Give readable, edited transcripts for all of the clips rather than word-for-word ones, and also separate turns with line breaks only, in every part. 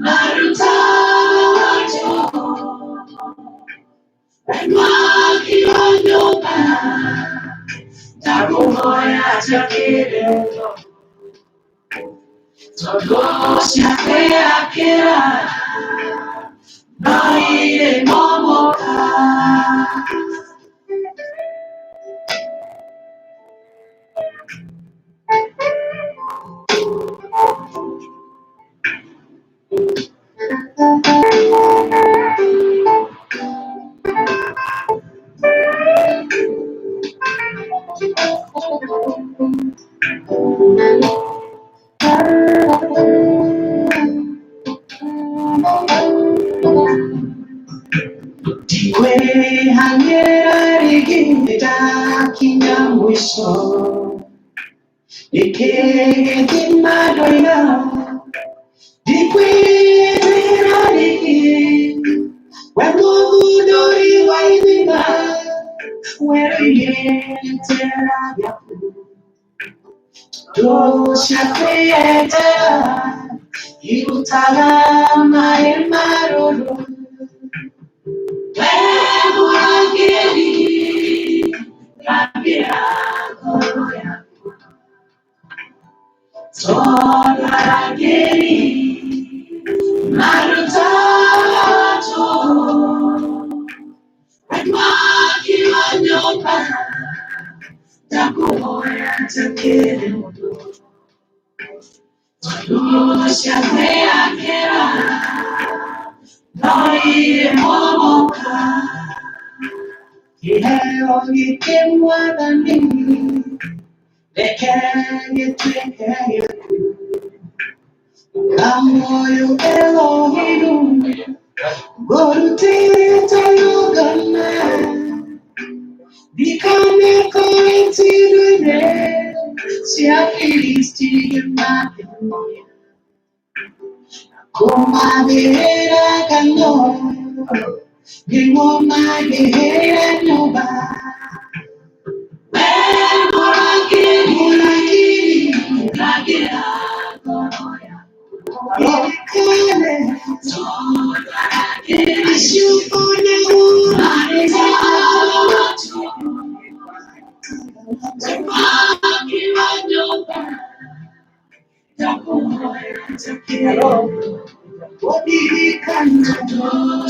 Maruta mwaki wa nyũmba ndakũhoya njakĩre tondũ ciakwĩakĩra no irĩ momoka. Ndikwĩhang'ĩra rĩngĩ ndakinya mũico nĩkĩ gĩthima ndoiga ndikwĩrĩra rĩngĩ we mũthundũri wa ithima werũ-inĩ gĩtĩra gĩaku tondũ ciakwĩyendera irutaga maĩ marũrũ. We mũrangĩri thambĩra ngoro yakwa tondũ arangĩri marutaga tũhũ. We mwaki wa nyũmba ndakũhoya njakĩre mũndũ tondũ ciakwĩakĩra no irĩ momoka. Kĩheo gĩkĩ Mwathani reke gĩtuĩke gĩaku na muoyo Elohimu ngũrutĩte igongona ndikanekore cia Filisti ngĩmakenia kũmathĩra ngano nĩguo mangĩhĩre nyũmba. We mũrangĩri mũrangĩri rangĩra ngoro yakwa ririkane tondũ arangĩri acio onao marutaga tũhũ. We mwaki wa nyũmba ndakũhoya njakĩre
Hello.
ũririkane tondũ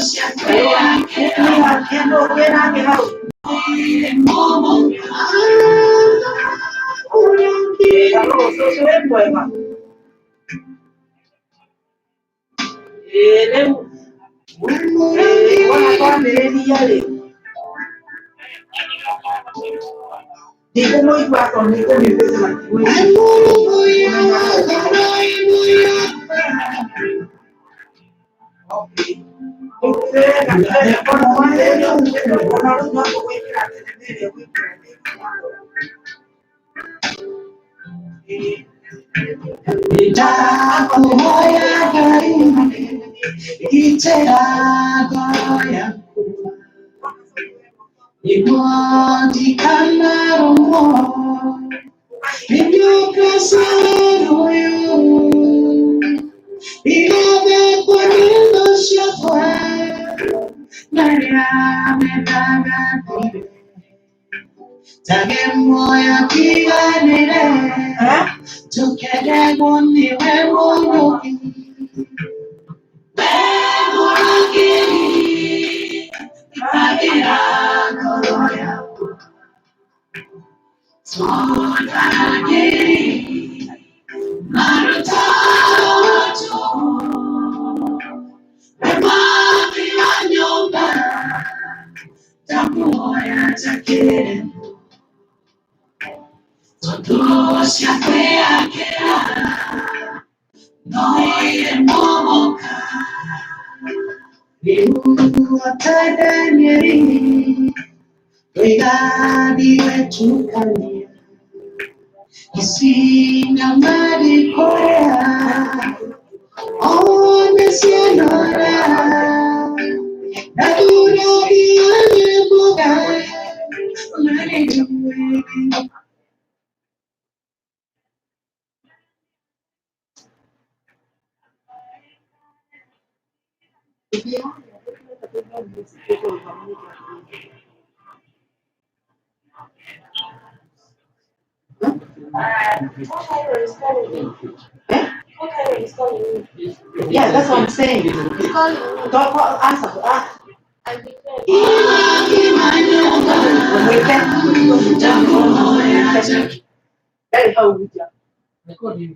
ciakwĩakĩra
Kendo wĩnake hau.
irĩ momoka.
Hello, cũcũ wĩ mwega? Ĩĩ rĩu ĩĩ wona twambĩrĩria rĩ ndikũmũigua tondũ nĩkũmĩtĩte matigũigua. Okay. Rĩu ona rĩu no tũgwĩkĩra thenema ĩrĩa ĩgwĩkĩra ndĩkũmarora. Ĩĩ.
Ndakũhoya Ngai gitĩra ngoro yakwa nĩguo ndikanarũmwo nĩ nyoka cia werũ ũyũ igathekwo nĩ thũ ciakwa na arĩa mendaga thire tage muoyo tiganĩre
Eh?
tũkeregwo nĩwe mũrũgi. We mũrangĩri rangĩra ngoro yakwa tondũ arangĩri marutaga tũhũ. We mwaki wa nyũmba ndakũhoya njakĩre tondũ ciakwĩakĩra no irĩ momoka. Rĩu ta Danieli ndoiga ndigwetukania ici nyama ndikũrĩa one cianora ndathuragia mboga na nĩnjũĩ.
What kind is calling me?
Eh?
What kind is calling me?
Yeah, that's what I'm saying.
It's calling me.
Don't call, answer. Ah.
I declare.
That is how we do.
Recording is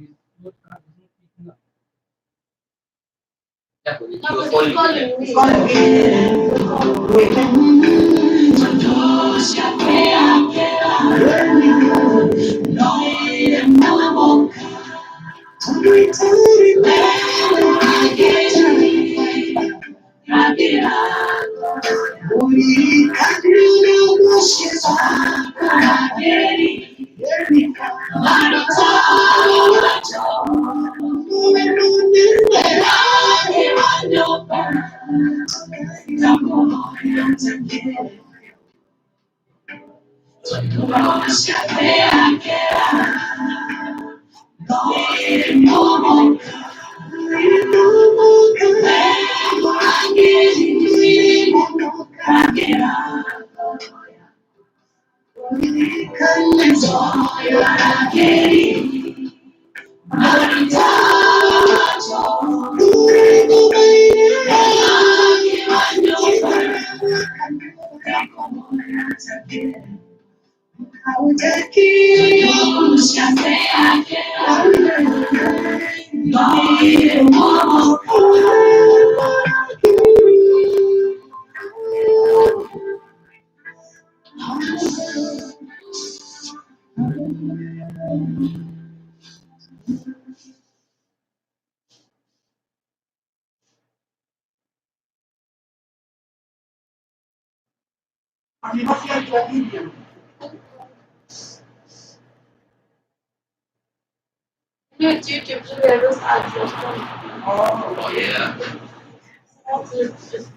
not picking up.
Yeah, but
No,
it was
but it's
calling
calling
you.
me.
It's calling me. Wait.
You know, it's YouTube, so there are those ads that come.
Oh, yeah.
That's it.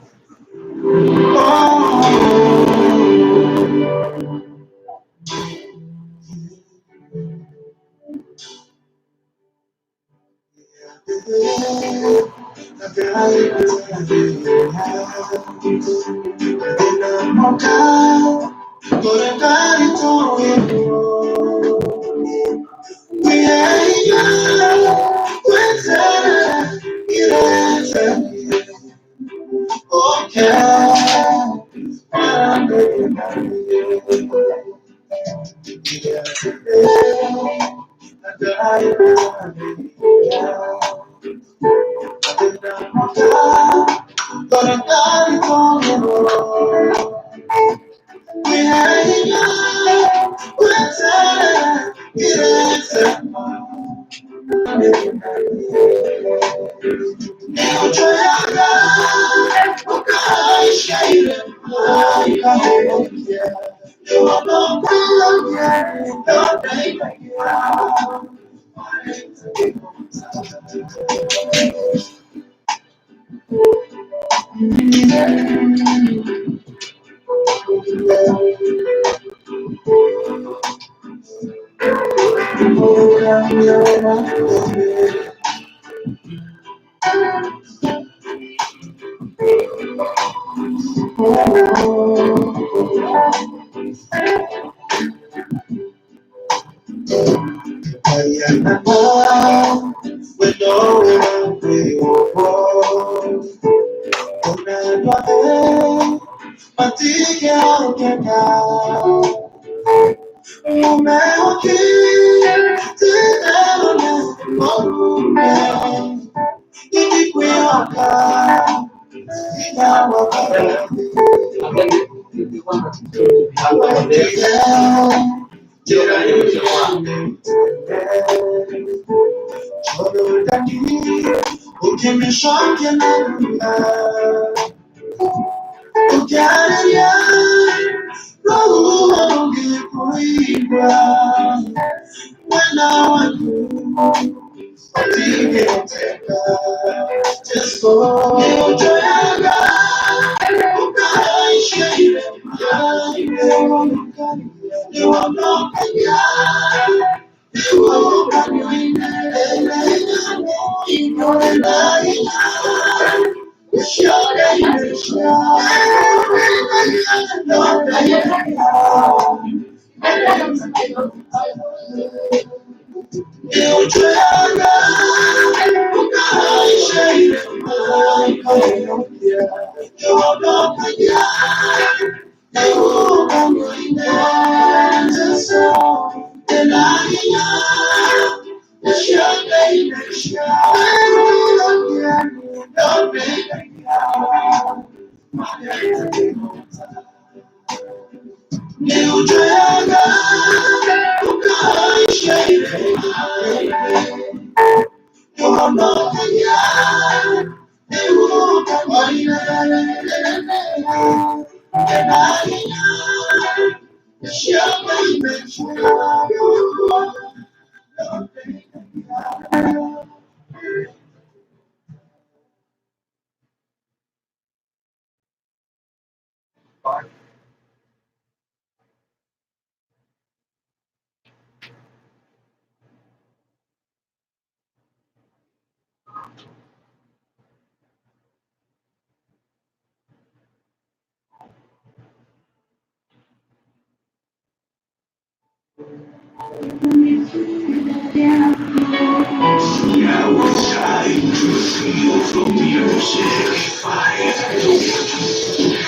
Now it's time to feel the music. 5,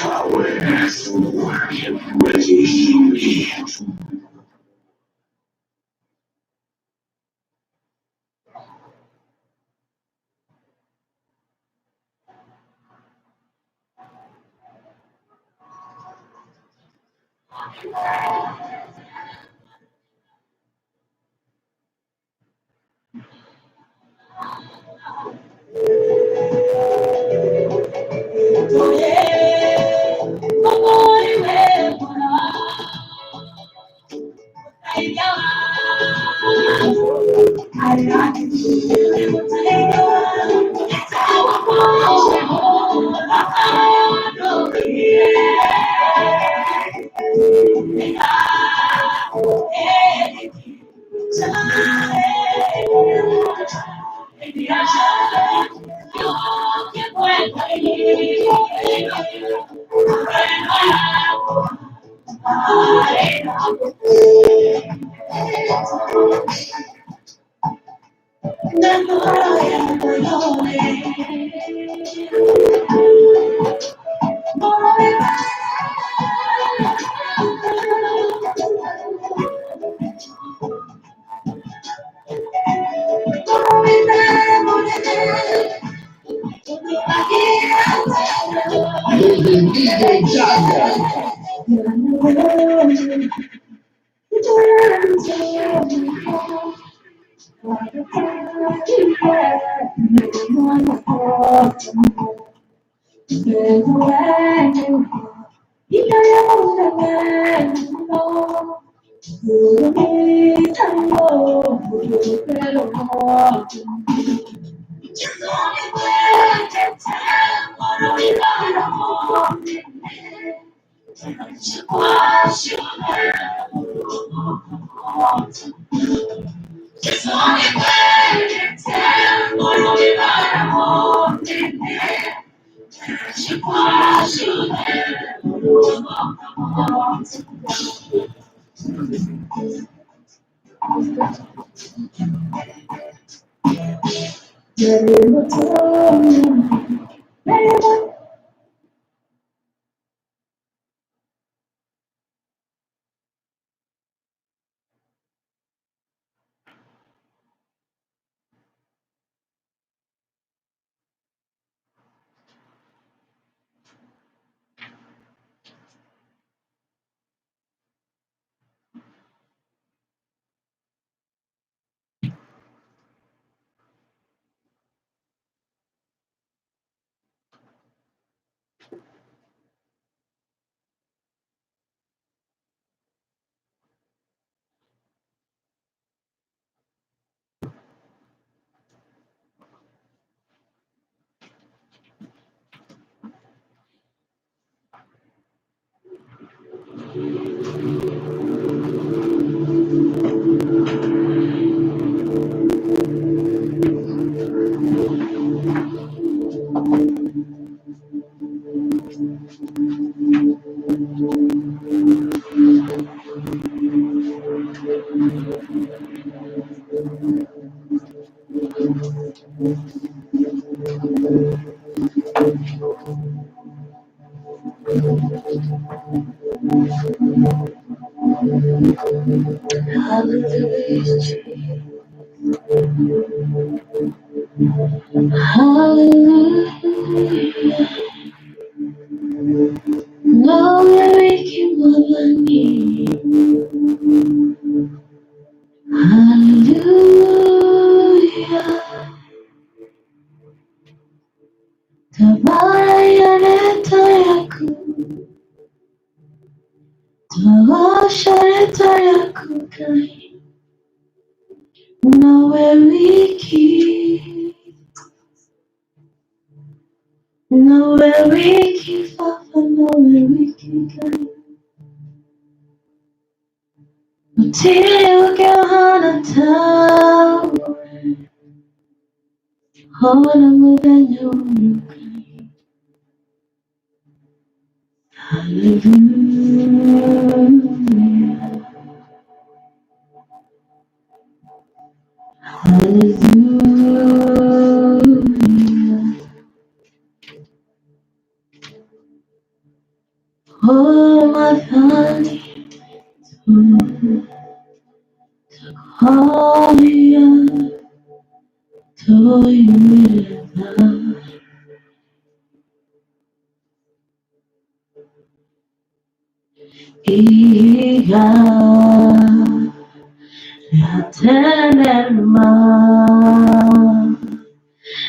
4, 3, 2.
Hallelujah. Hallelujah. Nawe kimwamani. Hallelujah. Tabara yareta yaku. Tawashareta yaku kai. Nawe wiki. Nawe wiki fafa. Nawe wiki kai. Utile hana tawe. Hona muthenya ũyũ Ngai. Hallelujah. Hallelujah. Oh, my honey, to Iga Yatenema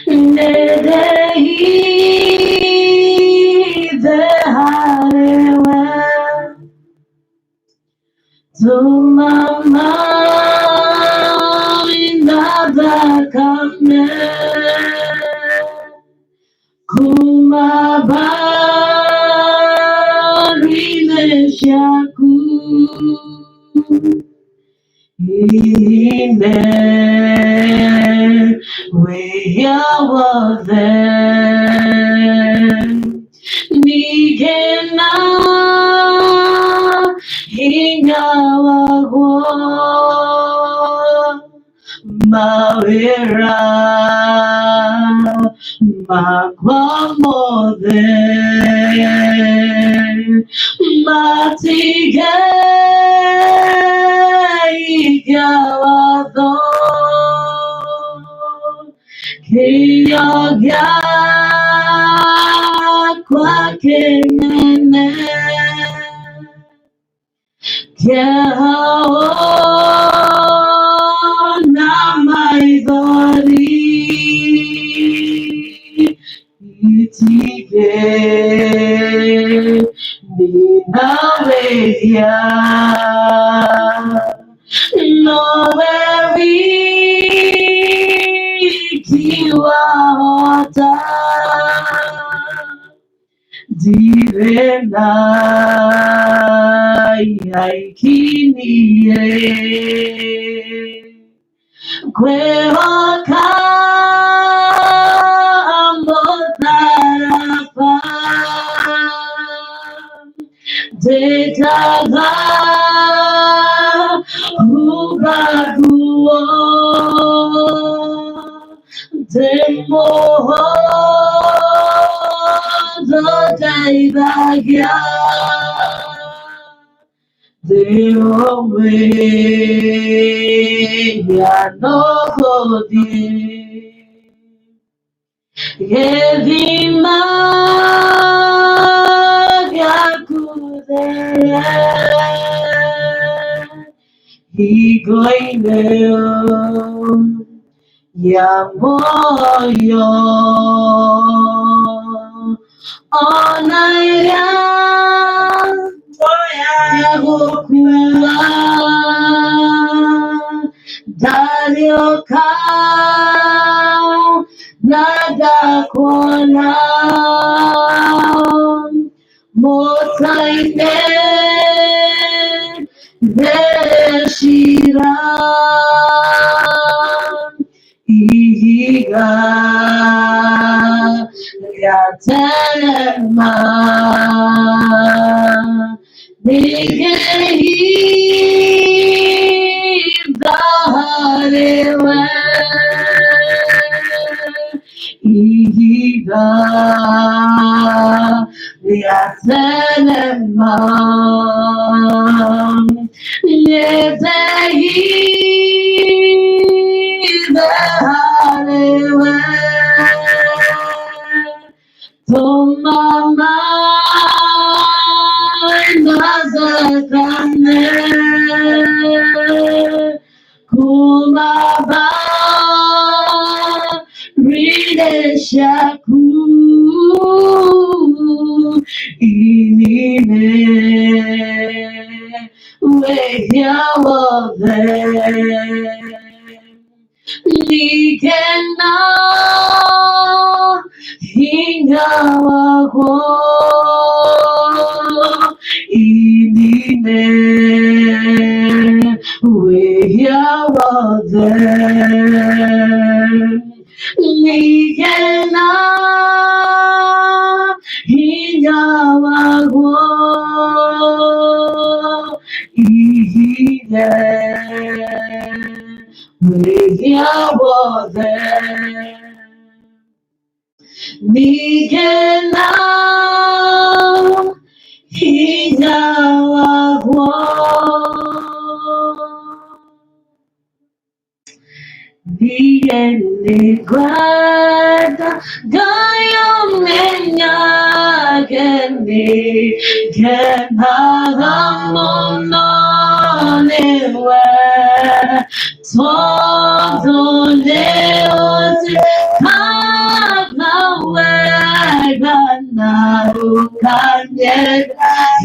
Nedehi Deharewe Tumama Inadakame Kumabari Meshaku Ine Weyawathe Nigena Hinyawagwo Mawira Makwamothe Matige Igawatho Kiyoga Kwa Kinene Kehaona Maithori Itige Ninawehia Nowe wiki wahota Ndirĩ na aikinie Kwĩhoka mũtharaba Ndĩkaga huba nguo Ndĩmũhũthũ ndeithagia Ndĩũmĩria no gũthiĩ Gĩthima gĩaku there Hingo-inĩ ya muoyo Ona ĩrĩa ya gũkua Ndarĩũka na ndakuona Mũta-inĩ ndecira Ihiga rĩa tene Nĩngĩhitha harĩ we Ihiga Hinga Yasenema Yetehi Tomama Nazakane Kumaba Rideshaku Inine Wehyawove Nikena Hingawago Inine Wehyawove Nikena Hingawago Inine Wehyawove Nigena Hingawago Viene guarda gayo menya geni genagamono newe todo neote kagawe gana ukanye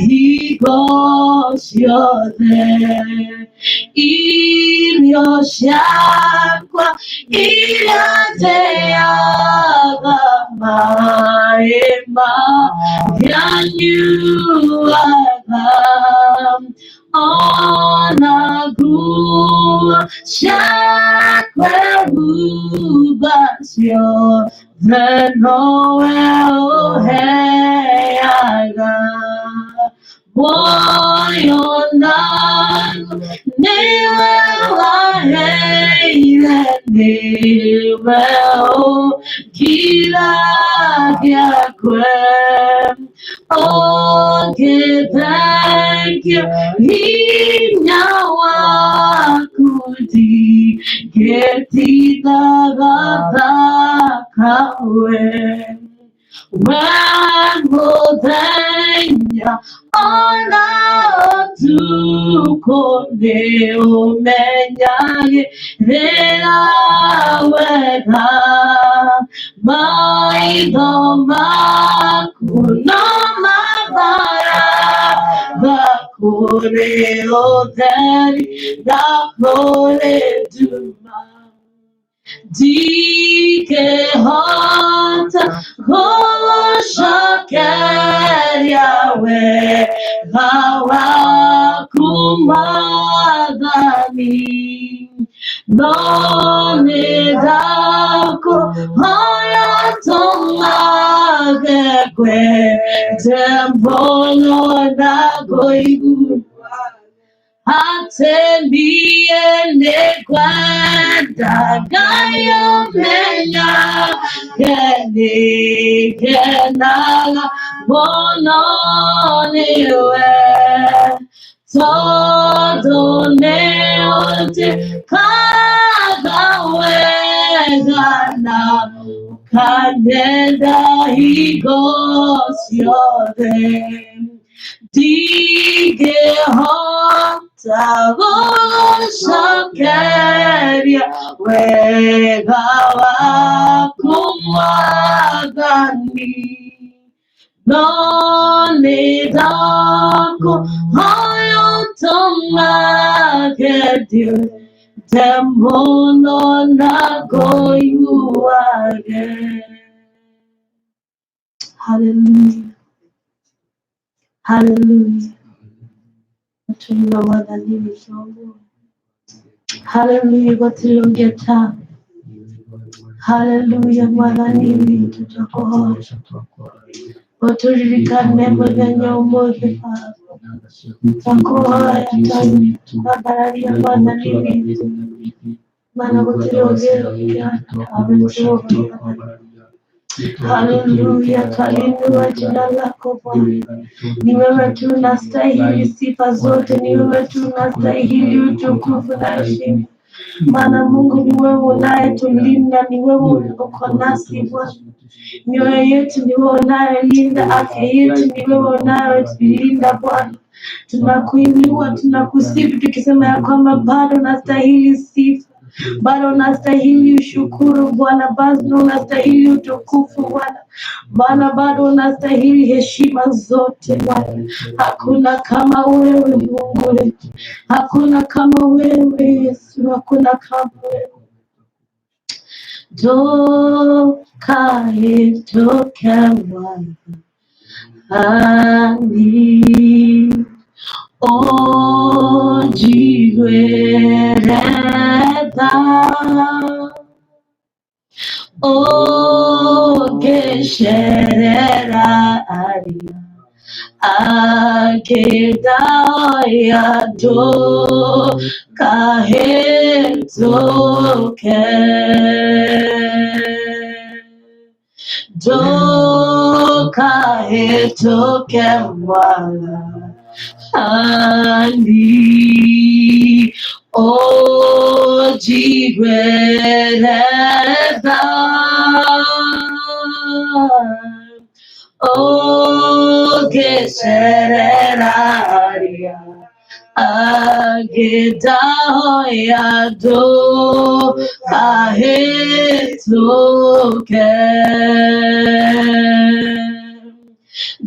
higosiode Ilio shakwa ilateaga maema yanyuaga onagua shakwa ubasio venoe oheaga Boyonan newe waheile newe o kila kyakwe. Okay, thank you. Hinyawa kuti getita gata kawe. Wamudenya ona tukone umenyage rera wega maitho maku no mabara bakure utheri ndakure nduma Dike hota goshakeria we gawa kumadani no ne dako hoya tomagekwe tembono nagoigu Atendie ne kwenda gayo menya kene kenala mono niwe todo ne ote kagawe gana kanenda higosiode Dige hota goshakeria wegawa kumagani no ne dako hoyo tomagedio tembono nagoyuage. Hallelujah. Hallelujah. Hallelujah. Gwatirongeta. Hallelujah. Mwathani witũ twakuhoya ũtũririkane mũthenya ũmũthĩ Baba. Twakuhoya twambararia Mwathani witũ mana gũtirĩ ũngĩ ũngĩhota tawe Jehova. Haleluya, twalinua jina lako Bwana. Ni wewe tu unastahili sifa zote, ni wewe tu unastahili utukufu na heshima. Maana Mungu ni wewe unayetulinda, ni wewe uko nasi Bwana. Mioyo yetu ni wewe unayelinda, afya yetu ni wewe unayelinda Bwana. Tunakuinua, tunakusifu tukisema ya kwamba bado unastahili sifa, bado unastahili ushukuru Bwana, bado unastahili utukufu Bwana, Bwana bado unastahili heshima zote Bwana. Hakuna kama wewe Mungu wetu, hakuna kama wewe Yesu, hakuna kama wewe. Toka toka Bwana ojiwereda ogesherera aria agedaoya do kahetoke do kahetoke wala ani ojiwereda ogesherera aria agedaoya do kahetoke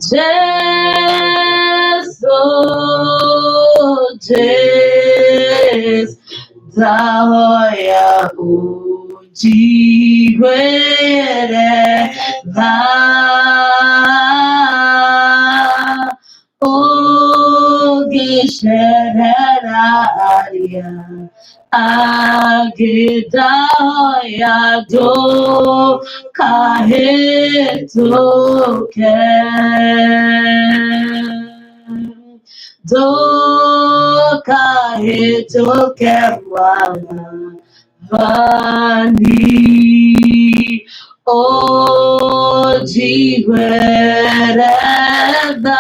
Jesu, Jesu, dahoya ujiwere tha ogesherera aria agedaoya do kahetoke do kahetoke wala vani ojiwereda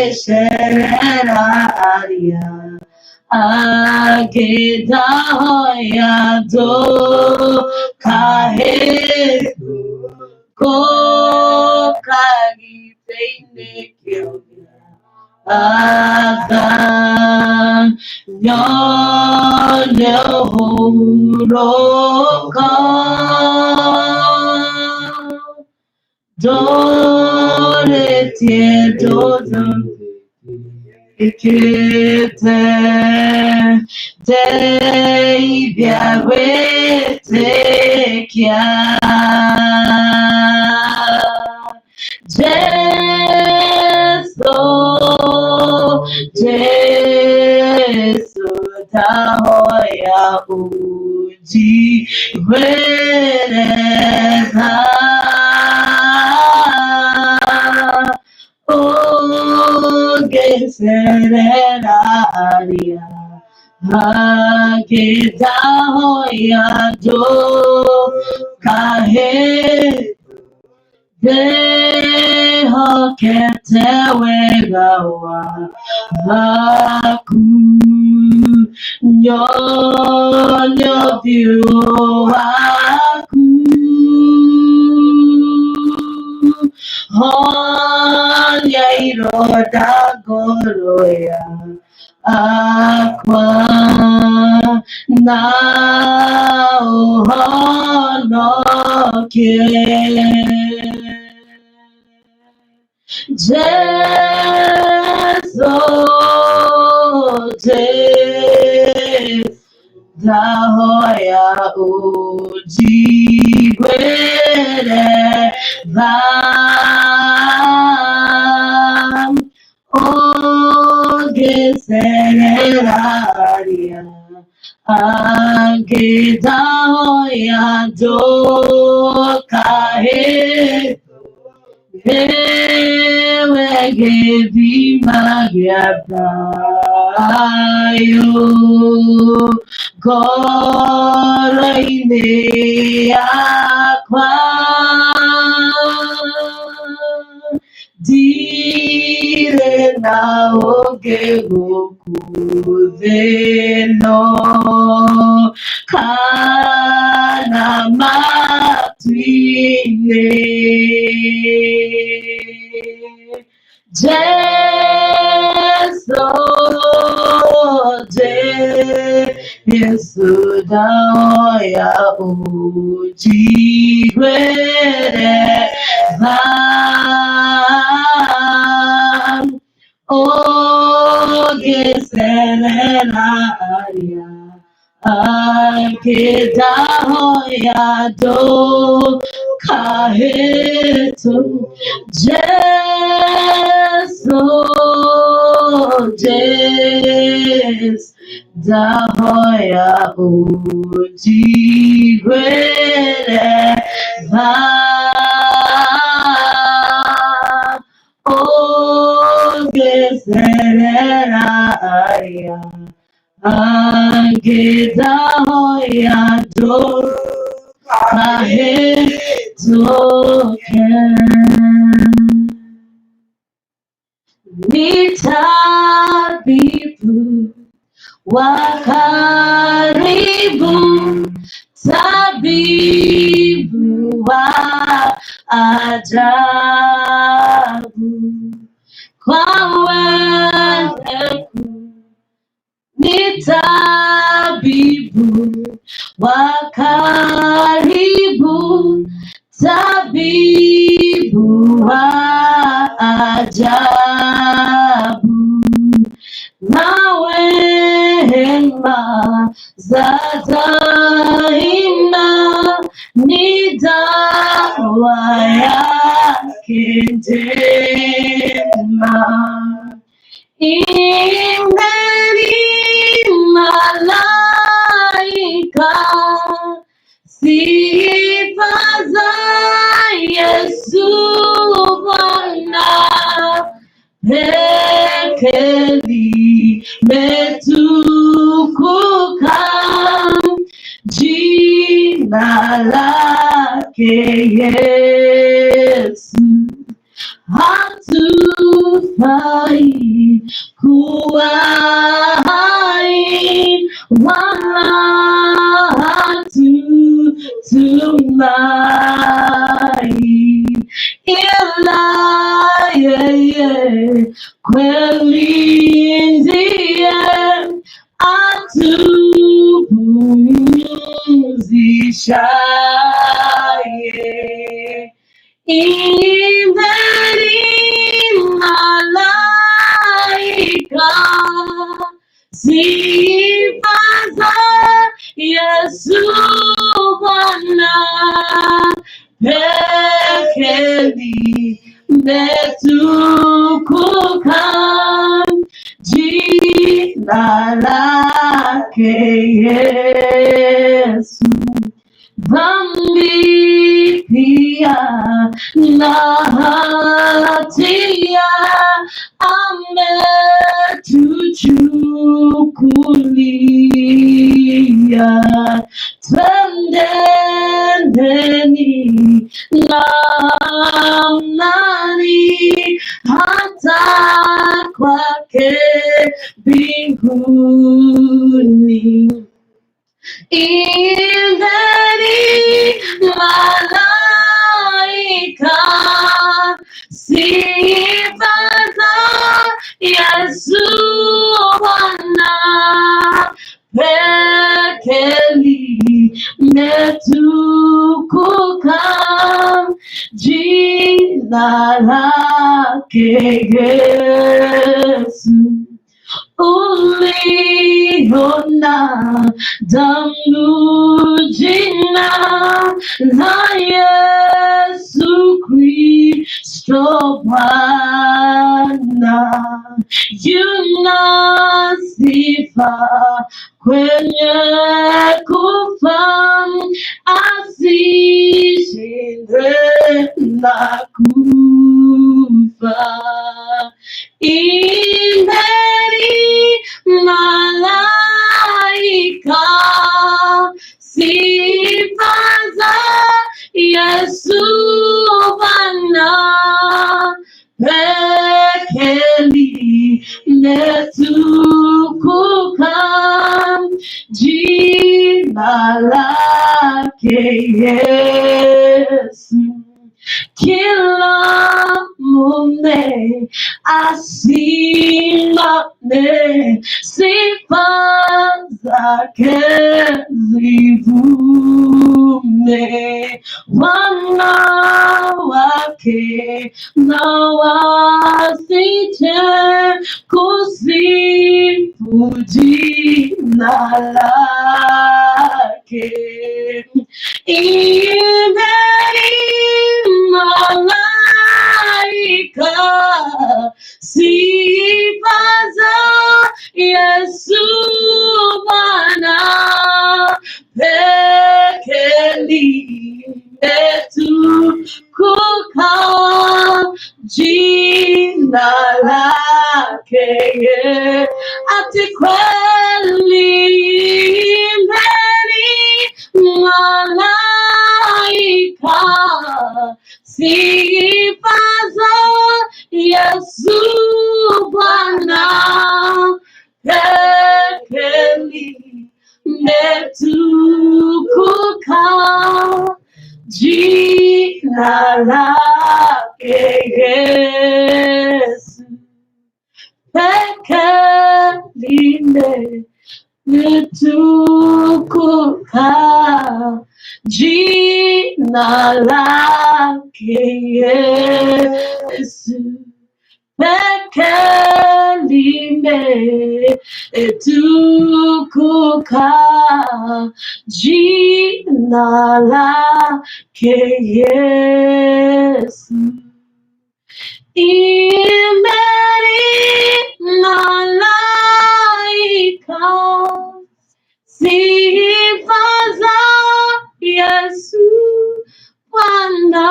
ogesherera aria agedaoya do kahe ko kagiteine kyoga Aga nyonya dore tie dodo ikete dei biawete kia Jesu, Jesu, dahoya uji wereza ogeserera aria agedahoya do kahe Deho kete wegawa haku nyonyo aku honya iroda goroya akwa na ohonoke Jesu, Jesu, dahoya ujiwere tha ogeserera aria agedahoya do kahe Ewe gedi magyata Thayũ ngoro-inĩ yakwa, ndirĩ na ũngĩ gũkũ thĩ ĩno kana matu-inĩ. Jesu, Jesu, ndahoya ũnjiguĩre tha, ũngĩcerera arĩa angĩ, ndahoya ndũkahĩtũ. Jesu, Jesu, ndahoya ũnjiguĩre tha, ũngĩcerera arĩa angĩ, ndahoya ndũkahĩtũke. Ni tabibu wa karibu, tabibu wa ajabu, kwa wema ni tabibu wa karibu, tabibu wa ajabu, na wema za daima ni dawa yake njema. Imbeni malaika, sifa za Yesu Bwana, peke limetukuka jina lake Yesu. Hatufai kuwa hai wala hatutumai, ila yeye kweli ndiye atupumzishaye. Imbeni malaika, sifa za Yesu Bwana, peke limetukuka jina lake Yesu. Dhambi pia na hatia ametuchukulia, twendeni na amani hata kwake mbinguni. Imbeni malaika, sifa za Yesu Bwana, peke limetukuka jina lake Yesu. Uliona damu jina la Yesu Kristo Bwana, yuna sifa kwenye kufa, asishindwe na kufa. Imbeni lake Yesu. Kila mume asimame, sifa zake zivume, wanawake na wasiche kusifu jina lake. Imbeni malaika, sifa za Yesu Bwana, peke limetukuka jina lake. Ati kweli imbeni malaika, sifa za Yesu Bwana, peke limetukuka jina lake Yesu, peke limetukuka jina lake Yesu, peke limetukuka jina lake Yesu. Imbeni malaika, sifa za Yesu Bwana,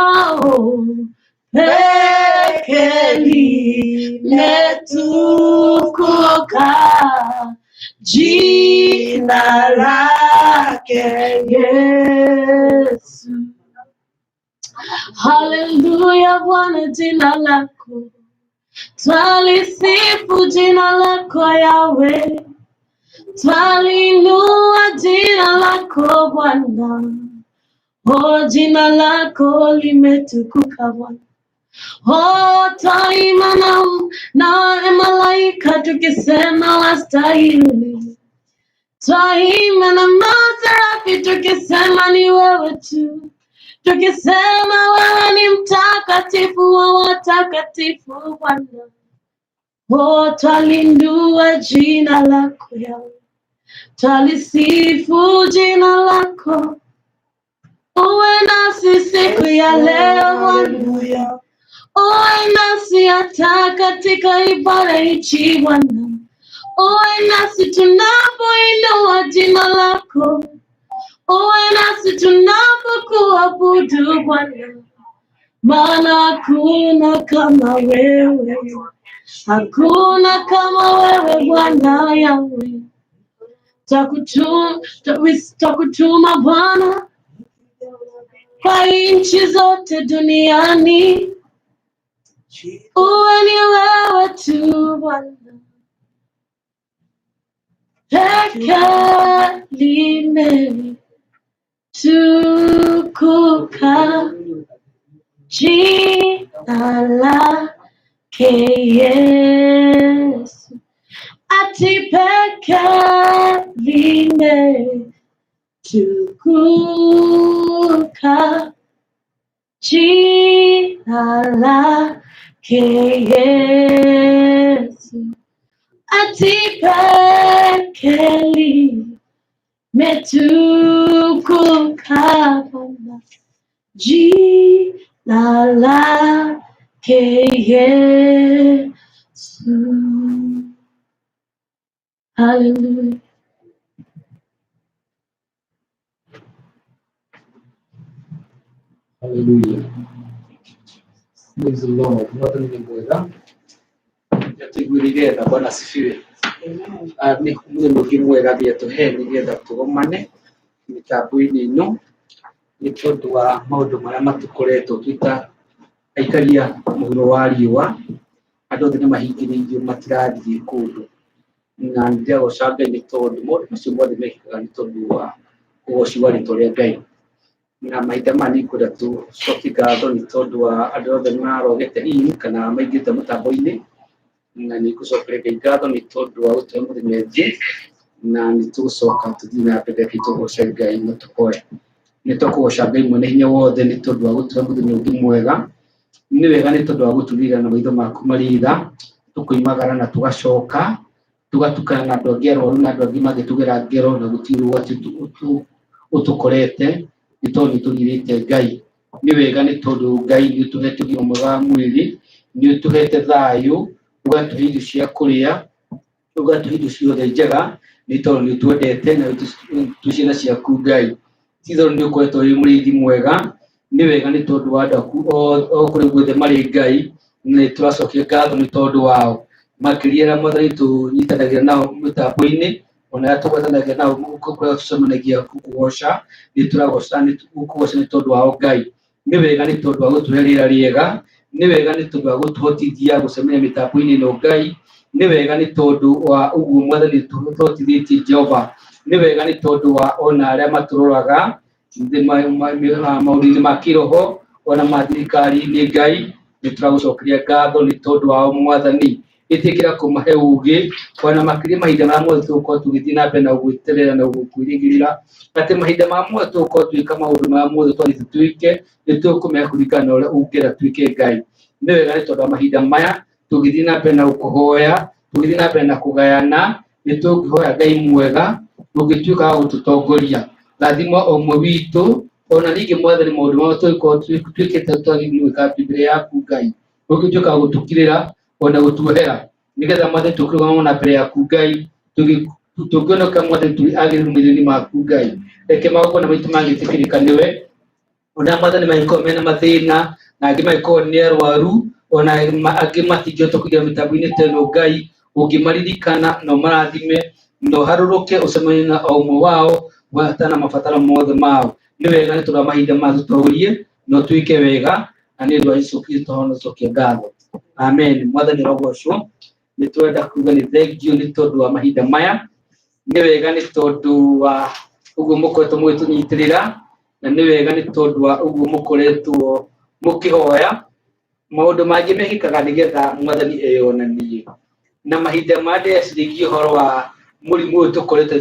peke limetukuka jina lake Yesu. Haleluya, Bwana, jina lako twalisifu, jina lako Yawe, twalinua jina lako Bwana. Oh, jina lako limetukuka Bwana. Oh, twaimba na malaika tukisema wastahili. Twaimba na maserafi tukisema ni wewe tu, tukisema wewe ni mtakatifu wa watakatifu Bwana. Oh, twalindua jina lako Yawe, twalisifu jina lako. Uwe nasi siku ya leo Bwana,
Hallelujah.
uwe nasi hata katika ibada hichi Bwana, uwe nasi tunapoinua jina lako, uwe nasi tunapokuabudu Bwana, maana hakuna kama wewe, hakuna kama wewe Bwana Yawe. Takutuma Bwana kwa nchi zote duniani, uwe ni wewe tu Bwana, peke limetukuka jina lake Yesu, ati peke limetukuka jina lake Yesu, ati peke limetukuka Bwana, jina lake Yesu. Hallelujah.
Hallelujah. Praise the Lord. Mwathani nĩ mwega. Nĩatũiguĩrĩire tha. Bwana asifiwe. Ah, nĩ mũthenya ũngĩ mwega Ngai atũhe nĩgetha tũgomane mĩtambo-inĩ ĩno nĩ tondũ wa maũndũ marĩa matũkoretwo twĩ ta aikaria mũhuro wa riũa. Andũ othe nĩ mahingĩrĩirio matirathiĩ kũndũ, na nĩndĩragoca Ngai nĩ tondũ maũndũ macio mothe mekĩkaga nĩ tondũ wa ũgoci wa rĩtwa rĩa Ngai. Na mahinda maya nĩ ngwenda tũcokie ngatho nĩ tondũ wa andũ othe marogete in kana maingĩte mũtambo-inĩ, na nĩ ngũcokeria Ngai ngatho nĩ tondũ wa gũtũhe mũthenya ũngĩ, na nĩ tũgũcoka tũthiĩ na mbere tũgoce Ngai na tũhoe. Nĩ tũkũgoca Ngai mwene hinya wothe nĩ tondũ wa gũtũhe mũthenya ũngĩ mwega. Nĩ wega nĩ tondũ wa gũtũrira na maitho maku marĩ tha, tũkoimagara na tũgacoka, tũgatukana na andũ angĩ arwaru na andũ angĩ mangĩtũgera ngero na gũtirĩ ũgwati ũtũkorete nĩ tondũ nĩ tũrirĩte Ngai. Nĩ wega nĩ tondũ Ngai nĩ ũtũhete ũgima mwega wa mwĩrĩ, nĩ ũtũhete thayũ, ũgatũhe irio cia kũrĩa, ũgatũhe indo ciothe njega nĩ tondũ nĩ ũtwendete na twĩ ciana ciaku Ngai. Ti itherũ nĩ ũkoretwo wĩ mũrĩithi mwega, nĩ wega nĩ tondũ wa andũ aku o kũrĩa guothe marĩ Ngai, nĩ tũracokia ngatho nĩ tondũ wao. Makĩria arĩa Mwathani tũnyitanagĩra nao mĩtambo-inĩ, ona arĩa tũgwatanagĩra nao kũrĩa tũcemanagia gũkũgoca, nĩ tũragoca gũkũgoca nĩ tondũ wao Ngai. Nĩ wega nĩ tondũ wa gũtũhe rĩera rĩega, nĩ wega nĩ tondũ wa gũtũhotithia gũcemania mĩtambo-inĩ ĩno Ngai, nĩ wega nĩ tondũ wa ũguo Mwathani tũhotithĩtie Jehova, nĩ wega nĩ tondũ wa ona arĩa matũroraga maũndũ-inĩ ma kĩroho ona ma thirikari-inĩ Ngai, nĩ tũragũcokeria ngatho nĩ tondũ wao Mwathani. Ĩtĩkĩra kũmahe ũgĩ ona makĩria mahinda marĩa mothe tũgũkorwo tũgĩthiĩ na mbere na gwĩterera na gũkwĩrĩgĩrĩra atĩ mahinda marĩa mothe tũgũkorwo tũgĩka maũndũ marĩa mothe twathĩte twĩke nĩ tũkũmenya kũringana na ũrĩa ũngĩenda twĩke Ngai. Nĩ wega nĩ tondũ wa mahinda maya tũgĩthiĩ na mbere na gũkũhoya, tũgĩthiĩ na mbere na kũgayana, nĩ tũngĩhoya Ngai mwega ũngĩtuĩka wa gũtũtongoria. Rathima o ũmwe witũ ona ningĩ Mwathani maũndũ marĩa tũngĩkorwo twĩkĩte twagĩrĩirwo gwĩka mbere yaku Ngai, ũngĩtuĩka wa gũtũkirĩra ona gũtuohera nĩgetha Mwathani tũkĩrũgama na mbere yaku Ngai tũngĩoneka Mwathani tũrĩ agĩrĩru maitho-inĩ maku Ngai. Reke magongona maitũ mangĩtĩkĩrĩka nĩwe, ona Mwathani mangĩkorwo mena mathĩna na angĩ mangĩkorwo nĩ arwaru ona angĩ matingĩhota kũingĩra mĩtambo-inĩ ta ĩno Ngai, ũngĩmaririkana na ũmarathime na ũharũrũke ũcemanie na o ũmwe wao gwatana mabataro mothe mao. Nĩ wega nĩ tondũ wa mahinda maya tũtongorie na ũtwĩke wega na nĩ ũndũ wa Jesũ Kristo honocokia ngatho. Amen. Mwathani arogocwo. Nĩ twenda kuga nĩ thengiũ nĩ tondũ wa mahinda maya. Nĩ wega nĩ tondũ wa ũguo mũkoretwo mũgĩtũnyitĩrĩra na nĩ wega nĩ tondũ wa ũguo mũkoretwo mũkĩhoya. Maũndũ mangĩ mekĩkaga nĩgetha Mwathani eyonanie. Na mahinda maya ndĩreciragia ũhoro wa mũrimũ ũyũ tũkoretwo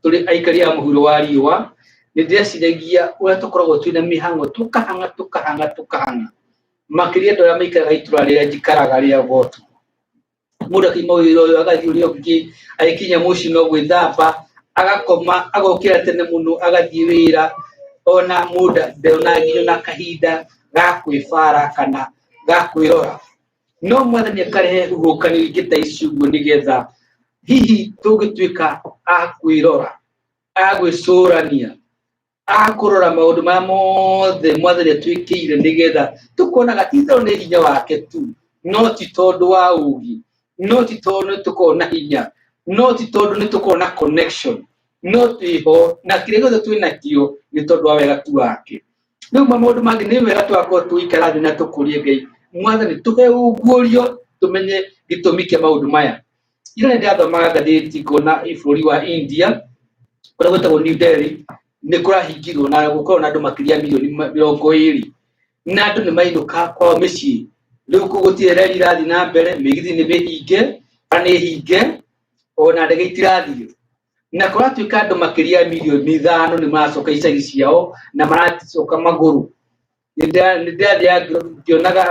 tũrĩ aikari a mũhuro wa riũa, nĩ ndĩreciragia ũrĩa tũkoragwo twĩna mĩhang'o tũkahang'a tũkahang'a tũkahang'a. Makĩria andũ arĩa maikaraga itũra rĩrĩa njikaraga rĩa Gotu. Mũndũ akiuma wĩra ũyũ agathiĩ ũrĩa ũngĩ, agĩkinya mũciĩ no gwĩthamba, agakoma, agokĩra tene mũno agathiĩ wĩra, ona mũndũ ndona nginya na kahinda ga kwĩbara kana ga kwĩrora. No Mwathani akarehe huhũkanio ingĩ ta ici ũguo nĩgetha hihi tũngĩtuĩka a kwĩrora, a gwĩcũrania, akũrora maũndũ marĩa mothe Mwathani atwĩkĩire nĩgetha tũkonaga ti itherũ nĩ hinya wake tu, no ti tondũ wa ũũgĩ, no ti tondũ nĩ tũkoragwo na hinya, no ti tondũ nĩ tũkoragwo na connection, no twĩho na kĩrĩa gĩothe twĩ nakĩo nĩ tondũ wa wega tu wake. Rĩu maũndũ mangĩ nĩ wega tũgakorwo tũgĩikara thĩ na tũkũrie Ngai, Mwathani tũhe ũguũrio tũmenye gĩtũmi kĩa maũndũ maya. Ira nĩ ndĩrathomaga ngathĩti ngona bũrũri wa India kũrĩa gwĩtagwo New Delhi nĩ kũrahingirwo na gũkorwo na andũ makĩria ya mirioni 20 na andũ nĩ mainũka kwao mĩciĩ. Rĩu kũu gũtirĩ reri irathiĩ na mbere, mĩgithi nĩ mĩhinge, bara nĩ hinge, ona ndege itirathiĩ. Na kũratuĩka andũ makĩria ya mirioni 5 nĩ maracoka icagi ciao na maracoka magũrũ. Nĩ ndĩrathiaga ngĩonaga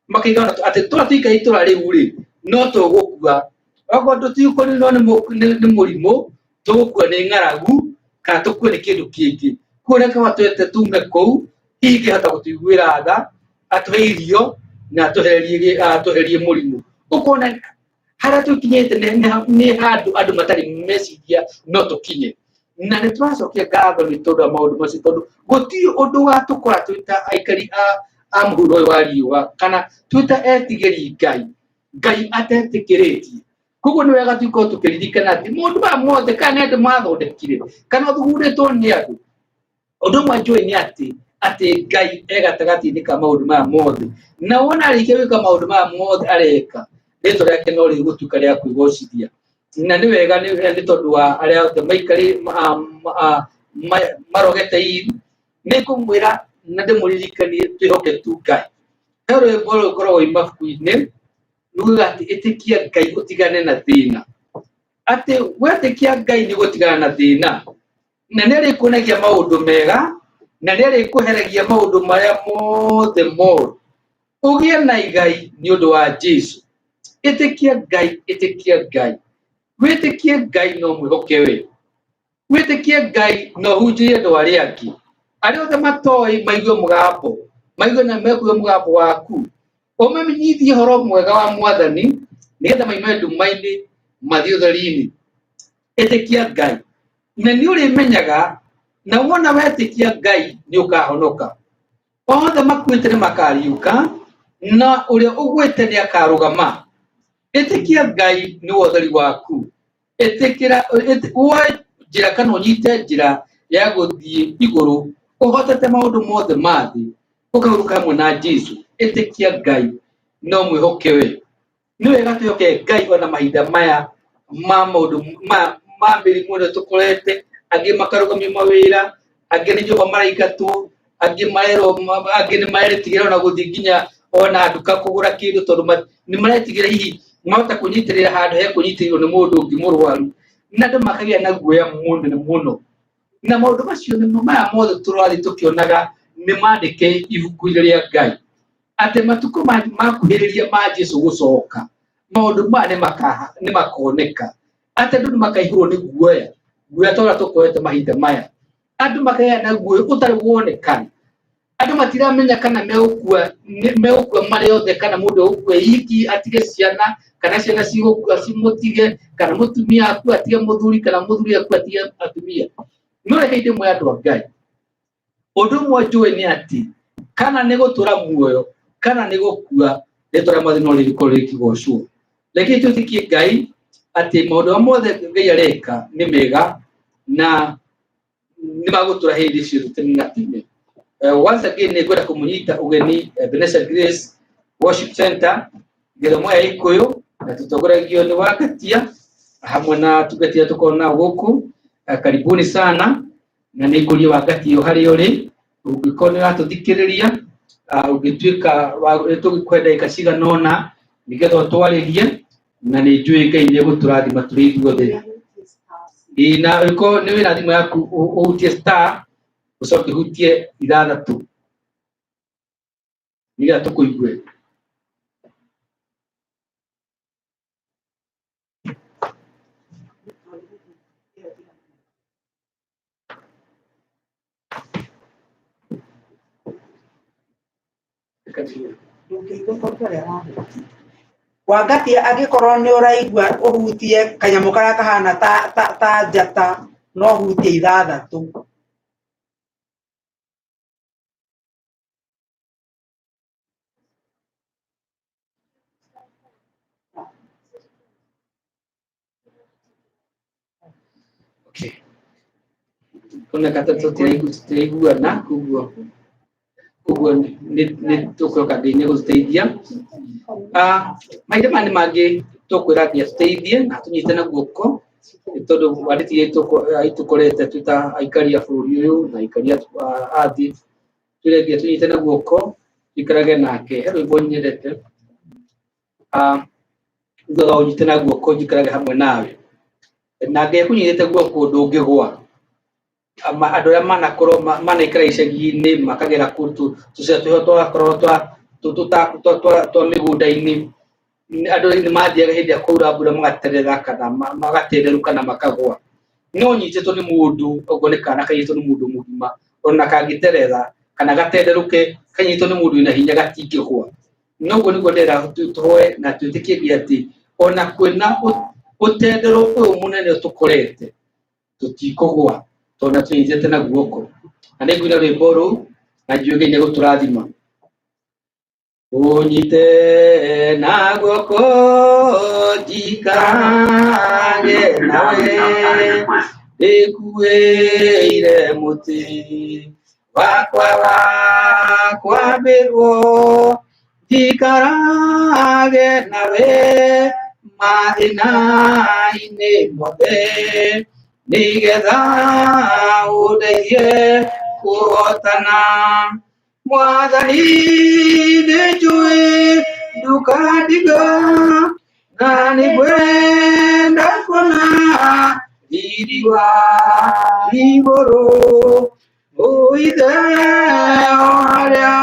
makĩiga atĩ twatuĩka itũra rĩu rĩ, no tũgũkua. Okorwo tũtikũninwo nĩ mũrimũ, tũgũkua nĩ ng'aragu kana tũkue nĩ kĩndũ kĩngĩ. Koguo reke twete tume kũu, hihi ingĩhota gũtũiguĩra tha, atũhe irio na atwehererie mũrimũ. Ũkona harĩa tũkinyĩte nĩ handũ andũ matarĩ meciria no tũkinye. Na nĩ tũracokia ngatho nĩ tondũ wa maũndũ macio tondũ gũtirĩ ũndũ ũgatũkora twĩ ta aikari a mũhuro ũyũ wa riũa kana twĩ ta etigĩri Ngai, Ngai atetĩkĩrĩtie. Koguo nĩ wega tũkorwo tũkĩririkana atĩ maũndũ maya mothe kana nĩ andũ mathondekire kana ũthugundĩtwo nĩ andũ. Ũndũ ũmwe njũĩ nĩ atĩ atĩ Ngai e gatagatĩ-inĩ ka maũndũ maya mothe, na wona arĩkia gwĩka maũndũ maya mothe areka, rĩtwa rĩake no rĩgũtuĩka rĩa kwĩgocithia. Na nĩ wega nĩ tondũ wa arĩa othe maikarĩ marogete in Nĩ ngũmwĩra na ndĩmũririkanie twĩhoke tu Ngai. He rwĩmbo rũkoragwo mabuku-inĩ rugaga atĩ ĩtĩkia Ngai ũtigane na thĩna. Atĩ wetĩkia Ngai nĩ ũgũtigana na thĩna. Na nĩ arĩkuonagia maũndũ mega na nĩ arĩkweheregia maũndũ marĩa mothe moru. Ũgĩe na igai nĩ ũndũ wa Jesu. Ĩtĩkia Ngai, ĩtĩkia Ngai. Wĩtĩkie Ngai no mwĩhoke we. Wĩtĩkie Ngai na ũhunjĩrie andũ arĩa angĩ. Arĩa othe matoĩ maigue mũgambo, maigue na mekue mũgambo waku. Ũmamenyithie ũhoro mwega wa Mwathani nĩgetha maime nduma-inĩ mathiĩ ũtheri-inĩ. Ĩtĩkia Ngai na nĩ ũrĩmenyaga na wona wetĩkia Ngai nĩ ũkahonoka. Othe makuĩte nĩ makariũka na ũrĩa ũgwĩte nĩ akarũgama. Ĩtĩkia Ngai nĩwe ũtheri waku. Ĩtĩkĩra woe njĩra kana ũnyite njĩra ya gũthiĩ igũrũ ũhotete maũndũ mothe ma thĩ ũkahurũka hamwe na Jesu. Ĩtĩkia Ngai no mwĩhoke we. Nĩ wega twĩhoke Ngai ona mahinda maya ma maũndũ ma mĩrimũ ĩno tũkorete, angĩ makarũgamio mawĩra, angĩ nĩ nyũmba maraingatwo, angĩ marerwo, angĩ nĩ maretigĩra ona gũthiĩ nginya ona nduka kũgũra kĩndũ tondũ nĩ maretigĩra hihi mahota kwĩnyitĩrĩra handũ he kũnyitĩrĩrwo nĩ mũndũ ũngĩ mũrwaru, na andũ makagĩa na guoya mũnene mũno. Na maũndũ macio nĩmo maya mothe tũrathiĩ tũkĩonaga nĩ mandĩke ibuku-inĩ rĩa Ngai. Atĩ matukũ makuhĩrĩria ma Jesu gũcoka, maũndũ maya nĩ makoneka. Atĩ andũ nĩ makaihũrwo nĩ guoya, guoya ta ũrĩa tũkorete mahinda maya. Andũ makagĩa na guoya ũtarĩ wonekana. Andũ matiramenya kana megũkua marĩ othe, kana mũndũ egũkua iki atige ciana, kana ciana cigũkua cimũtige, kana mũtumia akue atige mũthuri, kana mũthuri akue atige atumia. No reke ndĩmwĩre andũ a Ngai, ũndũ ũmwe njũĩ nĩ atĩ kana nĩ gũtũra muoyo kana nĩ gũkua, rĩtwa rĩa Mwathani no rĩgĩkorwo rĩkĩgocwo. Reke twĩtĩkie Ngai atĩ maũndũ marĩa mothe Ngai areka nĩ mega na nĩ magũtũra hĩndĩ ciothe tene na tene. Once again nĩ ngwenda kũmũnyita ũgeni Ebenezer Grace Worship Center gĩthomo ya Gĩkũyũ na tũtongoragio nĩ Wangatia hamwe na atungatĩri arĩa tũkoragwo nao gũkũ. Karibuni sana na nĩ ngũrie Wangatia o harĩa ũrĩ, ũngĩkorwo nĩ ũratũthikĩrĩria, ũngĩtuĩka tũgĩkũhe ndagĩka cigana ũna nĩgetha ũtwarĩrie, na nĩ njũĩ Ngai nĩ egũtũrathima tũrĩ ithuothe. Ĩĩ, na ũngĩkorwo nĩ wĩna thimũ yaku ũhutie star ũcoke ũhutie ithathatũ nĩgetha tũkũigue.
Ndũngĩigua tondũ ũrĩa ũrahutia. Wangatia angĩkorwo nĩ ũraigua ũhutie kanyamũ karĩa kahana ta njata no ũhutie ithathatũ.
Okay. Oneka ta tũtiraiguana koguo koguo nĩ tũkwĩhoka Ngai nĩ egũtũteithia. Mahinda maya nĩ mangĩ tũkwĩra Ngai atũteithie na atũnyite na guoko nĩ tondũ wandĩki itũkorete twĩ ta aikari a bũrũri ũyũ na aikari a thĩ, twĩre Ngai atũnyite na guoko tũikarage nake. He rwĩmbo nyendete rugaga ũnyite na guoko njikarage hamwe nawe. Na Ngai akũnyitĩte guoko ndũngĩgwa. Andũ arĩa manakorwo manaikara icagi-inĩ makagera kũndũ tũcĩra tũrĩa twakoragwo twa mĩgũnda-inĩ, andũ nĩ mathiaga hĩndĩ ĩrĩa kwaura mbura magaterera kana magatenderũka na makagwa. No ũnyitĩtwo nĩ mũndũ okorwo nĩ kana kanyitĩtwo nĩ mũndũ mũgima ona kangĩterera kana gatenderũke kanyitĩtwo nĩ mũndũ wĩna hinya gatingĩgwa. Noguo nĩguo ndĩrenda tũhoe na twĩtĩkie atĩ ona kwĩna ũtendero ũyũ mũnene tũkorete tũtikũgwa tondũ nĩatũnyitĩte na guoko. Na nĩngũina rwĩmbo rũu na njũĩ Ngai nĩegũtũrathima. Ũnyite na guoko njikarage nawe ndĩkuĩire mũtĩ wakwa wa kwambĩrwo njikarage nawe mathĩna-inĩ mothe nĩgetha ũndeithie Kũhotana. Mwathani nĩnjũĩ ndũkandiga, na nĩngwenda kuona riri wa igũrũ. Ũithe o harĩa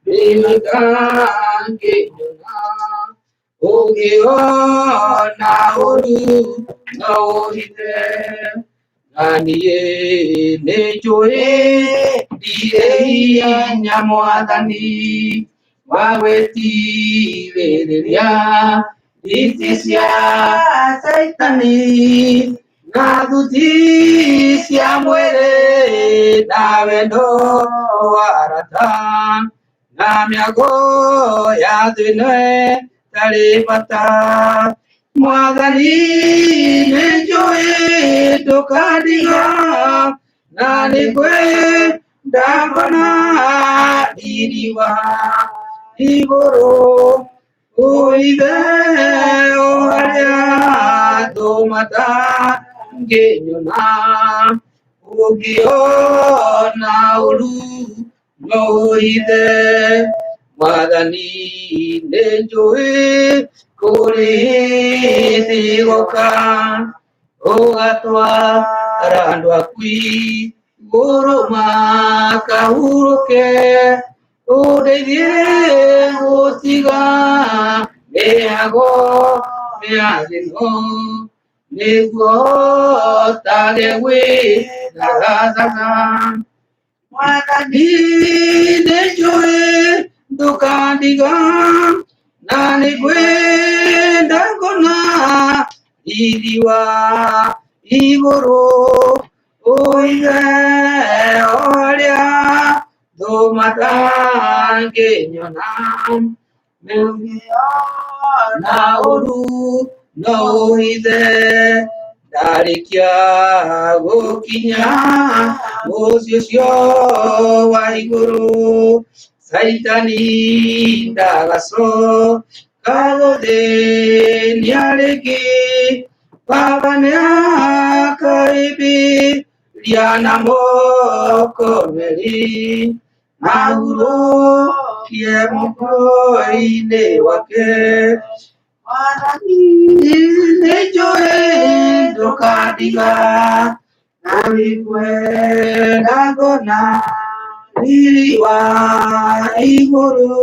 ndĩmatangĩnyona, ũngĩona ũru no ũhithe. Na niĩ nĩnjũĩ ndirĩ hinya Mwathani wa gwĩtirĩrĩria nditi cia Caitani na thuti cia mwĩrĩ na wendo wa arata na mĩago ya thĩ ĩno ĩtarĩ bata. Mwathani nĩnjũĩ ndũkandiga, na nĩngwenda kuona riri wa igũrũ. Ũithe o harĩa andũ matangĩnyona, ũngĩona ũru no ũhithe. Mwathani nĩnjũĩ kũrĩ hĩndĩ ĩgoka, ũgatwara andũ aku igũrũ makahurũke. Ũndeithie gũtiga mĩago mĩa thĩ ĩno, nĩguo hotage gwĩthagathaga. Mwathani nĩnjũĩ ndũkandiga, na nĩngwenda kuona riri wa igũrũ. Ũithe o harĩa andũ matangĩnyona, na ũru no ũhithe. Ndarĩkia gũkinya mũciĩ ũcio wa igũrũ, Caitani ndagacoka gũthĩnia rĩngĩ. Baba nĩakaĩmbĩria na moko merĩ, ahurũkie mũkũĩ-inĩ wake. Mwathani nĩnjũĩ ndũkandiga, na nĩngwenda kuona riri wa igũrũ.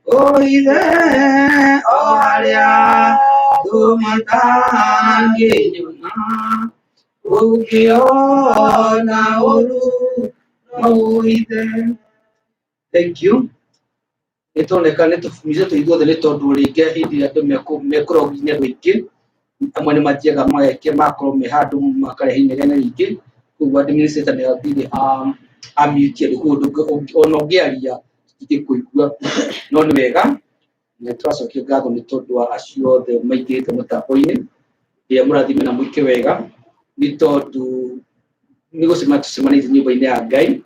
Ũithe o harĩa andũ matangĩnyona, ũngĩona ũru no ũhithe. Thank you. Nĩ tũroneka nĩ tũbumicĩtwo ithuothe nĩ tondũ rĩngĩ hĩndĩ ĩrĩa andũ mekũrogi nĩ andũ aingĩ, amwe nĩ mathiaga magaikia magakorwo me handũ makarehe inegene rĩingĩ, koguo administrator nĩ athire amute andũ, koguo ona ũngĩaria tũtingĩkũigua. No nĩ wega nĩ tũracokia ngatho nĩ tondũ wa acio othe maingĩrĩte mũtambo-inĩ. Ngai amũrathime na mwĩke wega nĩ tondũ nĩ gũcemania tũcemanĩtie nyũmba-inĩ ya Ngai.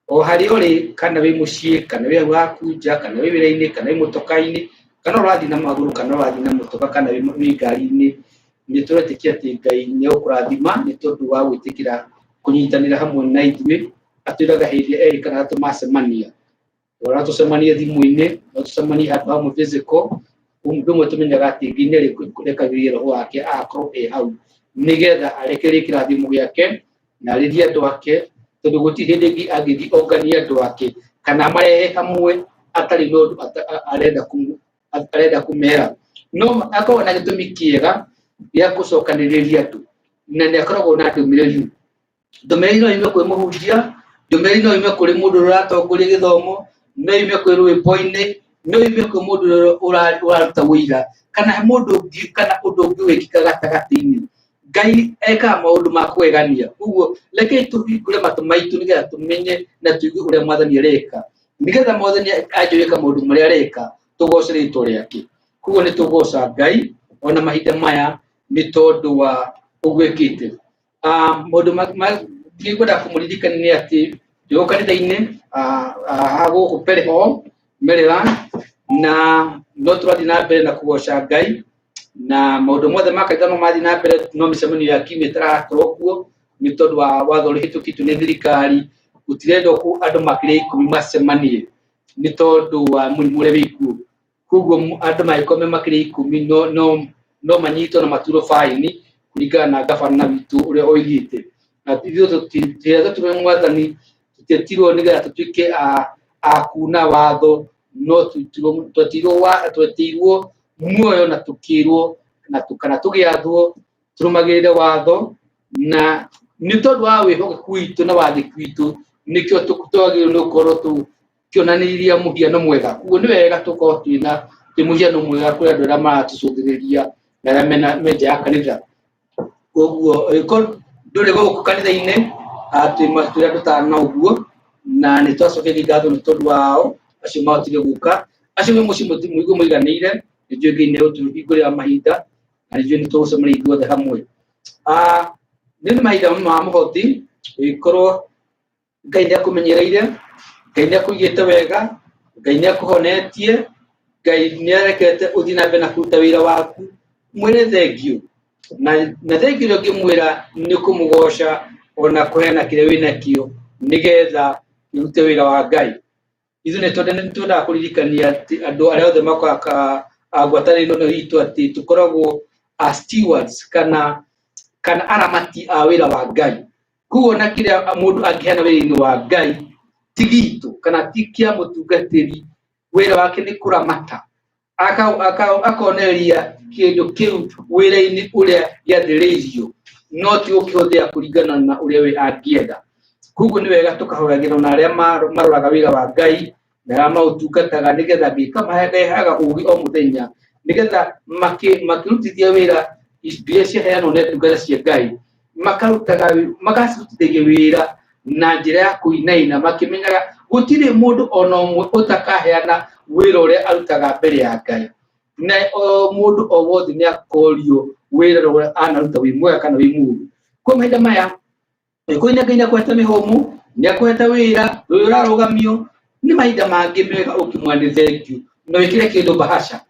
O harĩa ũrĩ, kana wĩ mũciĩ, kana wĩ hau haku nja, kana wĩ wĩra-inĩ, kana wĩ mũtoka-inĩ, kana ũrathiĩ na magũrũ, kana ũrathiĩ na mũtoka, kana wĩ ngari-inĩ, nĩ tũretĩkia atĩ Ngai nĩ egũkũrathima nĩ tondũ wa gwĩtĩkĩra kũnyitanĩra hamwe na ithuĩ. Atwĩraga hĩndĩ ĩrĩa erĩ kana atatũ macemania, no tũcemanie thimũ-inĩ, no tũcemanie handũ hamwe physical. Ũndũ ũmwe tũmenyaga atĩ Ngai nĩ arĩrekagĩria roho wake agakorwo e hau nĩgetha arekererie kĩrathimo gĩake na arĩrie andũ ake, tondũ gũtirĩ hĩndĩ ĩngĩ angĩthiĩ onganie andũ ake kana marehe hamwe atarĩ na ũndũ arenda kũmera. No akoragwo na gĩtũmi kĩega gĩa gũcokanĩrĩria andũ, na nĩ akoragwo na ndũmĩrĩri. Ndũmĩrĩri no yume kwĩ mũhunjia, ndũmĩrĩri no yume kũrĩ mũndũ ũrĩa ũratongoria gĩthomo, no yume kwĩ rwĩmbo-inĩ, no yume kwĩ mũndũ ũrĩa ũraruta ũira, kana mũndũ ũngĩ kana ũndũ ũngĩ wĩkĩka gatagatĩ-inĩ. Ngai ekaga maũndũ ma kũgegania. Koguo rekei tũhingũre matũ maitũ nĩgetha tũmenye na tũigue ũrĩa Mwathani areka. Nĩgetha Mwathani anjie gwĩka maũndũ marĩa areka, tũgoce rĩtwa rĩake. Koguo nĩ tũgoca Ngai ona mahinda maya nĩ tondũ wa ũguo ekĩte. Maũndũ ngwenda kũmũririkania nĩ atĩ ndĩ kanitha-inĩ haha gũkũ Perry Hall, Maryland, na no tũrathiĩ na mbere na kũgoca Ngai, na maũndũ mothe ma kanitha no marathiĩ na mbere, no mĩcemanio ya kiumia ĩtarakorwo kuo nĩ tondũ wa watho ũrĩa ũhĩtũkĩtio nĩ thirikari Gũtirendwo andũ makĩria 10 macemanie nĩ tondũ wa mũrimũ ũrĩa wĩkuo. Koguo andũ mangĩkorwo me makĩria 10 no manyitwo na maturwo baini kũringana na gabana witũ ũrĩa oigĩte. Na ithuĩ tũtirĩa mwathani tũtietirwo nĩgetha tũtuĩke a kuna watho, no twetirwo muoyo na tukirwo na kana tũgĩathwo tũrũmagĩrĩre watho, na nĩ tondũ wa wĩhokeku witũ na wathĩki witũ nĩkĩo twagĩrĩirwo nĩ gũkorwo tũkĩonanĩria mũhiano mwega. Koguo nĩ wega tũkorwo twĩna twĩ mũhiano mwega kũrĩ andũ arĩa maratũcũthĩrĩria na arĩa me nja ya kanitha. Koguo angĩkorwo ndũrĩ gũkũ kanitha-inĩ, twĩ andũ ta ana ũguo, na nĩ twacokeria ngatho nĩ tondũ wao acio mahotire gũka. Acio me mũciĩ mũigue mũiganĩire, nĩ njũĩ Ngai nĩ egũtũhingũrĩra mahinda, na nĩ njũĩ nĩ tũgũcemania ithuothe hamwe. Nĩ mahinda ma mũhoti, ũngĩkorwo Ngai nĩ akũmenyereire, Ngai nĩ akũigĩte wega, Ngai nĩ akũhonetie, Ngai nĩ arekete ũthiĩ na mbere na kũruta wĩra waku, mwĩre thengiũ. Na thengiũ ũrĩa ũngĩmwĩra nĩ kũmũgoca ona kũheana kĩrĩa wĩnakĩo nĩgetha ũrute wĩra wa Ngai. Ithuĩ nĩ twendaga kũririkania atĩ andũ arĩa othe makoragwo ngwatanĩro ĩno itũ atĩ tũkoragwo a stewards kana aramati a wĩra wa Ngai. Koguo ona kĩrĩa mũndũ angĩheana wĩra-inĩ wa Ngai ti gitũ kana ti kĩa mũtungatĩri, wĩra wake nĩ kũramata, akonereria kĩndũ kĩu wĩra-inĩ ũrĩa gĩathĩrĩirio, no ti gũkĩhũthĩra kũringana na ũrĩa we angĩenda. Koguo nĩ wega tũkahoyagĩra na arĩa maroraga wĩra wa Ngai na arĩa maũtungataga, nĩgetha ngĩkamaheaga ũgĩ o mũthenya, nĩgetha makĩrutithia wĩra iria ciaheanwo nĩ ndungata cia Ngai, makarutaga magacirutithagia wĩra na njĩra ya kũinaina, makĩmenyaga gũtirĩ mũndũ ona ũmwe ũtakaheana wĩra ũrĩa arutaga mbere ya Ngai. Na o mũndũ o wothe nĩ akorio wĩra ũrĩa anaruta wĩ mwega kana wĩ mũũru. Kwa mahinda maya angĩkorwo Ngai nĩ akũhete mĩhũmũ, nĩ akũhete wĩra, ndũrĩ ũrarũgamio, nĩ mahinda mangĩ mega ũkĩmwĩra nĩ thengiũ na wĩkĩre kĩndũ bahasha.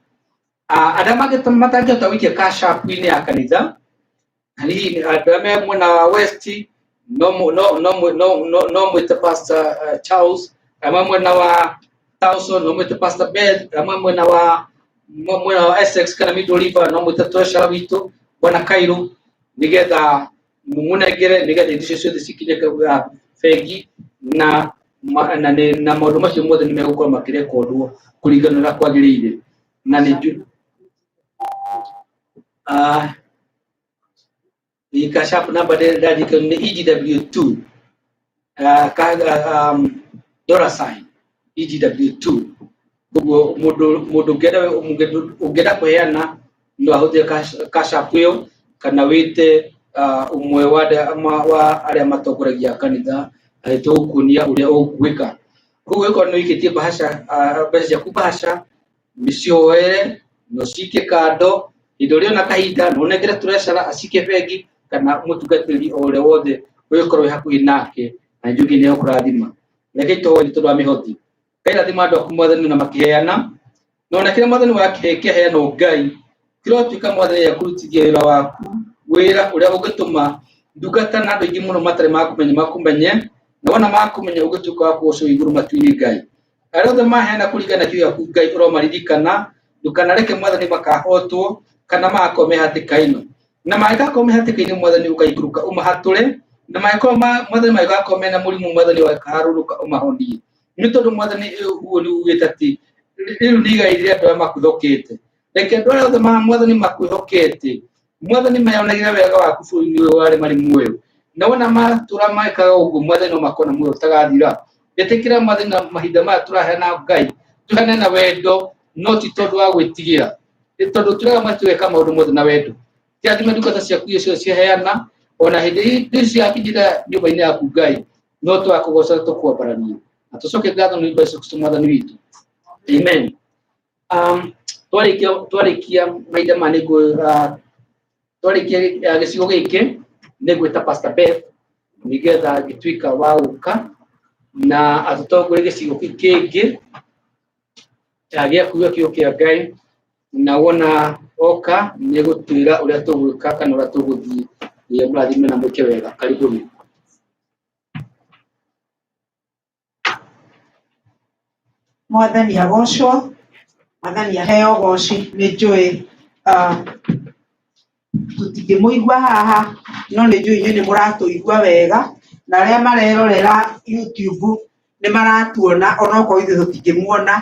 Arĩa matangĩhota gũikia cash app-inĩ ya kanitha, hihi andũ arĩa me mwena wa West no mwĩte Pastor Charles, arĩa me mwena wa Towson no mwĩte Pastor Beth, arĩa me mwena wa Essex kana Middle River no mwĩte treasurer witũ Bwana Kairu, nĩgetha mũmũnengere nĩgetha indo icio ciothe cikinye bengi, na maũndũ macio mothe nĩ megũkorwo makĩrekondwo kũringana na ũrĩa kwagĩrĩire. Na nĩ cash app number ndandĩka nĩ EGW2 dollar sign EGW2. Koguo mũndũ ũngĩenda kũheana no ahũthĩre cash app ĩyo, kana wĩte ũmwe wa arĩa matongoragia kanitha tũgũkuonia ũrĩa ũgwĩka. Koguo ĩkorwo nĩ ũikĩtie bahasha, mbeca ciaku bahasha, mĩcioere na ũcikie kando, hĩndĩ ĩrĩa ũrĩona kahinda no ũnengere treasurer acikie bengi kana mũtungatĩri o ũrĩa wothe ũngĩkorwo wĩ hakuhĩ nake, na njuge nĩ egũkũrathima. Reke tũhoe nĩ tondũ wa mĩhoti. Ngai rathima andũ aku mwathani na makĩheana, na ona kĩrĩa mwathani wakĩheanwo Ngai kĩrotuĩka mwathani ekũrutithia wĩra waku, wĩra ũrĩa ũngĩtũma ndungata na andũ aingĩ mũno matarĩ makũmenya makũmenye, na wona makũmenya ũngĩtuĩka wa kũgocwo igũrũ matu-inĩ Ngai. Arĩa othe maheana kũringana na kiugo gĩaku Ngai ũromaririkana, ndũkanareke mwathani makahotwo kana magakorwo me hatĩka-inĩ. Na mangĩgakorwo me hatĩka-inĩ mwathani ũkaikũrũka ũmahatũre, na mangĩkorwo mwathani mangĩgakorwo mena mũrimũ mwathani ũkaharũrũka ũmahonie. Nĩ tondũ mwathani ũguo nĩ ugĩte atĩ rĩu nĩ igai rĩa andũ arĩa makwĩhokete. Reke andũ arĩa othe mwathani makwĩhokete, mwathani mayonagĩre wega waku bũrũri-inĩ ũyũ wa arĩa marĩ muoyo. Na wona matũra mekaga ũguo mwathani no makona muoyo ũtagathira. Ĩtĩkĩra mwathani na mahinda maya tũraheana Ngai, tũheane na wendo no ti tondũ wa gwĩtigĩra. Nĩ tondũ tũrega mwathani tũgeka maũndũ mothe na wendo. Kĩrathime ndungata ciaku iria ciothe ciaheana, ona hĩndĩ ĩrĩa ciakinyĩra nyũmba-inĩ yaku Ngai, no twakũgoca tũkwambararia. Na tũcoke ngatho nĩ ũndũ wa Jesũ Kristo mwathani witũ. Amen. Twarĩkia mahinda maya nĩ twarĩkia gĩcigo gĩkĩ nĩ ngwĩta Pastor Beth nĩgetha angĩtuĩka wa gũka na atũtongorie gĩcigo kĩu kĩngĩ gĩa kuuga kiugo kĩa Ngai, na wona oka nĩ egũtwĩra ũrĩa tũgwĩka kana ũrĩa tũgũthiĩ. Ngai amũrathime na mwĩke wega. Karibuni.
Mwathani agocwo, Mwathani aheo goci. Nĩ njũĩ tũtingĩmũigua haha, no nĩ njũĩ inyuĩ nĩ mũratũigua wega, na arĩa marerorera YouTube nĩ maratuona onokorwo ithuĩ tũtingĩmuona.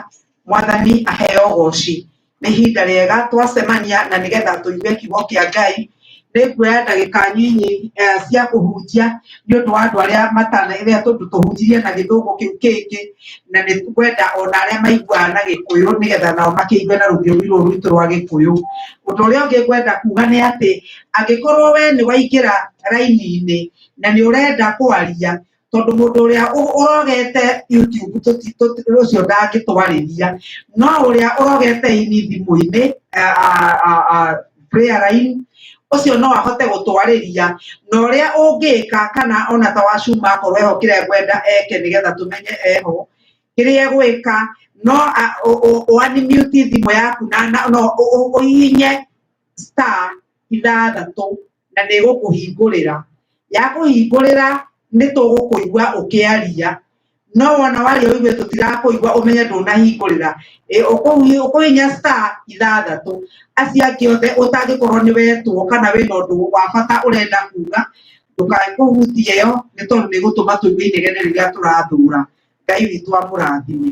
Mwathani aheo goci. Nĩ ihinda rĩega twacemania na nĩgetha tũigue kiugo kĩa Ngai. Nĩ nguoya ndagĩka nyinyi cia kũhunjia nĩ ũndũ wa andũ arĩa matana rĩrĩa tondũ tũhunjirie na gĩthũngũ kĩu kĩngĩ, na nĩ ngwenda ona arĩa maiguaga na gĩkũyũ nĩgetha nao makĩigue na rũthiomi rũrũ rwitũ rwa gĩkũyũ. Ũndũ ũrĩa ũngĩ ngwenda kuga nĩ atĩ angĩkorwo we nĩ waingĩra raini-inĩ na nĩ ũrenda kwaria, tondũ mũndũ ũrĩa ũrogete YouTube ũcio ndangĩtwarĩria, no ũrĩa ũrogete ini thimũ-inĩ, prayer line, ũcio no ahote gũtwarĩria. Na ũrĩa ũngĩka, kana ona ta wacuma akorwo eho, kĩrĩa ngwenda eke nĩgetha tũmenye eho, kĩrĩa egwĩka no ũunmute thimũ yaku na no ũhihinye star ithathatũ na nĩ ĩgũkũhingũrĩra. Yakũhingũrĩra nĩ tũgũkũigua ũkĩaria, no wona waria ũigue tũtirakũigua ũmenye ndũnahingũrĩra. Ũkũhihinya star ithathatũ. Acio angĩ othe ũtangĩkorwo nĩ wetwo kana wĩna ũndũ wa bata ũrenda kuga, ndũkae kũhutia ĩyo nĩ tondũ nĩ ĩgũtũma tũigue inegene rĩrĩa tũrathũra. Ngai witũ amũrathime.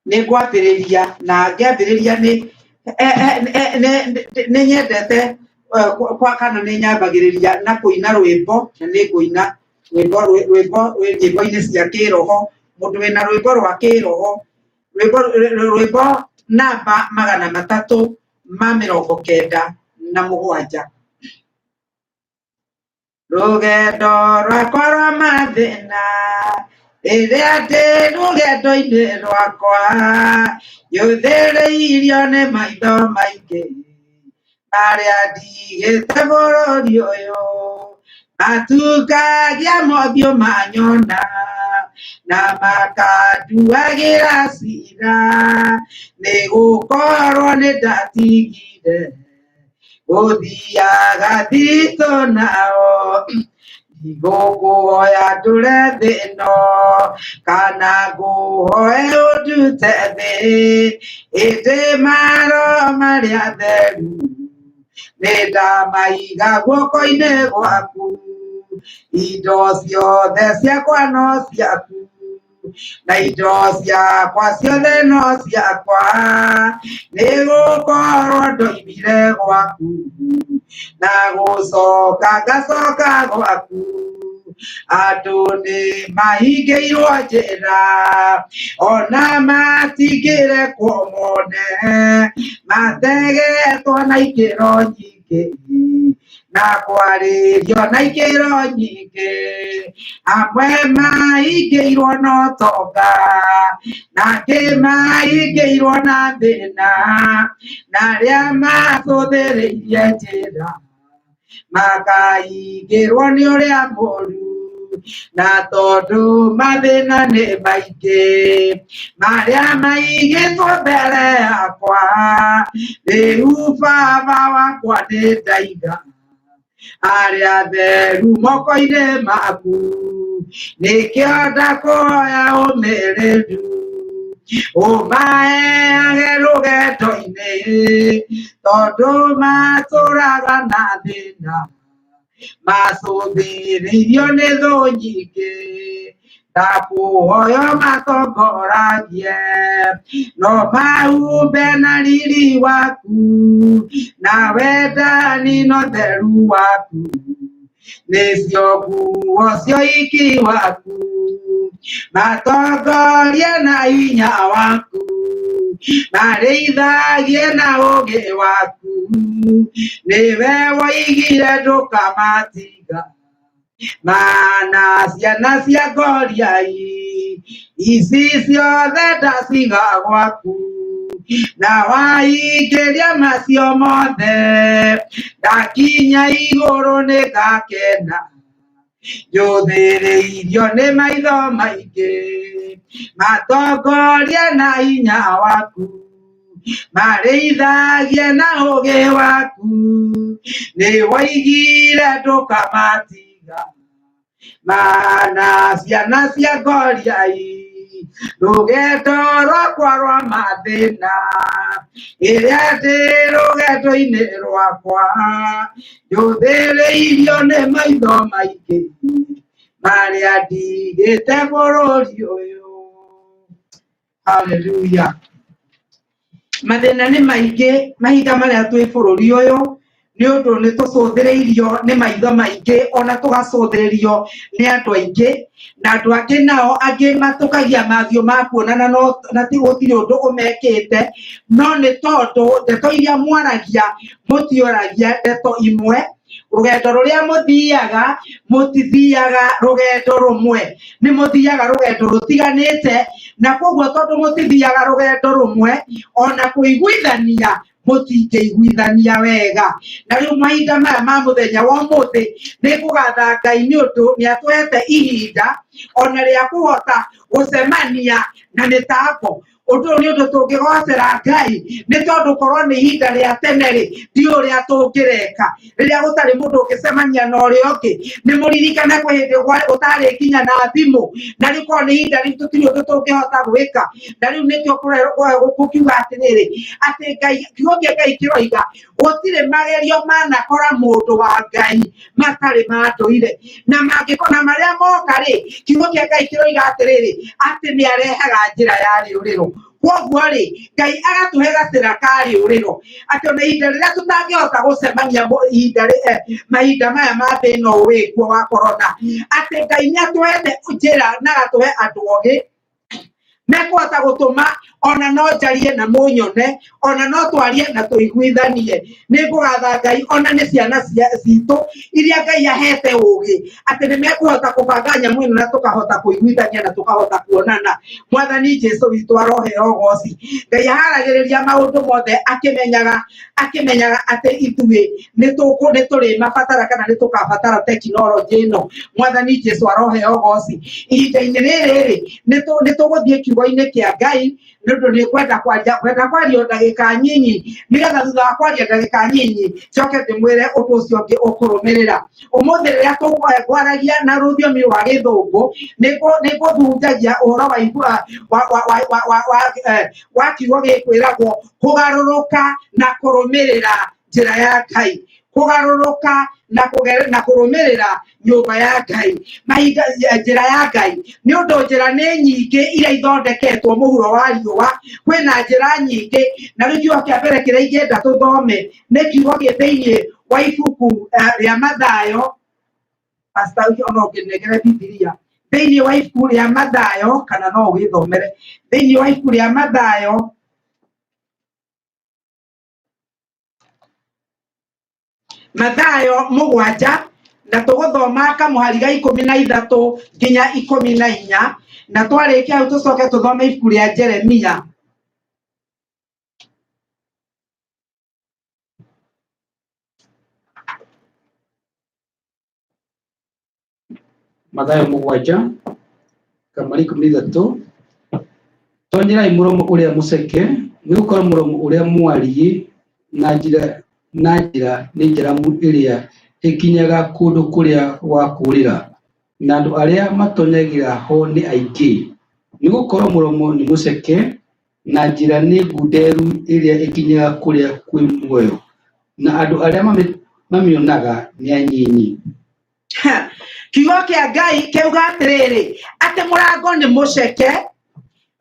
Nĩ ngwambĩrĩria, na ngĩambĩrĩria nĩ nyendete kwa kana nĩ nyambagĩrĩria na kũina rwĩmbo, na nĩ ngũina rwĩmbo rwĩmbo rwĩ nyĩmbo-inĩ cia kĩroho. Mũndũ wĩna rwĩmbo rwa kĩroho, rwĩmbo namba 397. Rũgendo rwakwa rwa mathĩna, rĩrĩa ndĩ rũgendo-inĩ rwakwa, nyũthĩrĩirio nĩ maitho maingĩ marĩa ndigĩte bũrũri ũyũ, matungagia mothiũ manyona na makanduagĩra cira, nĩ gũkorwo nĩ ndatigire gũthiaga thiritũ nao. Ndigũkũhoya ndũre thĩ ĩno, kana ngũhoe ũndute thĩ, ĩndĩ maroho marĩa theru nĩ ndamaiga guoko-inĩ gwaku. Indo ciothe ciakwa no ciaku, na indo ciakwa ciothe no ciakwa, nĩ gũkorwo ndoimire gwaku na gũcoka ngacoka gwaku. Andũ nĩ mahingĩirwo njĩra, ona matingĩrekwo mone, mategetwo na ikĩro nyingĩ na kwarĩrio na ikĩro nyingĩ. Amwe maingĩirwo na ũtonga, na angĩ maingĩirwo na thĩna, na arĩa macũthĩrĩirie njĩra makaingĩrwo nĩ ũrĩa mũru, na tondũ mathĩna nĩ maingĩ marĩa maigĩtwo mbere yakwa, rĩu Baba wakwa nĩ ndaiga arĩa theru moko-inĩ maku, nĩkĩo ndakũhoya ũmĩrĩru ũmaheage rũgendo-inĩ, tondũ matũraga na thĩna, macũthĩrĩirio nĩ thũ nyingĩ. Ndakũhoya matongoragie, no mahumbe na riri waku, na wendani na ũtheru waku, nĩcio nguo cia ũhiki waku. Matongorie na hinya waku, marĩithagie na ũũgĩ waku, nĩwe woigire ndũkamatiga. Mana ciana cia Goliai, ici ciothe ndaciga gwaku, na waingĩria macio mothe, ndakinya igũrũ nĩ ngakena. Njũthĩrĩirio nĩ maitho maingĩ, matongorie na hinya waku, marĩithagie na ũũgĩ waku, nĩ woigire ndũkamatiga. Mana ciana cia Goliai, Rũgendo rwakwa rwa mathĩna, ĩrĩa ndĩ rũgendo-inĩ rwakwa, njũthĩrĩirio nĩ maitho maingĩ marĩa ndigĩte bũrũri ũyũ. Haleluya. Mathĩna nĩ maingĩ mahinda marĩa twĩ bũrũri ũyũ, nĩ ũndũ nĩ tũcũthĩrĩirio nĩ maitho maingĩ, ona tũgacũthĩrĩrio nĩ andũ aingĩ, na andũ angĩ nao angĩ matũkagia mathiũ ma kuonana no na ti gũtirĩ ũndũ ũmekĩte, no nĩ tondũ ndeto iria mwaragia mũtioragia ndeto imwe. Rũgendo rũrĩa mũthiaga mũtithiaga rũgendo rũmwe, nĩ mũthiaga rũgendo rũtiganĩte, na koguo tondũ mũtithiaga rũgendo rũmwe, ona kũiguithania mũtingĩiguithania wega. Na rĩu mahinda maya ma mũthenya wa ũmũthĩ nĩ ngũgatha Ngai nĩ ũndũ nĩ atũhete ihinda ona rĩa kũhota gũcemania na mĩtambo. Ũndũ ũyũ nĩ ũndũ tũngĩgocera Ngai, nĩ tondũ korwo nĩ ihinda rĩa tene rĩ, ndiũĩ ũrĩa tũngĩreka rĩrĩa gũtarĩ mũndũ ũngĩcemania na ũrĩa ũngĩ. Nĩ mũririkane kwĩ hĩndĩ gũtarĩ nginya na thimũ, na rĩu korwo nĩ ihinda rĩu tũtirĩ ũndũ tũngĩhota gwĩka. Na rĩu nĩkĩo gũkiuga atĩrĩrĩ, atĩ Ngai, kiugo kĩa Ngai kĩroiga gũtirĩ magerio manakora mũndũ wa Ngai matarĩ ma ndũire, na mangĩkorwo na marĩa moka rĩ, kiugo kĩa Ngai kĩroiga atĩrĩrĩ, atĩ nĩ arehaga njĩra ya rĩũrĩro. Koguo rĩ, Ngai agatũhe gacĩra ka rĩũrĩro, atĩ ona ihinda rĩrĩa tũtangĩhota gũcemania ihinda mahinda maya ma thĩna ũyũ wĩkuo wa corona, atĩ Ngai nĩ atũhete njĩra na agatũhe andũ ogĩ mekũhota gũtũma ona no njarie na mũnyone, ona no twarie na tũiguithanie. Nĩ ngũgatha Ngai ona nĩ ciana citũ iria Ngai ahete ũgĩ, atĩ nĩ mekũhota kũbanga nyamũ ĩno na tũkahota kũiguithania na tũkahota kuonana. Mwathani Jesu witũ aroheo ũgoci. Ngai aharagĩrĩria maũndũ mothe akĩmenyaga atĩ ithuĩ nĩ tũrĩmabatara kana nĩ tũkabatara tekinoronjĩ ĩno. Mwathani Jesu aroheo ũgoci. Ihinda-inĩ rĩrĩ rĩ, nĩ tũgũthiĩ kiugo-inĩ kĩa Ngai, nĩ ũndũ nĩ kwenda kwaria, kwenda kwaria ndagĩka nyinyi, nĩgetha thutha wa kwaria ndagĩka nyinyi njoke ndĩmwĩre ũndũ ũcio ũngĩ ũkũrũmĩrĩra. Ũmũthĩ rĩrĩa tũkwaragia na rũthiomi rwa gĩthũngũ, nĩ ngũthunjagia ũhoro wa igua, wa, wa, wa, wa, wa, wa, wa kiugo gĩkwĩragwo kũgarũrũka na kũrũmĩrĩra njĩra ya Ngai. Kũgarũrũka na na kũrũmĩrĩra nyũmba ya Ngai, mahinda njĩra ya Ngai. Nĩ ũndũ njĩra nĩ nyingĩ iria ithondeketwo mũhuro wa riũa, kwĩna njĩra nyingĩ. Na rĩu kiugo kĩa mbere kĩrĩa ingĩenda tũthome nĩ kiugo gĩ thĩinĩ wa ibuku rĩa Mathayo. Pastor ũcio ona ũngĩnengere Bibilia thĩinĩ wa ibuku rĩa Mathayo, kana no ũgĩthomere thĩinĩ wa ibuku rĩa Mathayo Mathayo 7, na tũgũthoma kamũhari ga 13 nginya 14, na twarĩkia hau tũcoke tũthome ibuku rĩa Jeremia.
Mathayo 7 kamũhari 13, tonyerai mũromo ũrĩa mũceke, nĩgũkorwo mũromo ũrĩa mwariĩ na njĩra nĩ njaramu ĩrĩa ĩkinyaga kũndũ kũrĩa gwa kũũrĩra, na andũ arĩa matonyagĩra ho nĩ aingĩ. Nĩgũkorwo mũromo nĩ mũceke, na njĩra nĩ ngunderu ĩrĩa ĩkinyaga kũrĩa kwĩ muoyo, na andũ arĩa mamĩonaga nĩ anyinyi.
Kiugo kĩa Ngai kĩuga atĩrĩrĩ, atĩ mũrango nĩ mũceke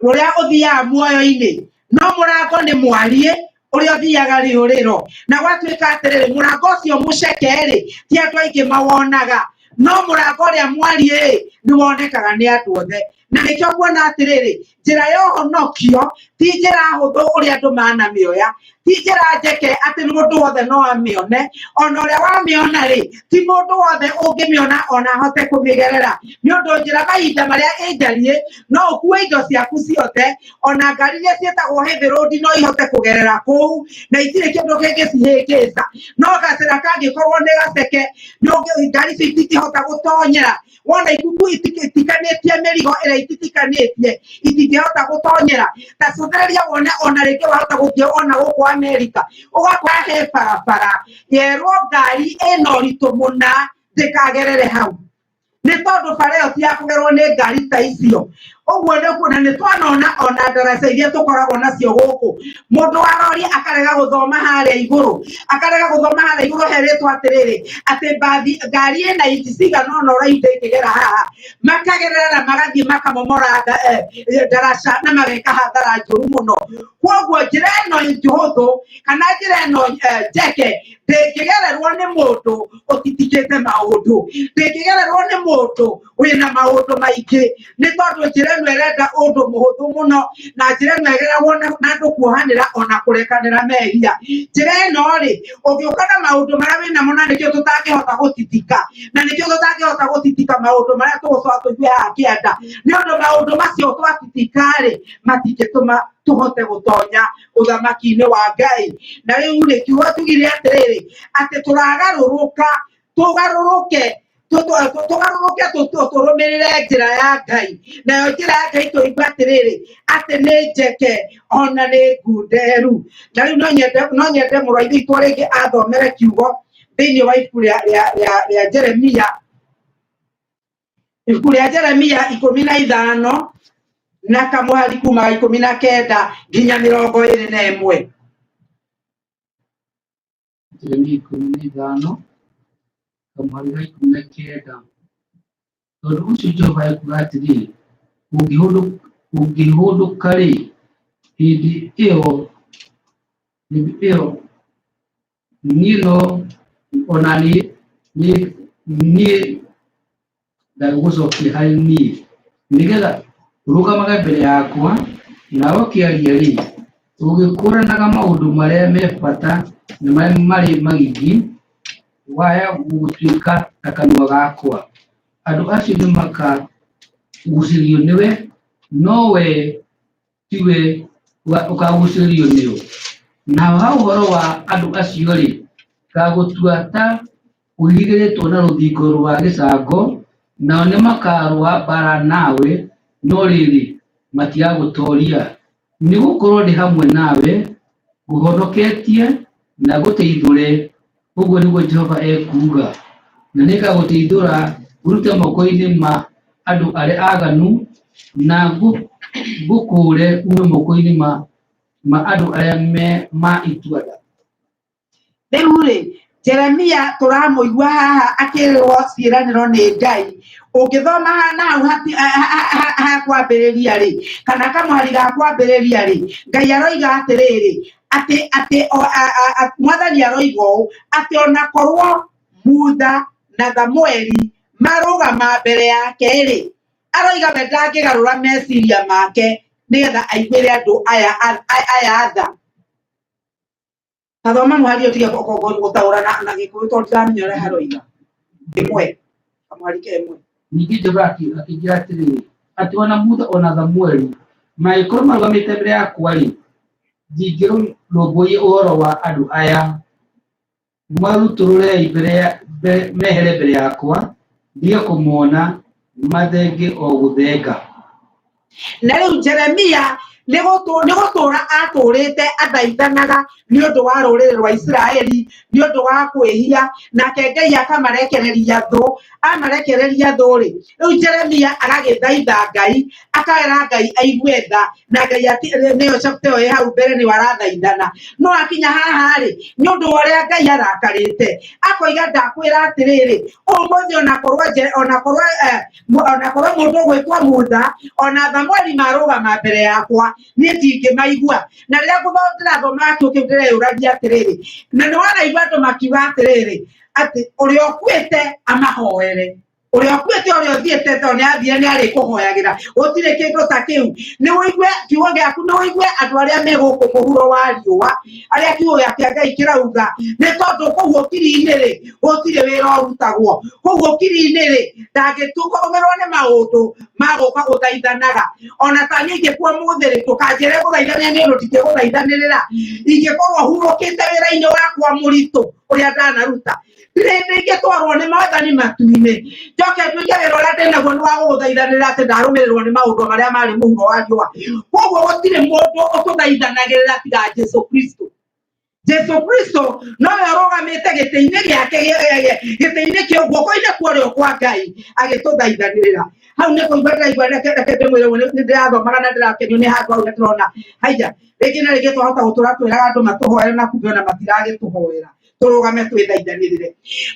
ũrĩa ũthiaga muoyo-inĩ, no mũrango nĩ mwariĩ ũrĩa ũthiaga rĩũrĩro. Na gwatuĩka atĩrĩrĩ, mũrango ũcio mũceke-rĩ, ti andũ aingĩ mawonaga, no mũrango ũrĩa mwariĩ-rĩ, nĩ wonekaga nĩ andũ othe. Na nĩkĩo kuona atĩrĩrĩ, njĩra ya ũhonokio ti njĩra hũthũ ũrĩa andũ manamĩoya, ti njĩra njeke atĩ mũndũ wothe no amĩone. Ona ũrĩa wamĩona rĩ, ti mũndũ wothe ũngĩmĩona ona ahote kũmĩgerera. Nĩ ũndũ njĩra mahinda marĩa ĩ njariĩ, no ũkue indo ciaku ciothe, ona ngari iria ciĩtagwo heavy load no ihote kũgerera kũu, na itirĩ kĩndũ kĩngĩcihĩngĩca. No gacĩra kangĩkorwo nĩ gaceke, ngari icio itingĩhota gũtonyera. Wona ikuku itikanĩtie mĩrigo ĩrĩa ititikanĩtie, itingĩhota gũtonyera. Ta cũthĩrĩria wone ona rĩngĩ wahota gũthiĩ ona gũkũ Amerika, ũgakora he barabara yerwo ngari ĩna ũritũ mũna ndĩkagerere hau, nĩ tondũ bara ĩyo ti ya kũgerwo nĩ ngari ta icio. Ũguo nĩ kuona nĩ twanona ona ndaraca iria tũkoragwo nacio gũkũ, mũndũ wa rori akarega gũthoma harĩa igũrũ, akarega gũthoma harĩa igũrũ herĩtwo atĩrĩrĩ atĩ mbathi ngari ĩna inji cigana ũna ũraita ĩkĩgera haha, makagerera na magathiĩ makamomora ndaraca na mageka hathara njũru mũno. Kwoguo njĩra ĩno njũhũthũ kana njĩra ĩno njeke ndĩngĩgererwo nĩ mũndũ ũtitikĩte maũndũ, ndĩngĩgererwo nĩ mũndũ wĩna maũndũ maingĩ, nĩ tondũ njĩra ĩno ĩrenda ũndũ mũhũthũ mũno, na njĩra ĩno ĩgeragwo na andũ kuohanĩra ona kũrekanĩra mehia. Njĩra ĩno rĩ, ũngĩũka na maũndũ marĩa wĩnamo na nĩkĩo tũtangĩhota gũtitika, na nĩkĩo tũtangĩhota gũtitika maũndũ marĩa tũgũcoka tũigue haha kĩanda, nĩ ũndũ maũndũ macio twatitika rĩ, matingĩtũma tũhote gũtonya ũthamaki-inĩ wa Ngai. Na rĩu rĩ, kiugo tugire atĩrĩrĩ, atĩ tũragarũrũka, tũgarũrũke, tũgarũrũke tũrũmĩrĩre njĩra ya Ngai. Nayo njĩra ya Ngai tũigua atĩrĩrĩ, atĩ nĩ njeke ona nĩ ngunderu. Na rĩu no nyende mũrũ wa Ithe witũ rĩngĩ athomere kiugo thĩinĩ wa ibuku rĩa Jeremia, ibuku rĩa Jeremia 15 na kamũhari kuma 19 nginya 21.
Jeremia 15 kamũhari ga 19. Tondũ ũcio Jehova ekuuga atĩrĩ, ũngĩhũndũka-rĩ, hĩndĩ ĩyo niĩ no ona niĩ ndagũgũcokia harĩ niĩ, nĩgeetha ũrũgamage mbere yakwa, nawe ũkĩaria-rĩ, ũgĩkũũranaga maũndũ marĩa me bata na marĩa marĩ magigi, waya gũtuĩka ta kanua gakwa. Andũ acio nĩmakaguucĩrĩrio nĩwe, no wee tiwe ũkaguucĩrĩrio nĩo. Naho ha ũhoro wa andũ acio-rĩ, ngagũtua ta ũirigĩtwo na rũthingo rwa gĩcango, nao nĩmakarũa mbaara nawe, no rĩrĩ, matigagũtooria. Nĩgũkorwo ndĩ hamwe nawe, ngũhonoketie na ngũteithũre, ũguo nĩguo Jehova ekuuga. Na nĩngagũteithũra ngũrute moko-inĩ ma andũ arĩa aaganu, na ngũkũũre uume moko-inĩ ma andũ arĩa ma itua-nda.
Rĩu rĩ, Jeremia tũramũigua haha akĩrwo ciĩranĩro nĩ Ngai. Ũngĩthoma na hau ha kwambĩrĩria rĩ, kana kamũhari ga kwambĩrĩria rĩ, Ngai aroiga atĩrĩrĩ, atĩ atĩ Mwathani aroiga ũũ, atĩ ona korwo Mutha na Thamueli marũgama mbere yake rĩ, aroiga we ndangĩgarũra meciria make nĩgetha aiguĩre andũ aya tha. Tathoma mũhari ũtige gũtaũra na Gĩkũyũ tondũ ndiramenya ũrĩa haroiga. Ĩmwe, kamũhari ke ĩmwe.
Ningĩ Jehova akĩnjĩra atĩrĩrĩ, atĩ ona Mutha ona Thamueli mangĩkorwo marũgamĩte mbere yakwa-rĩ, ndingĩrũmbũiya ũhoro wa andũ aya. Marutũrũrei mehere mbere yakwa, ndige kũmona, mathenge o gũthenga.
Na rĩu Jeremia nĩ gũtũũra atũũrĩte athaithanaga nĩ ũndũ wa rũrĩrĩ rwa Isiraeli, nĩ ũndũ wa kwĩhia, nake Ngai akamarekereria thũ. Amarekereria thũ rĩ, rĩu Jeremia agagĩthaitha Ngai, akera Ngai aigue tha, na Ngai nĩyo chapter ĩyo ĩ hau mbere nĩyo arathaithana. No akinya haha rĩ, nĩ ũndũ wa ũrĩa Ngai arakarĩte, akoiga ndakwĩra atĩrĩrĩ, ũmũthĩ onakorwo mũndũ ũgwĩtwo Mutha ona Thamueli marũgama mbere yakwa, niĩ ndingĩmaigua. Na rĩrĩa ndĩrathoma kiugo kĩu ndĩreyũragia atĩrĩrĩ, na nĩ wanaigua andũ makiuga atĩrĩrĩ, atĩ ũrĩa ũkuĩte amahoere, ũrĩa ũkuĩte ũrĩa ũthiĩte tondũ nĩ athire nĩ arĩkũhoyagĩra. Gũtirĩ kĩndũ ta kĩu. Nĩ ũigue kiugo gĩaku, nĩ ũigue andũ arĩa me gũkũ mũhuro wa riũa, arĩa kiugo gĩa kĩa Ngai kĩrauga, nĩ tondũ kũu ũkiri-inĩ rĩ, gũtirĩ wĩra ũrutagwo. Kũu ũkiri-inĩ rĩ, ndangĩtũgũmĩrwo nĩ maũndũ ma gũka gũthaithanaga. Ona ta niĩ ingĩkua ũmũthĩ rĩ, ndũkanjĩre gũthaithania nĩ ũndũ ndingĩgũthaithanĩrĩra. Ingĩkorwo hurũkĩte wĩra-inĩ wakwa mũritũ ũrĩa ndanaruta, ndirĩ hĩndĩ ingĩtwarwo nĩ mwathani matu-inĩ, njoke nduĩke wĩra ũrĩa ndĩnaguo nĩ wa gũgũthaithanĩrĩra atĩ ndarũmĩrĩrwo nĩ maũndũ marĩa marĩ mũhuro wa riũa. Koguo gũtirĩ mũndũ ũtũthaithanagĩrĩra tiga Jesu Kristo. Jesu Kristo nowe ũrũgamĩte gĩtĩ-inĩ gĩake gĩtĩ-inĩ kĩa guoko-inĩ kwa ũrĩo kwa Ngai agĩtũthaithanĩrĩra. Hau nĩ kũigua ndĩraigua, reke ndĩmwĩre ũguo, nĩ ndĩrathomaga na ndĩrakenio nĩ handũ hau na ndĩrona haiya rĩngĩ na rĩngĩ twahota gũtũra twĩraga andũ matũhoere na kumbe ona matiragĩtũhoera tũrũgame twĩthaithanĩrĩre.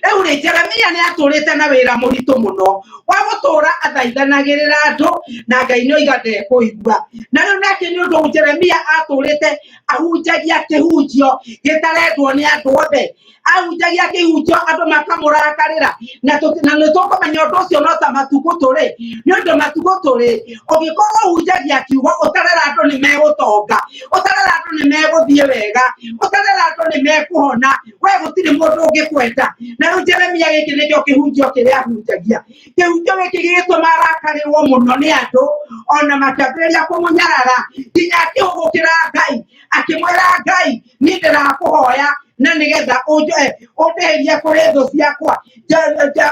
Rĩu rĩ, Jeremia nĩ atũrĩte na wĩra mũritũ mũno wa gũtũra athaithanagĩrĩra andũ na Ngai nĩ oiga ndekũigua. Na rĩu nake nĩ ũndũ Jeremia atũrĩte ahunjagia kĩhunjio gĩtarendwo nĩ andũ othe, ahunjagia kĩhunjio andũ makamũrakarĩra, na na nĩ tũkũmenya ũndũ ũcio no ta matukũ tũrĩ, nĩ ũndũ matukũ tũrĩ ũngĩkorwo ũhunjagia kiugo ũtarera andũ nĩ megũtonga, ũtarera andũ nĩ megũthiĩ wega, ũtarera andũ nĩ mekũhona, we gũtirĩ mũndũ ũngĩkwenda. Na rĩu Jeremia gĩkĩ nĩkĩo kĩhunjio kĩrĩa ahunjagia. Kĩhunjio gĩkĩ gĩgĩtũma arakarĩrwo mũno nĩ andũ, ona makĩambĩrĩria kũmũnyarara, nginya akĩhũgũkĩra Ngai akĩmwĩra Ngai, niĩ ndĩrakũhoya na nĩgetha ũndĩhĩrie kũrĩ thũ ciakwa.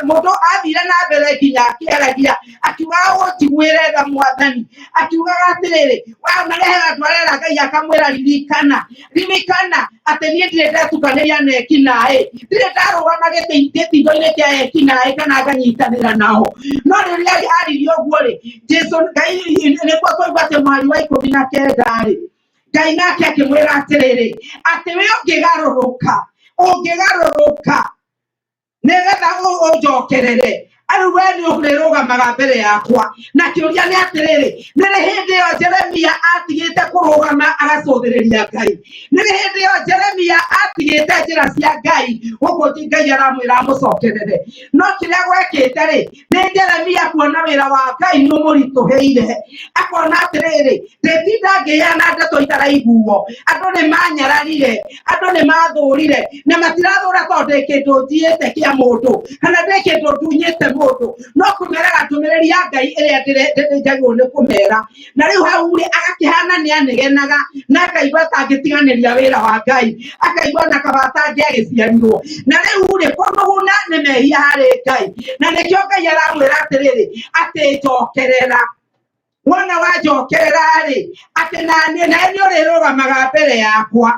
Mũndũ athire na mbere nginya akĩaragia akiugaga ũnjiguĩre tha Mwathani, akiugaga atĩrĩrĩ, marehaga andũ arera Ngai akamwĩra ririkana, ririkana atĩ niĩ ndirĩ ndatukanĩria na ekinaĩ, ndirĩ ndarũgama gĩtindo-inĩ kĩa ekinaĩ kana nganyitanĩra nao. No rĩrĩa aririe ũguo rĩ, Jesu Ngai nĩguo twaigua atĩ mweri wa 19 rĩ, Ngai nake akĩmwĩra atĩrĩrĩ, atĩ we ũngĩgarũrũka, ũngĩgarũrũka nĩgetha ũnjokerere, arĩu we nĩ ũrĩrũgamaga mbere yakwa. Na kĩũria nĩ atĩrĩrĩ, nĩ rĩ hĩndĩ ĩyo Jeremia atigĩte kũrũgama agacũthĩrĩria Ngai? Nĩ rĩ hĩndĩ ĩyo Jeremia atigĩte njĩra cia Ngai gũkũ Ngai aramwĩra amũcokerere? No kĩrĩa gwekĩte rĩ, nĩ Jeremia kuona wĩra wa Ngai nĩ ũmũritũhĩire, akona atĩrĩrĩ, ndĩtinda ngĩheana ndeto itaraiguo, andũ nĩ manyararire, andũ nĩ mathũrire, na matirathũra tondũ ndĩ kĩndũ njiĩte kĩa mũndũ kana ndĩ kĩndũ ndunyĩte mũndũ, no kũmeraga ndũmĩrĩri ya Ngai ĩrĩa njagĩrĩirwo nĩ kũmera. Na rĩu hau rĩ, agakĩhana nĩ anegenaga na akaigua atangĩtiganĩria wĩra wa Ngai, akaigua na kaba atangĩagĩciarirwo. Na rĩu rĩ, kũnuguna nĩ mehia harĩ Ngai, na nĩkĩo Ngai aramwĩra atĩrĩrĩ, atĩ njokerera. Wona wanjokerera rĩ, atĩ naniĩ nawe nĩ ũrĩrũgamaga mbere yakwa,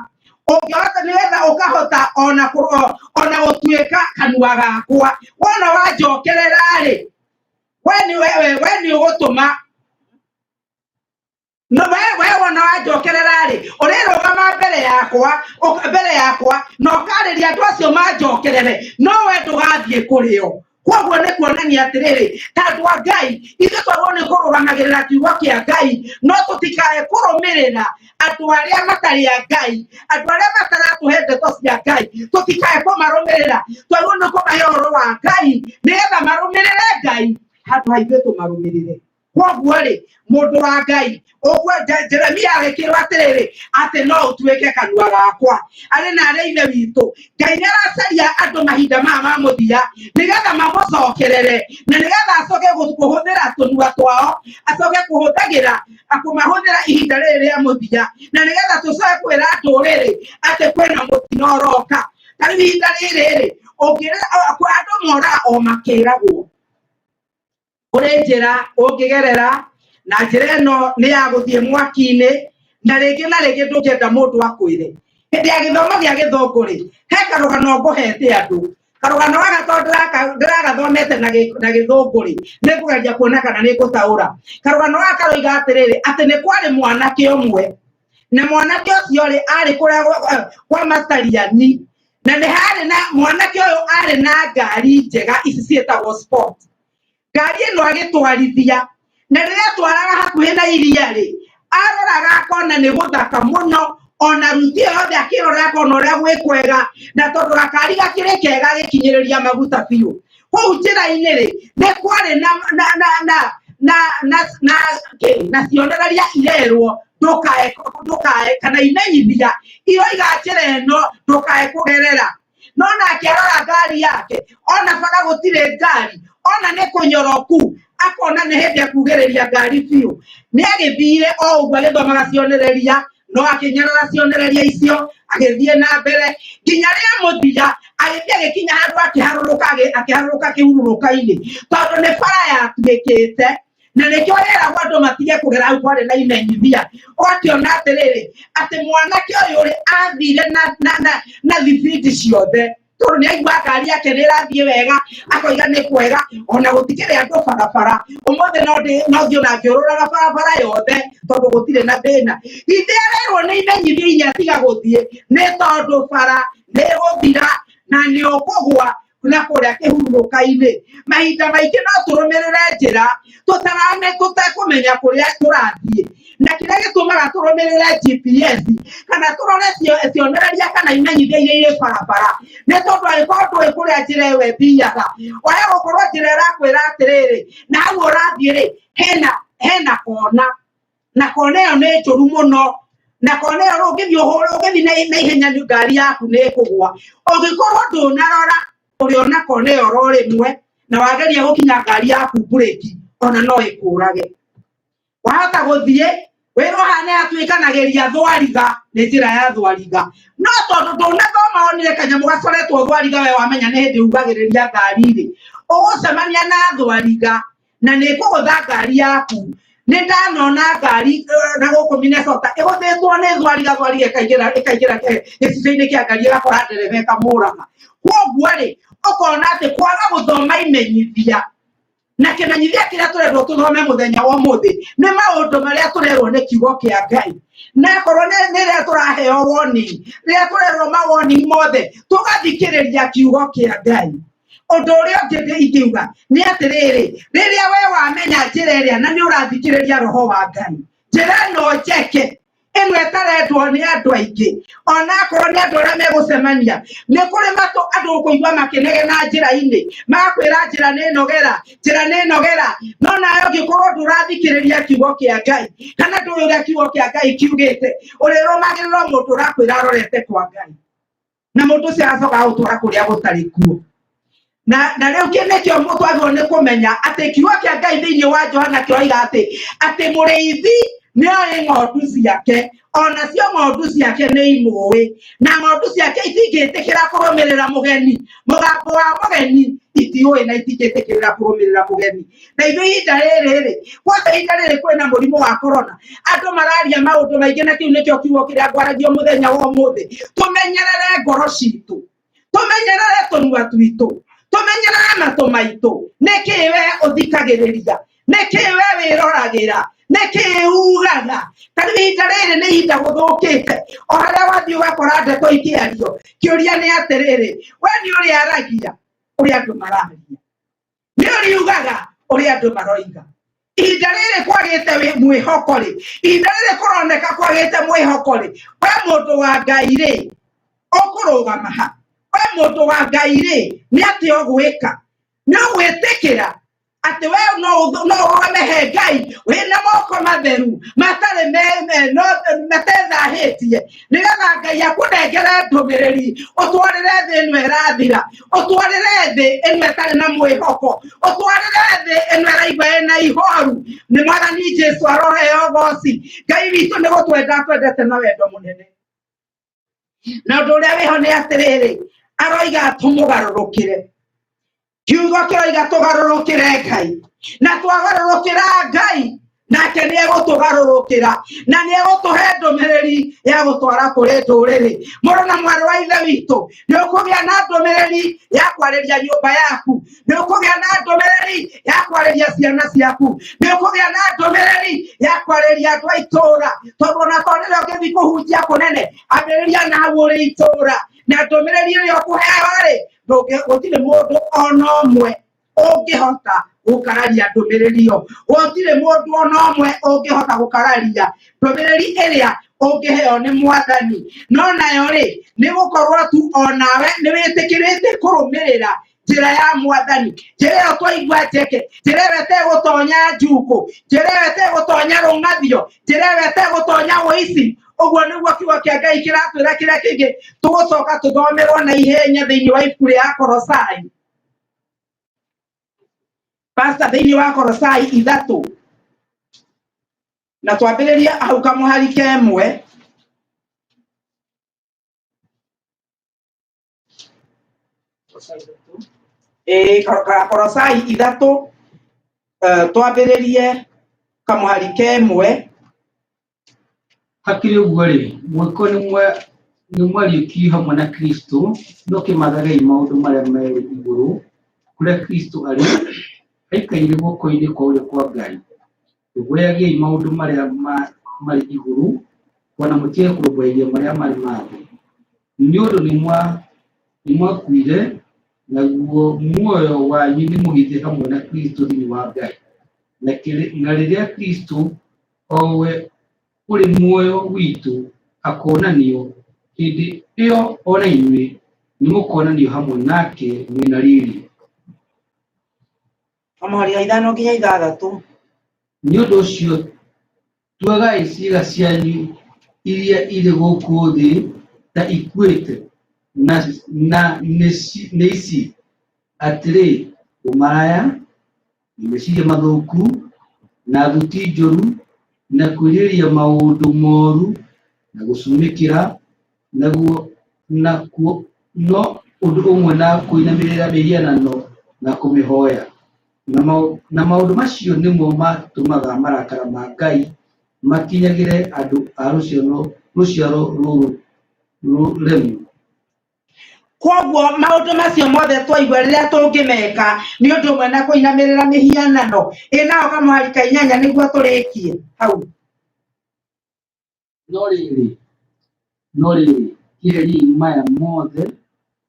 ũngĩhota nĩgetha ũkahota ona ona gũtuĩka kanua gakwa. Wona wanjokerera rĩ, we nĩ we we nĩ ũgũtũma no we we wona wanjokerera rĩ, ũrĩrũgama mbere yakwa, mbere yakwa na ũkarĩria andũ acio manjokerere, no we ndũgathiĩ kũrĩ o. Koguo nĩ kuonania atĩrĩrĩ, ta andũ a Ngai ithuĩ twagĩrĩirwo nĩ kũrũgamagĩrĩra kiugo kĩa Ngai, no tũtikae kũrũmĩrĩra andũ arĩa matarĩ a Ngai, andũ arĩa mataratũhe ndeto cia Ngai, tũtikae kũmarũmĩrĩra. Twagĩrĩirwo nĩ kũmahe ũhoro wa Ngai nĩgetha marũmĩrĩre Ngai handũ ha ithuĩ tũmarũmĩrĩre. Koguo rĩ, mũndũ wa Ngai, ũguo Jeremia agĩkĩrwo atĩrĩrĩ, atĩ no ũtuĩke kanua gakwa. Arĩ na arĩa ithe witũ, Ngai nĩ aracaria andũ mahinda maya ma mũthia nĩgetha mamũcokerere, na nĩgetha acoke kũhũthĩra tũnua twao, acoke kũhũthagĩra kũmahũthĩra ihinda rĩrĩ rĩa mũthia, na nĩgetha tũcoke kwĩra ndũrĩrĩ atĩ kwĩna mũtino ũroka. Ta rĩu ihinda rĩrĩ rĩ, ũngĩra andũ moraga o makĩragwo. Kũrĩ njĩra ũngĩgerera, na njĩra ĩno nĩ ya gũthiĩ mwaki-inĩ, na rĩngĩ na rĩngĩ ndũngĩenda mũndũ akwĩre. Hĩndĩ ya gĩthomo gĩa gĩthũngũ rĩ, he karũgano ngũhete andũ. Karũgano gaka tondũ ndĩragathomete na gĩthũngũ rĩ, nĩ ngũgeria kuona kana nĩ ngũtaũra. Karũgano gaka karoiga atĩrĩrĩ, atĩ nĩ kwarĩ mwanake ũmwe, na mwanake ũcio rĩ, arĩ kũrĩa kwa matariani, na nĩ harĩ na mwanake ũyũ arĩ na ngari njega ici ciĩtagwo sport. Ngari ĩno agĩtwarithia, na rĩrĩa atwaraga hakuhĩ na iria rĩ, aroraga akona nĩ gũthaka mũno, ona ruti ĩyo yothe akĩrora akona ũrĩa gwĩ kwega, na tondũ gakari gakĩrĩ kega agĩkinyĩrĩria maguta biũ. Kũu njĩra-inĩ rĩ, nĩ kwarĩ na na na na na na na kĩ na cionereria irerwo ndũkae ndũkae kana imenyithia iroiga njĩra ĩno ndũkae kũgerera. No nake arora ngari yake, ona bara gũtirĩ ngari, ona nĩ kũnyoroku, akona nĩ hĩndĩ ekugĩrĩria ngari biũ. Nĩ agĩthire o ũguo agĩthomaga cionereria, no akĩnyarara cionereria icio, agĩthiĩ na mbere nginya rĩa mũthia agĩthiĩ agĩkinya handũ akĩharũrũka, akĩharũrũka kĩhurũrũka-inĩ, tondũ nĩ bara yatuĩkĩte. Na nĩkĩo ĩragwo andũ matige kũgera hau kwarĩ na imenyithia. Ũgakĩona atĩrĩrĩ, atĩ mwanake ũyũ rĩ athire na thibindi ciothe, tondũ nĩ aigua ngari yake nĩ ĩrathiĩ wega, akoiga nĩ kwega, ona gũtikĩrĩ andũ barabara ũmũthĩ, no thiĩ ona ngĩũrũraga barabara yothe tondũ gũtirĩ na thĩna. Hĩndĩ arerwo nĩ imenyithia inya tiga gũthiĩ, nĩ tondũ bara nĩ ĩgũthira na nĩ ũkũgwa na kũrĩa kĩhurũka-inĩ. Mahinda maingĩ no tũrũmĩrĩre njĩra tũtarame tũtekũmenya kũrĩa tũrathiĩ, na kĩrĩa gĩtũmaga tũrũmĩrĩre GPS kana tũrore cionereria kana imenyithia iria irĩ barabara nĩ tondũ angĩkorwo ndũĩ kũrĩa njĩra ĩyo ĩthiaga, waya gũkorwo njĩra ĩrakwĩra atĩrĩrĩ, na hau ũrathiĩ rĩ hena kona, na kona ĩyo nĩ njũru mũno, na kona ĩyo ũngĩthiĩ ũhũre ũngĩthiĩ na ihenya nĩ ngari yaku nĩ ĩkũgwa. Ũngĩkorwo ndũnarora ũrĩona kona ĩyo oro rĩmwe, na wageria gũkinya ngari yaku mburĩki ona no ĩkũrage. Wahota gũthiĩ wĩrwo haha nĩ hatuĩkanagĩria thwariga, nĩ njĩra ya thwariga, no tondũ ndũnathoma wonire kanyamũ gacoretwo thwariga, we wamenya nĩ hĩndĩ ugagĩrĩria ngari rĩ, ũgũcemania na thwariga na nĩ ĩkũgũtha ngari yaku. Nĩ ndanona ngari na gũkũ Minnesota ĩgũthĩtwo nĩ thwariga, thwariga ĩkaingĩra gĩcicio-inĩ kĩa ngari ĩgakora ndereba ĩkamũraga. Kwoguo rĩ, ũkona atĩ kwaga gũthoma imenyithia, na kĩmenyithia kĩrĩa tũrerwo tũthome mũthenya wa ũmũthĩ nĩ maũndũ marĩa tũrerwo nĩ kiugo kĩa Ngai. Na akorwo nĩ rĩrĩa tũraheo warning, rĩrĩa tũrerwo ma warning mothe, tũgathikĩrĩria kiugo kĩa Ngai. Ũndũ ũrĩa ũngĩ ingiuga nĩ atĩrĩrĩ, rĩrĩa we wamenya njĩra ĩrĩa na nĩ ũrathikĩrĩria roho wa Ngai, njĩra ĩno njeke ĩno ĩtarendwo nĩ andũ aingĩ, ona akorwo nĩ andũ arĩa megũcemania, nĩ kũrĩ matũ andũ ũkũigua makĩnegena njĩra-inĩ, magakwĩra njĩra nĩ nogera, njĩra nĩ nogera, no nawe ũngĩkorwo ndũrathikĩrĩria kiugo kĩa Ngai kana ndũĩ ũrĩa kiugo kĩa Ngai kiugĩte, ũrĩrũmagĩrĩra mũndũ ũrakwĩra arorete kwa Ngai, na mũndũ ũcio agacoka agũtwara kũrĩa gũtarĩ kuo. Na rĩu kĩ nĩkĩo twagĩrĩirwo nĩ kũmenya atĩ kiugo kĩa Ngai thĩinĩ wa Johana kĩroiga atĩ mũrĩithi nĩoĩ ng'ondu ciake, onacio ng'ondu ciake nĩ imũĩ, na ng'ondu ciake itingĩtĩkĩra kũrũmĩrĩra mũgeni, mũgambo wa mũgeni itiũĩ na itingĩtĩkĩra kũrũmĩrĩra mũgeni. Na ithuĩ ihinda rĩrĩ rĩ, kwanza ihinda rĩrĩ kwĩna mũrimũ wa corona, andũ mararia maũndũ maingĩ, na kĩu nĩkĩo kiugo kĩrĩa ngwaragia mũthenya wa ũmũthĩ. Tũmenyerere ngoro citũ, tũmenyerere tũnua twitũ, tũmenyerere matũ maitũ. Nĩkĩ we ũthikagĩrĩria? Nĩkĩ we wĩroragĩra? Nĩkĩ ugaga? Ta rĩu ihinda rĩrĩ nĩ ihinda gũthũkĩte, o harĩa wathiĩ ũgakora ndeto ikĩario. Kĩũria nĩ atĩrĩrĩ, we nĩ ũrĩaragia ũrĩa andũ mararia? Nĩ ũriugaga ũrĩa andũ maroiga? Ihinda rĩrĩ kwagĩte mwĩhoko rĩ, ihinda rĩrĩ kũroneka kwagĩte mwĩhoko rĩ, we mũndũ wa Ngai rĩ, ũkũrũgama ha? We mũndũ wa Ngai rĩ, nĩ atĩa ũgwĩka? Nĩ ũgwĩtĩkĩra atĩ we no ũrũgame he Ngai wĩna moko matheru matarĩ matethahĩtie, nĩgetha Ngai akũnengere ndũmĩrĩri ũtwarĩre thĩ ĩno ĩrathira, ũtwarĩre thĩ ĩno ĩtarĩ na mwĩhoko, ũtwarĩre thĩ ĩno ĩraigua ĩna ihoru. Nĩ Mwathani Jesu aroheo ũgoci. Ngai witũ nĩ gũtwenda atwendete na wendo mũnene. Na ũndũ ũrĩa wĩho nĩ atĩrĩrĩ, aroiga tũmũgarũrũkĩre. Kiugo kĩroiga tũgarũrũkĩre Ngai, na twagarũrũkĩra Ngai nake nĩ egũtũgarũrũkĩra na nĩ egũtũhe ndũmĩrĩri ya gũtwara kũrĩ ndũrĩrĩ. Mũrũ na mwarĩ wa Ithe witũ, nĩ ũkũgĩa na ndũmĩrĩri ya kwarĩria nyũmba yaku, nĩ ũkũgĩa na ndũmĩrĩri ya kwarĩria ciana ciaku, nĩ ũkũgĩa na ndũmĩrĩri ya kwarĩria andũ a itũũra, tondũ ona to rĩrĩa ũngĩthiĩ kũhunjia kũnene, ambĩrĩria na hau ũrĩ itũũra, na ndũmĩrĩri ĩrĩa ũkũheo rĩ, gũtirĩ mũndũ ona ũmwe ũngĩhota gũkararia ndũmĩrĩri ĩyo, gũtirĩ mũndũ ona ũmwe ũngĩhota gũkararia ndũmĩrĩri ĩrĩa ũngĩheo nĩ Mwathani. No nayo rĩ, nĩ gũkorwo tu onawe nĩ wĩtĩkĩrĩte kũrũmĩrĩra njĩra ya Mwathani, njĩra ĩyo twaigua njeke, njĩra ĩyo ĩtegũtonya njukũ, njĩra ĩyo ĩtegũtonya rũng'athio, njĩra ĩyo ĩtegũtonya ũici. Ũguo nĩguo kiugo kĩa Ngai kĩratwĩra. Kĩrĩa kĩngĩ tũgũcoka tũthomerwo na ihenya thĩinĩ wa ibuku rĩa Akorosai, Pastor, thĩinĩ wa Akorosai 3, na twambĩrĩrie hau kamũhari kemwe. Ĩĩ, Akorosai 3 Twambĩrĩrie kamũhari kemwe.
Hakĩrĩ ũguo-rĩ, mũngĩkorwo nĩmwariũkirio hamwe na Kristũ, no kĩmathagei maũndũ marĩa marĩ igũrũ, kũrĩa Kristũ arĩ, aikaire guoko-inĩ kwa ũrĩo kwa Ngai. Rũmbũyagiai maũndũ marĩa marĩ igũrũ, o na mũtige kũrũmbũyagia marĩa marĩ ma thĩ. Nĩ ũndũ nĩmwakuire, naguo muoyo wanyu nĩmũhithe hamwe na Kristũ thĩinĩ wa Ngai. Na rĩrĩa Kristũ, o we ũrĩ muoyo witũ, akoonanio, hĩndĩ ĩyo o na inyuĩ nĩmũkonanio hamwe nake mwĩ na riiri.
Kamũhari ga ithano nginya ithathatũ.
Nĩ ũndũ ũcio tuagai ciĩga cianyu iria irĩ gũkũ thĩ ta ikuĩte, na nĩ ici, atĩrĩ, ũmaraya, na meciria mathũku, na thuti njũru, na kwĩrirĩria maũndũ mooru, na gũcumĩkĩra, naguo nakuo no ũndũ ũmwe na kũinamĩrĩra mĩhianano na kũmĩhoya. Na maũndũ macio nĩmo matũmaga marakara ma Ngai makinyagĩre andũ a rũciaro rũrũ rũremu.
Kwoguo maũndũ macio mothe twaigua rĩrĩa tũngĩmeka nĩ ũndũ ũmwe na kũinamĩrĩra mĩhianano. Ĩ nao kamũhari ka inyanya nĩguo tũrĩkie hau.
No rĩrĩ, kĩheriei maya mothe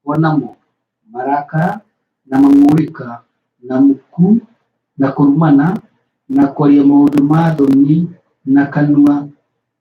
o namo, marakara, na mang'ũrĩka, na muku, na kũrumana, na kwaria maũndũ ma thoni na kanua.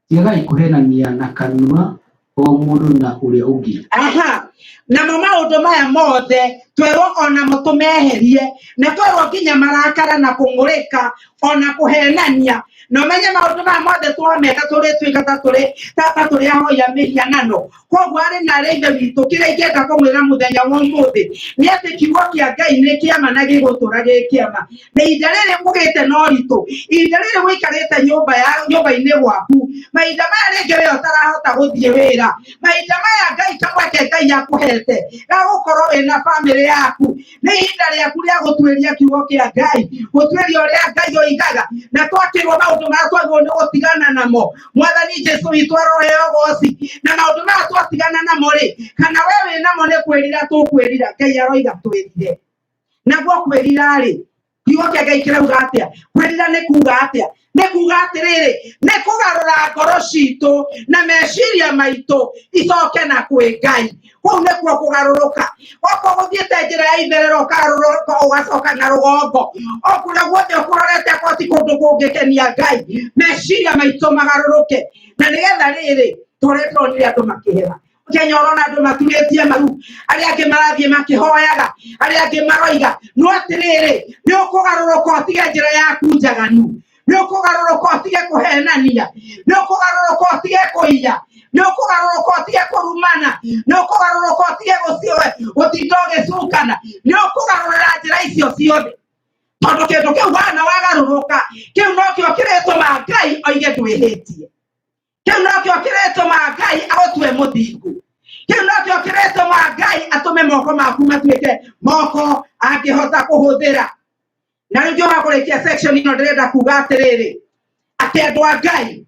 Tigagai kũheenania na kanua o mũndũ na ũrĩa ũngĩ.
Aha, namo maũndũ maya mothe twerwo onamo tũmeherie, na twerwo nginya marakara na kũng'ũrĩka ona kũhenania. Na ũmenye maũndũ maya mothe twameka tũrĩtuĩka ta tũrĩ ahoi a mĩhianano. Koguo arĩ na arĩa ithe witũ, kĩrĩa ingĩenda kũmwĩra mũthenya wa ũmũthĩ nĩ atĩ kiugo kĩa Ngai nĩ kĩama na gĩgũtũra gĩ kĩama. Na ihinda rĩrĩ ũgĩte na ũritũ, ihinda rĩrĩ ũikarĩte nyũmba-inĩ gwaku, mahinda maya rĩngĩ we ũtarahota gũthiĩ wĩra, mahinda maya Ngai kamweke Ngai akũhete ga gũkorwo wĩna bamĩrĩ yaku, nĩ ihinda rĩaku rĩa gũtuĩria kiugo kĩa Ngai, gũtuĩria ũrĩa Ngai oigaga, na twakĩrwo maũndũ marĩa twagĩrĩirwo nĩ gũtigana namo. Mwathani Jesu witũ aroheo goci. Na maũndũ maya twatigana namo rĩ, kana we wĩ namo nĩ kwĩrira tũkwĩrira, Ngai aroiga twĩrire. Naguo kwĩrira rĩ, kiugo kĩa Ngai kĩrauga atĩa? Kwĩrira nĩ kuga atĩa? Nĩ kuga atĩrĩrĩ, nĩ kũgarũra ngoro citũ na meciria maitũ icoke na kwĩ Ngai. Kũu nĩkuo kũgarũrũka. Okorwo ũthiĩte njĩra ya itherero ũkagarũrũka ũgacoka na rũgongo, o kũrĩa guothe ũkũrorete akorwo ti kũndũ kũngĩkenia Ngai, meciria maitũ magarũrũke. Na nĩgetha rĩrĩ, tũrĩa tũronire andũ makĩhera Kenya, ũrona andũ maturĩtie maru, arĩa angĩ marathiĩ makĩhoyaga, arĩa angĩ maroiga no atĩrĩrĩ, nĩ ũkũgarũrũka ũtige njĩra yaku njaganu, nĩ ũkũgarũrũka ũtige kũhenania, nĩ ũkũgarũrũka ũtige kũiya, nĩ ũkũgarũrũka ũtige kũrumana, nĩ ũkũgarũrũka ũtige gũtinda ũgĩcukana, nĩ ũkũgarũrĩra njĩra icio ciothe, tondũ kĩndũ kĩu wana wagarũrũka kĩu nokĩo kĩrĩtũma Ngai oige ndwĩhĩtie, kĩu nokĩo kĩrĩtũma Ngai agũtue mũthingu, kĩu nokĩo kĩrĩtũma Ngai atũme moko maku matuĩke moko angĩhota kũhũthĩra. Na rĩu ngĩũka kũrĩkia section ĩno, ndĩrenda kuga atĩrĩrĩ, atĩ andũ a Ngai,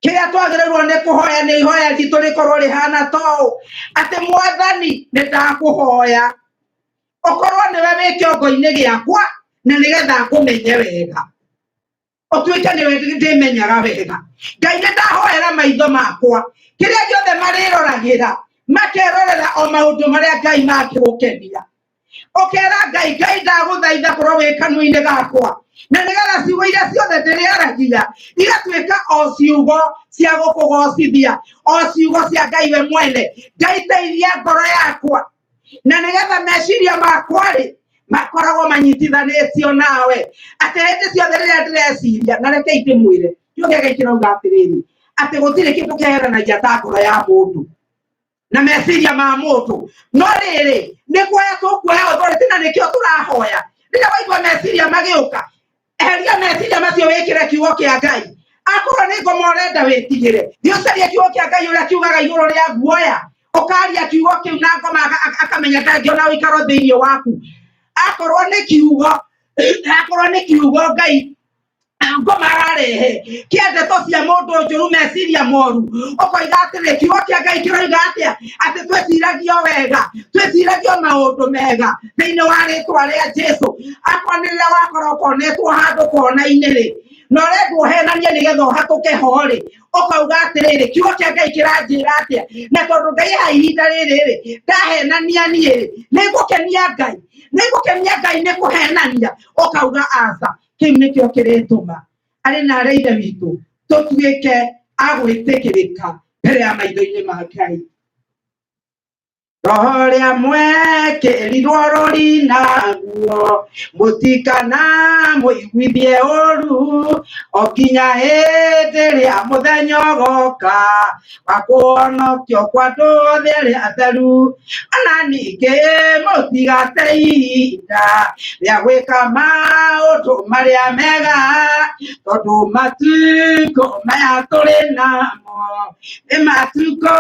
kĩrĩa twagĩrĩirwo nĩ kũhoya nĩ ihoya ritũ rĩkorwo rĩhana toũ, atĩ Mwathani nĩ ndakũhoya ũkorwo nĩwe wĩ kĩongo-inĩ gĩakwa, na nĩgetha ngũmenye wega, ũtuĩke nĩwe ndĩmenyaga wega. Ngai nĩ ndahoera maitho makwa kĩrĩa gĩothe marĩroragĩra, makerorera o maũndũ marĩa Ngai mangĩgũkenia. Ũkera Ngai, Ngai ndagũthaitha korwo wĩ kanua-inĩ gakwa, na nĩgetha ciugo iria ciothe ndĩrĩaragia igatuĩka o ciugo cia gũkũgocithia, o ciugo cia Ngai we mwene. Ngai teithia ngoro yakwa, na nĩgetha meciria makwa rĩ makoragwo manyitithanĩtio nawe, atĩ hĩndĩ ciothe rĩrĩa ndĩreciria. Na reke ndĩmwĩre, kiugo kĩa Ngai kĩrauga atĩrĩrĩ, atĩ gũtirĩ kĩndũ kĩheranagia ta ngoro ya mũndũ na meciria ma mũndũ. No rĩrĩ, nĩ kuoya tũkuoya authority, na nĩkĩo tũrahoya. Rĩrĩa waigua meciria magĩũka, eheria meciria macio, wĩkĩre kiugo kĩa Ngai. Akorwo nĩ ngoma ũrenda wĩtigĩre, thiĩ ũcarie kiugo kĩa Ngai ũrĩa kiugaga igũrũ rĩa guoya, ũkaria kiugo kĩu na ngoma akamenya ndangĩona ũikaro thĩinĩ waku. Akorwo nĩ kiugo Akorwo nĩ kiugo Ngai ngoma ararehe kia ndeto cia mundu njuru, meciria moru, ukoiga atĩrĩ, kiugo kĩa Ngai kĩroiga atĩa? Atĩ twĩciragio wega, twĩciragio maũndũ mega thĩinĩ wa rĩtwa rĩa Jesu. Akorwo nĩ rĩrĩa wakorwo ũkonetwo handũ kona-inĩ rĩ, na ũrendwo ũhenanie nĩgetha ũhatũke ho rĩ, ũkauga atĩrĩrĩ, kiugo kĩa Ngai kĩranjĩra atĩa? Na tondũ Ngai ha ihinda rĩrĩ rĩ, ndahenania niĩ rĩ, nĩngũkenia Ngai? Nĩngũkenia Ngai nĩ kũhenania? Ũkauga aca. Kĩu nĩkĩo kĩrĩtũma arĩ na arĩa ithe witũ tũtuĩke a gwĩtĩkĩrĩka mbere ya maitho-inĩ ma Ngai. Roho ũrĩa mwekĩrirwo rũri naguo, mũtikana mũiguithie ũru, o nginya hĩndĩ ĩrĩa mũthenya ũgoka wa kũhonokio kwa andũ othe arĩa atheru. Ona ningĩ mũtigate ihinda rĩa gwĩka maũndũ marĩa mega, tondũ matukũ maya tũrĩ namo nĩ matukũ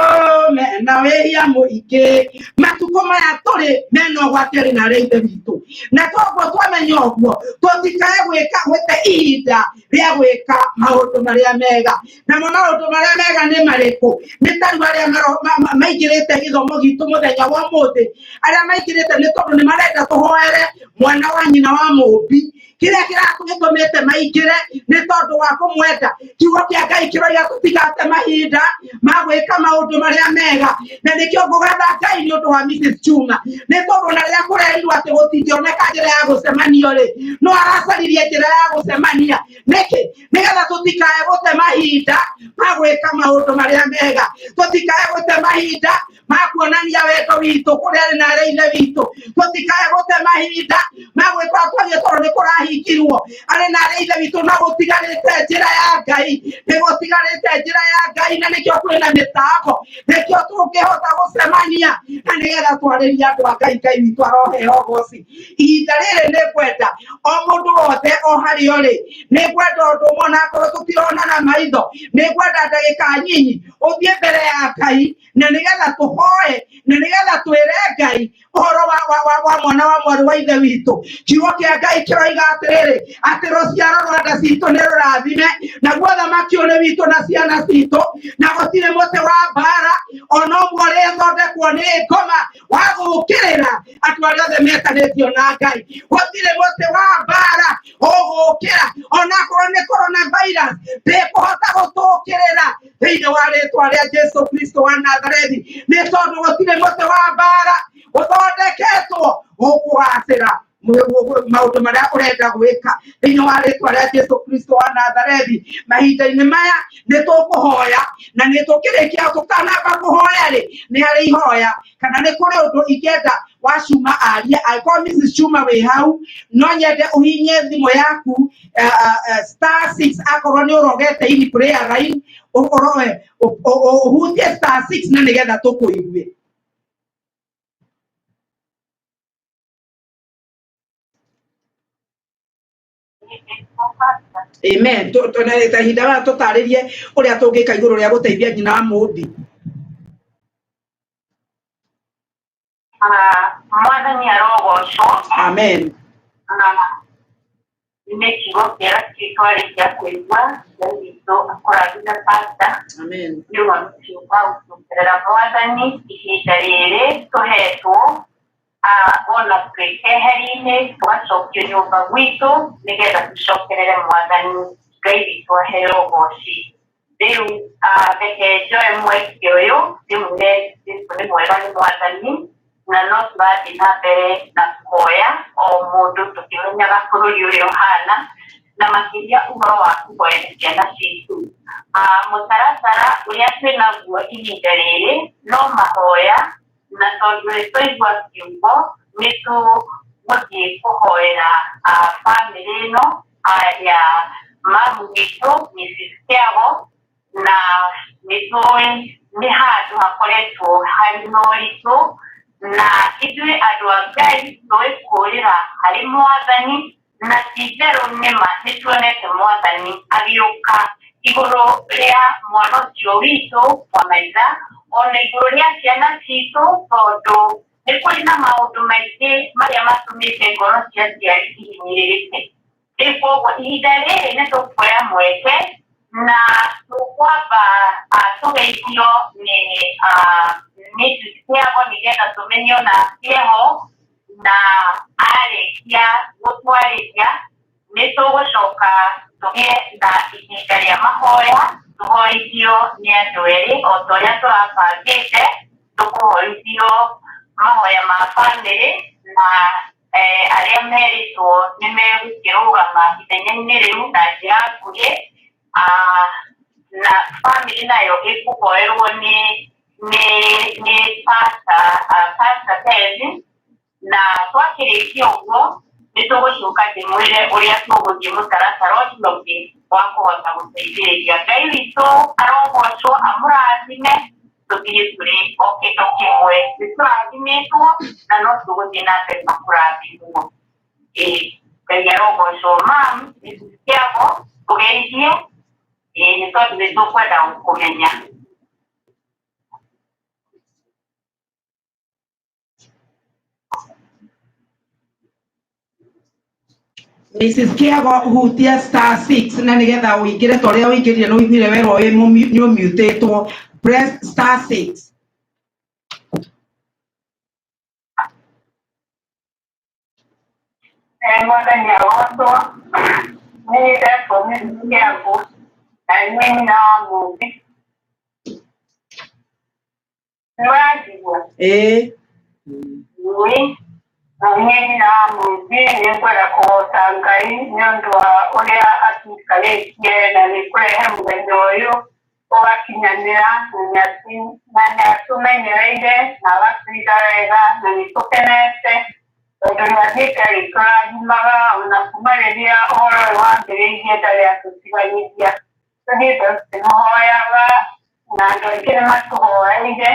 mena wĩhia mũingĩ. Matukũ maya tũrĩ mena ũgwati arĩ na arĩa ithe witũ, na toguo twamenya ũguo tũtikae gwĩka gwĩte ihinda rĩa gwĩka maũndũ marĩa mega. Namo maũndũ marĩa mega nĩ marĩkũ? Nĩ ta rĩu arĩa maingĩrĩte gĩthomo gitũ mũthenya wa ũmũthĩ, arĩa maingĩrĩte nĩ tondũ nĩ marenda tũhoere mwana wa nyina wa mũmbi. Kĩrĩa kĩratũgĩtũmĩte maingĩre nĩ tondũ wa kũmwenda. Kiugo kĩa Ngai kĩroiga tũtigate mahinda ma gwĩka maũndũ marĩa mega, na nĩkĩo ngũgatha Ngai nĩ ũndũ wa Mrs. Juma, nĩ tondũ na rĩrĩa kũrerirwo atĩ gũtingĩoneka njĩra ya gũcemanio rĩ, no aracaririe njĩra ya gũcemania. Nĩkĩ? Nĩgetha tũtikae gũte mahinda ma gwĩka maũndũ marĩa mega, tũtikae gũte mahinda ma kuonania wendo witũ kũrĩ arĩ na arĩa ithe witũ, tũtikae gũte mahinda ma gwĩka twarie tondũ nĩ kũrahingirwo arĩ na arĩa ithe witũ. No gũtigarĩte njĩra ya Ngai, nĩ gũtigarĩte njĩra ya Ngai, na nĩkĩo kwĩna mĩtambo, nĩkĩo tũngĩhota gũcemania na nĩgetha twarĩrie andũ a Ngai. Ngai witũ aroheo ũgoci. Ihinda rĩrĩ nĩ ngwenda o mũndũ wothe o harĩa ũrĩ, nĩ ngwenda ũndũ ũmwe, ona akorwo tũtironana maitho, nĩ ngwenda ndagĩka nyinyi ũthiĩ mbere ya Ngai, na nĩgetha tũhoe, na nĩgetha twĩre Ngai ũhoro wa mwana wa mwarĩ wa ithe witũ. Kiugo kĩa Ngai kĩroiga atĩrĩrĩ, atĩ rũciaro rwa nda citũ nĩ rũrathime, naguo thamaki ũyũ nĩ witũ na ciana citũ, na gũtirĩ mũtĩ wa mbara ona ũmwe ũrĩthondekwo nĩ ngoma wa gũũkĩrĩra andũ arĩa othe metanĩtio na Ngai. Gũtirĩ mũtĩ wa mbara ũgũũkĩra, onakorwo nĩ coronavirus ndĩkũhota gũtũũkĩrĩra thĩinĩ wa rĩtwa rĩa Jesu Kristo wa Nazarethi, nĩ tondũ gũtirĩ mũtĩ wa mbara ũthondeketwo ũkũgacĩra maũndũ marĩa ũrenda gwĩka thĩinĩ wa rĩtwa rĩa Jesu Kristo wa Nazarethi. Mahinda-inĩ maya nĩ tũkũhoya, na nĩ tũkĩrĩkia tũtanamba kũhoya rĩ, nĩ harĩ ihoya kana nĩ kũrĩ ũndũ ingĩenda wa Cuma arie. Angĩkorwo Mrs. Cuma wĩ hau, no nyende ũhinye thimũ yaku star 6, akorwo nĩ ũrogete in prayer line, ũhutie star 6 na nĩgetha tũkũigue. Amen. Ta ihinda rĩrĩa tũtarĩrie ũrĩa tũngĩka igũrũ rĩa gũteithia nyina wa mũmbi.
Mwathani arogocwo.
Amen.
Nĩ kiugo kĩega twarĩkia kũigua. Ngai witũ akũrathime, Pastor.
Amen.
Nĩ ũndũ wa wa gũcokerera Mwathani ihinda rĩrĩ tũhetwo, ona twĩ keheri-inĩ tũgacokio nyũmba gwitũ nĩgetha tũcokerere Mwathani. Ngai witũ aheo ũgoci. Rĩu reke njoe mweke ũyũ ndĩmwĩre Jesũ nĩ mwega, nĩ Mwathani, na no tũrathiĩ na mbere na kũhoya o mũndũ tũkĩmenyaga bũrũri ũrĩa ũhana, na makĩria ũhoro wa kũhoera ciana citũ. Mũtaratara ũrĩa twĩnaguo ihinda rĩrĩ no mahoya, na tondũ nĩ twaigua kiugo nĩ tũgũthiĩ kũhoera bamĩrĩ ĩno ya mamu witũ Mrs. Kĩago, na nĩ tũĩ nĩ handũ hakoretwo harĩ na ũritũ, na ithuĩ andũ a Ngai tũĩ kũrĩra harĩ Mwathani, na ti itherũ nĩma nĩ tuonete Mwathani agĩũka igũrũ rĩa mwana ũcio witũ wa maitha, ona igũrũ rĩa ciana citũ, tondũ Nĩ kũrĩ na maũndũ maingĩ marĩa matũmĩte ngoro cia aciari ihinyĩrĩrĩke. Rĩu koguo ihinda rĩrĩ nĩ tũkuoya mweke na tũkwamba tũgeithio nĩ Mrs. Kĩago nĩgetha tũmenye ona eho na arĩkia gũtwarĩria nĩ tũgũcoka tũgĩe na ihinda rĩa mahoya tũhoithio nĩ andũ erĩ o ta ũrĩa tũrabangĩte tũkũhoithio mahoya ma bamĩrĩ na arĩa merĩtwo nĩ megũkĩrũgama ithenya-inĩ rĩu na njĩra nguhĩ na bamĩrĩ nayo ĩkũhoerwo nĩ pastor Ted na twakĩrĩkia ũguo nĩ tũgũcoka ndĩmwĩre ũrĩa tũgũthiĩ mũtaratara ũcio ũngĩ wa kũhota gũteithĩrĩria. Ngai witũ arogocwo amũrathime tũthiĩ tũrĩ o kĩndũ kĩmwe nĩ tũrathimĩtwo na no tũgũthiĩ na mbere na kũrathimwo. Ĩĩ Ngai arogocwo. Mam Mrs. Kĩago tũgeithie ĩĩ nĩ tondũ nĩ tũkwenda gũkũmenya.
Mrs. Kiago hutia star 6 na nigetha ũingĩre ta ũrĩa ũingĩrire nĩ ũiguire werwo nĩ ũmutĩtwo. Press star 6.
Mwathani agocwo. Niĩ ndetwo Mrs. Kĩago na nĩ nyina wa Mũmbi. Nĩ ũranjigua?
Ĩĩ.
Ĩĩ. Na niĩ nyina wa Mũmbi nĩ ngwenda kũgoca Ngai nĩ ũndũ wa ũrĩa atuikarĩtie na nĩ kũrehe mũthenya ũyũ ũgakinyanĩra na nĩ atũmenyereire na agatũiga wega na nĩ tũkenete tondũ nĩ athiĩte agĩtũrathimaga ona kuma rĩrĩa ũhoro ũyũ wambĩrĩirie ndarĩ atũtiganĩria. Tũthiĩte tũkĩmũhoyaga na andũ aingĩ nĩ matũhoeire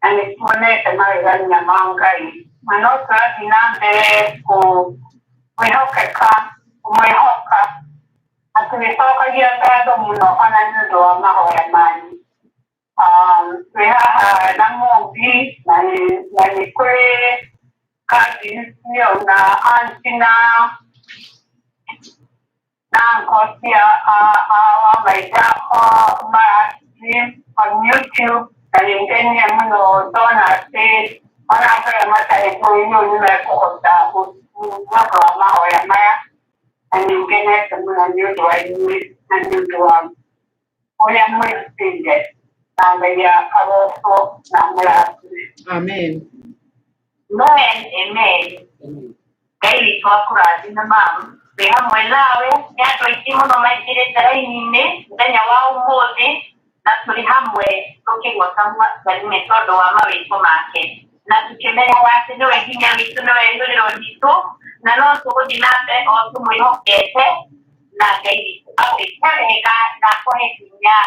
na nĩ tuonete magegania ma Ngai. Na no tũrathiĩ na mbere kwĩhokeka kũmwĩhoka na tũgĩcokagia ngatho mũno ona nĩ ũndũ wa mahoya manyu. Twĩ haha na Mũmbi na nĩ kũrĩ cousins na aunty na uncle cia wa maitha mara stream on YouTube na nĩ ngenire mũno ndona atĩ ona andũ arĩa matarĩ bũrũri ũyũ nĩ mekũhota nĩ ũndũ wa mahoya maya na nĩ ngenete mũno nĩ ũndũ wa inyuĩ na nĩ ũndũ wa ũrĩa mwĩrutĩire na Ngai agocwo na amũrathime.
Amen.
Amen, amen. Ngai witũ akũrathime mam. Twĩ hamwe nawe nĩ andũ aingĩ mũno maingĩrĩte raini-inĩ mũthenya wa ũmũthĩ na tũrĩ hamwe tũkĩgoca Mwathani nĩ tondũ wa mawĩko make na tũkĩmenyaga atĩ nĩwe hinya witũ nĩwe rĩũrĩro ritũ na no tũgũthiĩ na mbere o tũmwĩhokete na Ngai witũ agwĩke wega na akũhe hinya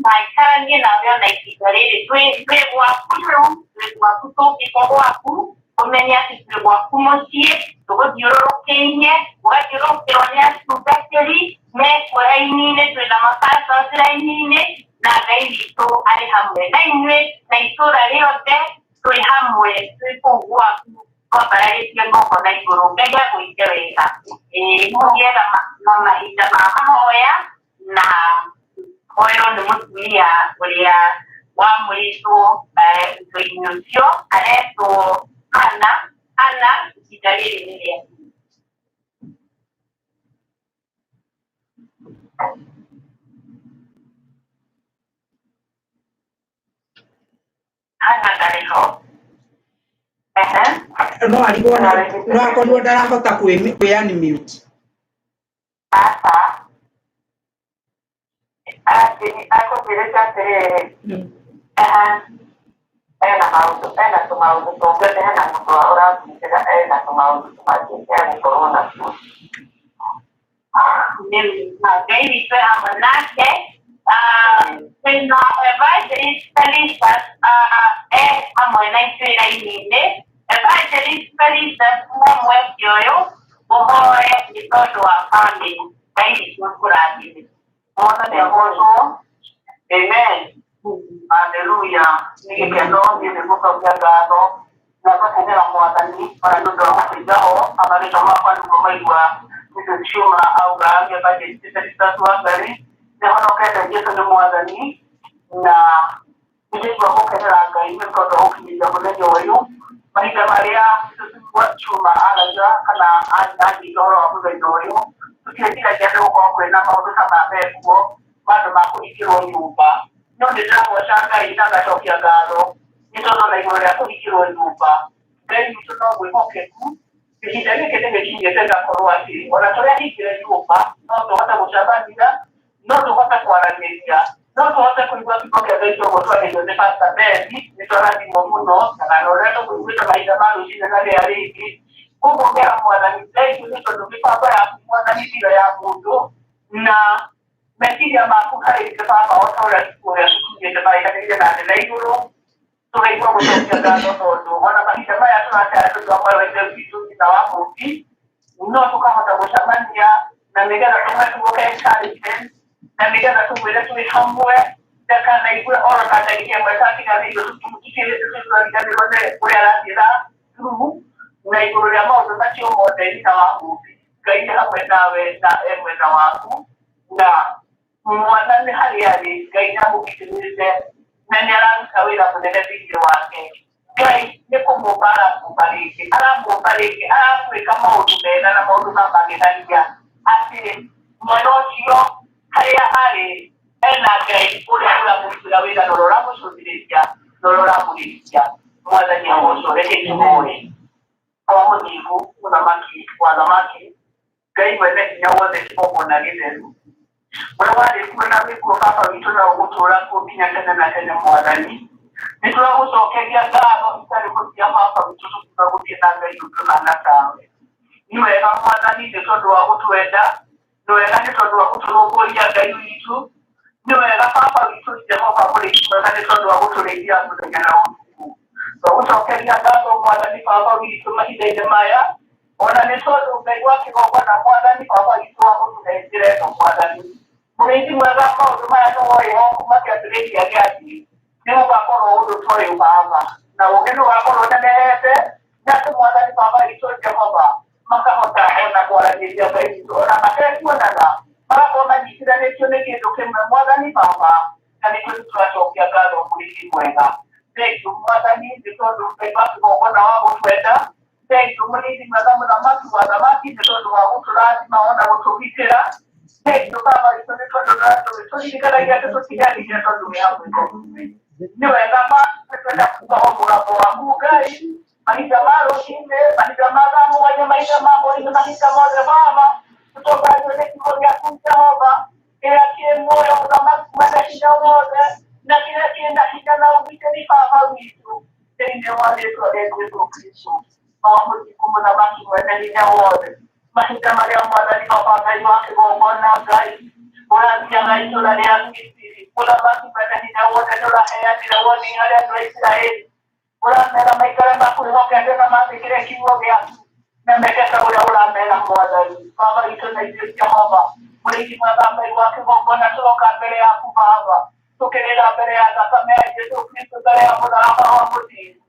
na aikaranie nawe ona ihinda rĩrĩ twĩ gwaku rĩu twĩ gwaku tũkĩte gwaku ũmenye atĩ twĩ gwaku mũciĩ tũgũthiũrũrũkĩirie ũgathiũrũrũkĩrwo nĩ atungatĩri mekuo raini-inĩ twĩna mapastors raini-inĩ na Ngai witũ arĩ hamwe na inyuĩ na itũũra rĩothe twĩ hamwe twĩ kũu gwaku twambararĩtie moko na igũrũ. Ngai agwĩke wega. Ĩĩ mũgĩe na mahinda ma mahoya na hoerwo nĩ mũtumia ũrĩa wamũrĩtwo ũndũ-inĩ ũcio aretwo Hana. Hana ihinda rĩrĩ nĩ rĩaku. Hana ndarĩ ho. Ehe.
No arigwo no akorirwo ndarahota kwĩ unmute.
Aca. Akũnjĩrĩte atĩrĩrĩ ena maũndũ ena tũmaũndũ tũngĩ hena mũndũ ũramwĩtĩra ena tũmaũndũ tũmangĩ egũkorwo natuo. Ngai witũ e hamwe nake. Twĩna Evangelist Felicitas e hamwe na ithuĩ raini-inĩ. Evangelist Felicitas kuma mweke ũyũ ũhoe nĩ tondũ wa bamĩrĩ. Ngai witũ akũrathime.
Mwathani agocwo. Amen. Haleluya. Nĩ gĩkeno niĩ nĩ gũcokia ngatho Na ngakenera Mwathani ona nĩ ũndũ wa gũteithia ho amarĩtwa makwa nĩguo maigua Mrs. Shuma auga Evangelist Wangari nĩhonokete. Jesũ nĩ Mwathani na nĩndaigua gũkenera Ngai nĩ tondũ wa gũkinyĩria mũthenya ũyũ. Mahinda marĩa Mrs. Shuma aragia kana anjĩra ũhoro wa mũthenya ũyũ, tũtieciragia nĩ gũkorwo kwĩna maũndũ ta maya mekuo ma andũ ma kũhingĩrwo nyũmba, no nĩ ndĩragoca Ngai na ngacokia ngatho nĩ tondũ ona igũrũ rĩa kũhingĩrwo nyũmba, Ngai witũ no mwĩhokeku. Ihinda gĩkĩ nĩ gĩkinyĩte gakorwo atĩ ona tũrĩa hingĩre nyũmba no tũhote gũcemania, no tũhote kwaranĩria, no tũhote kũigua kiugo kĩa Ngai toguo twarĩrio nĩ Pastor Ben. Nĩ twarathimwo mũno na ũrĩa tũkũiguĩte mahinda ma rũcinĩ na rĩrĩa rĩngĩ. Koguo ngera Mwathani thengiũ nĩ tondũ mĩbango yaku, Mwathani, tiyo ya mũndũ na meciria maku harĩ ithuĩ Baba, o ta ũrĩa ũrĩa tũkinyĩte maraihanĩrĩire na thĩ na igũrũ. Tũkaigua gũcokia ngatho tondũ ona mahinda maya tũracaya tondũ wa mwarĩ wa ithe witũ nyina wa mũũmbi, no tũkahota gũcemania na nĩgetha tũmwe tuoke encouragement na nĩgetha tũmwĩre twĩ hamwe ndakanaigue oro na ndagĩka ĩmwe tatiganĩirio, tũtariganĩrwo nĩ ũrĩa arathiĩ na through na igũrũ rĩa maũndũ macio mothe. Nyina wa mũũmbi, Ngai nĩ hamwe nawe na e mwena waku na Mwathani harĩa arĩ. Ngai nĩ amũgitĩrĩte na nĩ araruta wĩra mũnene thĩinĩ wake. Ngai nĩ kũmũmba aramũmba rĩngĩ, aramũmba rĩngĩ, aramwĩka maũndũ mega na maũndũ ma magegania, atĩ mwana ũcio harĩa arĩ ena Ngai ũrĩa ũramũrutĩra wĩra na ũrĩa ũramũcũthĩrĩria na ũrĩa ũramũrĩithia. Mwathani agocwo. Reke tũhoe. Awa mũthingu, mũthamaki wa thamaki, Ngai mwene hinya wothe, kĩgongona gĩtheru, ũrĩa warĩ kuo na wĩ kuo, Baba witũ, na ũgũtũũra kuo nginya tene na tene, Mwathani, nĩ tũragũcokeria ngatho itarĩ mũthia. Baba witũ, tũkiuga gũthiĩ na Ngai ũtũhana tawe. Nĩ wega, Mwathani, nĩ tondũ wa gũtwenda. Nĩ wega nĩ tondũ wa gũtũrũmbũiya, Ngai witũ. Nĩ wega, Baba witũ Jehova, mũrĩithi mwega, nĩ tondũ wa gũtũrĩithia mũthenya na ũtukũ. Twagũcokeria ngatho, Mwathani Baba witũ, mahinda-inĩ maya, ona nĩ tondũ Ngai wa kĩgongona, Mwathani Baba witũ, wa gũtũhe njĩra ĩno. Mwathani mũrĩithi mwega, maũndũ maya nĩ woĩ o kuma kĩambĩrĩria gĩa thĩ nĩ ũgakorwo ũndũ ta ũyũ, Baba, na ũũgĩ nĩ ũgakorwo ũnenehete na atĩ Mwathani Baba witũ Jehova makahota ona kwaranĩria, Ngai witũ, ona matekuonana magakorwo manyitithanĩtio nĩ kĩndũ kĩmwe, Mwathani Baba, na nĩkĩo tũracokia ngatho. Mũrĩithi mwega, thengiũ, Mwathani, nĩ tondũ Ngai wa kĩgongona wa gũtwenda. Thengiũ, mũrĩithi mwega, mũthamaki wa thamaki, nĩ tondũ wa gũtũrathima ona gũtũgitĩra. Thengiũ, Baba witũ, nĩ tondũ tũririkanagia atĩ tũtiganĩire tondũ wĩ hamwe na ithuĩ. Nĩ wega ma twenda kuga o mũgambo waku, Ngai, mahinda ma rũcinĩ, mahinda ma thaa 7, mahinda ma hwaĩ-inĩ, mahinda mothe, Baba, tũtongoragia nĩ kiugo gĩaku, Jehova, kĩrĩa kĩ muoyo, mũthamaki mwene hinya wothe, na kĩrĩa kĩna hinya na ũgitĩri, Baba witũ, thĩinĩ wa rĩtwa rĩa Jesũ Kristo. Wa mũthingu, mũthamaki mwene hinya wothe, mahinda marĩa, Mwathani Baba Ngai wa kĩgongona, Ngai ũrathiaga itũũra rĩa Misiri, mũthamaki mwene hinya wothe, nĩ ũraheanire woni harĩ andũ a Isiraeli, ũramera maikare makwĩhokete na mathĩkĩre kiugo gĩaku na meke ta ũrĩa ũramera, Mwathani Baba witũ. Na ithuĩ, Jehova mũrĩithi mwega, Ngai wa kĩgongona, tũroka mbere yaku, Baba, tũkĩrĩra mbere ya thakame ya Jesũ Kristo, mbere ya mũtharaba wa mũthingu,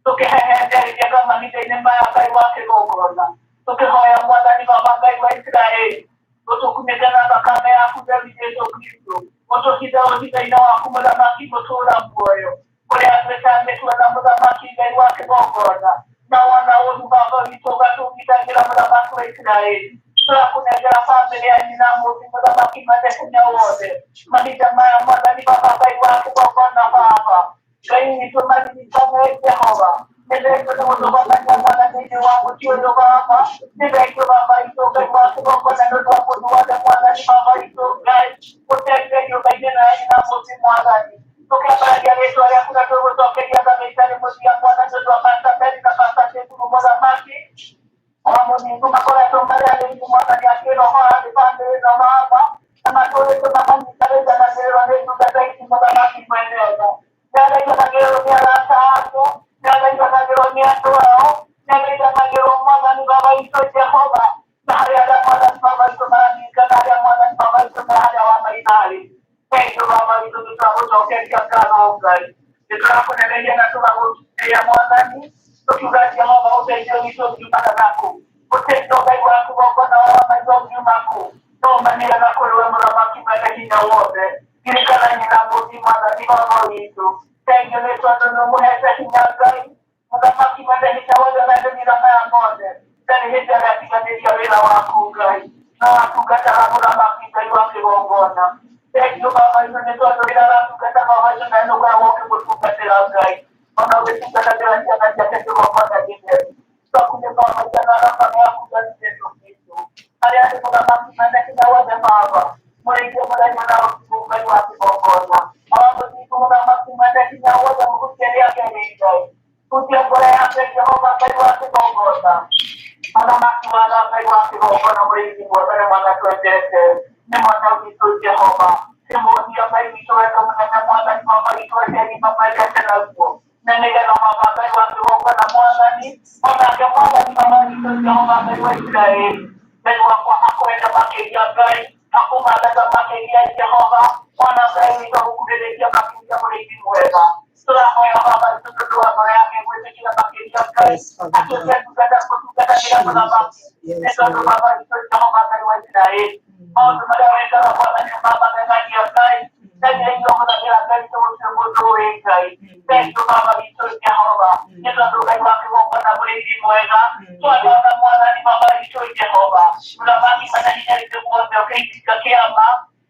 tũkĩhehenjeria mahinda-inĩ maya, Ngai wa kĩgongona, tũkĩhoya Mwathani Baba Ngai wa Isiraeli ũtũkunĩke na thakame yaku theru, Jesũ Kristo, ũtũhithe ũhitho-inĩ waku, mũthamaki mũtũũra muoyo, kũrĩa twĩtanĩtwo na mũthamaki Ngai wa kĩgongona, na wona ũru, Baba witũ, ũgatũgitagĩra, mũthamaki wa Isiraeli. Tũrakũnengera bamĩrĩ ya nyina mũthi, mũthamaki mwene hinya wothe, mahinda maya, Mwathani Baba Ngai wa kĩgongona. Baba Ngai witũ, maririkane, Jehova. Nĩ thengiũ nĩ gũtũgomania, Mwathani, thĩinĩ wa mũciĩ ũyũ, Baba. Nĩ thengiũ, Baba witũ, Ngai wa kĩgongona, nĩ ũndũ wa mũndũ wothe, Mwathani Baba witũ Ngai, ũterire nyũmba-inĩ ĩno ya nyina mũthi, Mwathani. Tũkĩambararia rĩtwa rĩaku na tũgũcokeria ngatho itarĩ mũthia, Mwathani, nĩ ũndũ wa Pastor Ben na Pastor Ndunguru, mũthamaki wa mũthingu, makoretwo marĩ arĩithi, Mwathani, a kĩroho harĩ bamĩrĩ ĩno, Baba, na matũrĩte makanyitanĩte na nĩ ndungata ici, mũthamaki mwene tha. Nĩathaithanagĩrwo nĩ arata ake, nĩathaithanagĩrwo nĩ andũ ao, nĩathaithanagĩrwo, Mwathani Baba witũ Jehova, na harĩa arĩa, Mwathani Baba witũ, mararirikana harĩa, Mwathani Baba witũ, na harĩa wamaitharĩ. Thengiũ, Baba witũ, nĩ tũragũcokeria ngatho, Ngai. Nĩ tũrakũneneria na tũgagũtĩĩa, Mwathani. Tũkiuga Jehova ũteithio witũ ũngiumana naku. Ũteithio Ngai waku gongona wa maitho ũngiuma kũ? No umanire na kũrĩ we mũthamaki mwene hinya wothe. Ririkana nyina mũthi mwathani baba witũ. Thengiũ nĩ tondũ nĩ ũmũhete hinya Ngai. Mũthamaki mwene hinya wothe na ndũmĩra maya mothe. Ndarĩ hĩndĩ agatiganĩria wĩra waku Ngai. No atungataga mũthamaki Ngai wa kĩgongona. Thengiũ baba witũ nĩ tondũ rĩrĩa aratungata baba witũ nawe nĩ ũkoragwo ũkĩmũtungatĩra Ngai. Ona ũgĩtungatagĩra ciana ciake kĩgongona gĩtheru. Twakunyĩ baba witũ na thakame yaku Ngai Jesũ Kristo. Harĩa arĩ mũthamaki mwene hinya wothe baba. Mũrĩithia mũthenya na ũtukũ Ngai wa kĩgongona. Awamũthingu mũthamaki mwene hinya wothe mũhutie rĩake rĩ Ngai. Hutia ngoro yake Jehova Ngai wa kĩgongona. Mũthamaki wa Ngai wa kĩgongona mũrĩithi mwega nĩ mwana twendete nĩ mwana witũ Jehova. Kĩmũhia Ngai witũ wendo mũnene mwathani baba witũ aciari mamwendete naguo. Na nĩgetha baba Ngai wa kĩgongona mwathani onake mwathani baba witũ Jehova Ngai wa Isiraeli. Ngai wakwa akwenda makĩria Ngai akũmathaga makĩria Jehova mwana Ngai witũ agũkuhĩrĩria makĩria mũrĩithi mwega. Tũrahoya baba witũ tondũ wa ngoro yake gwĩtĩkĩra makĩria Ngai
Yes, Father
atuĩke
God.
ndungata gũtungatagĩra mũthamaki
Jesus.
nĩ
Yes,
tondũ
Lord.
baba witũ Jehova Ngai wa Isiraeli maũndũ marĩa wĩkaga mwathani mamagegagia Ngai na njĩra iria ũhũthagĩra Ngai tũgũtirĩ mũndũ ũĩ Ngai. Thengiũ baba witũ Jehova nĩ tondũ Ngai wa kĩgongona mũrĩithi mwega twanona mwathani baba witũ Jehova mũthamaki mwene hinya witũ wothe ũkĩitinga kĩama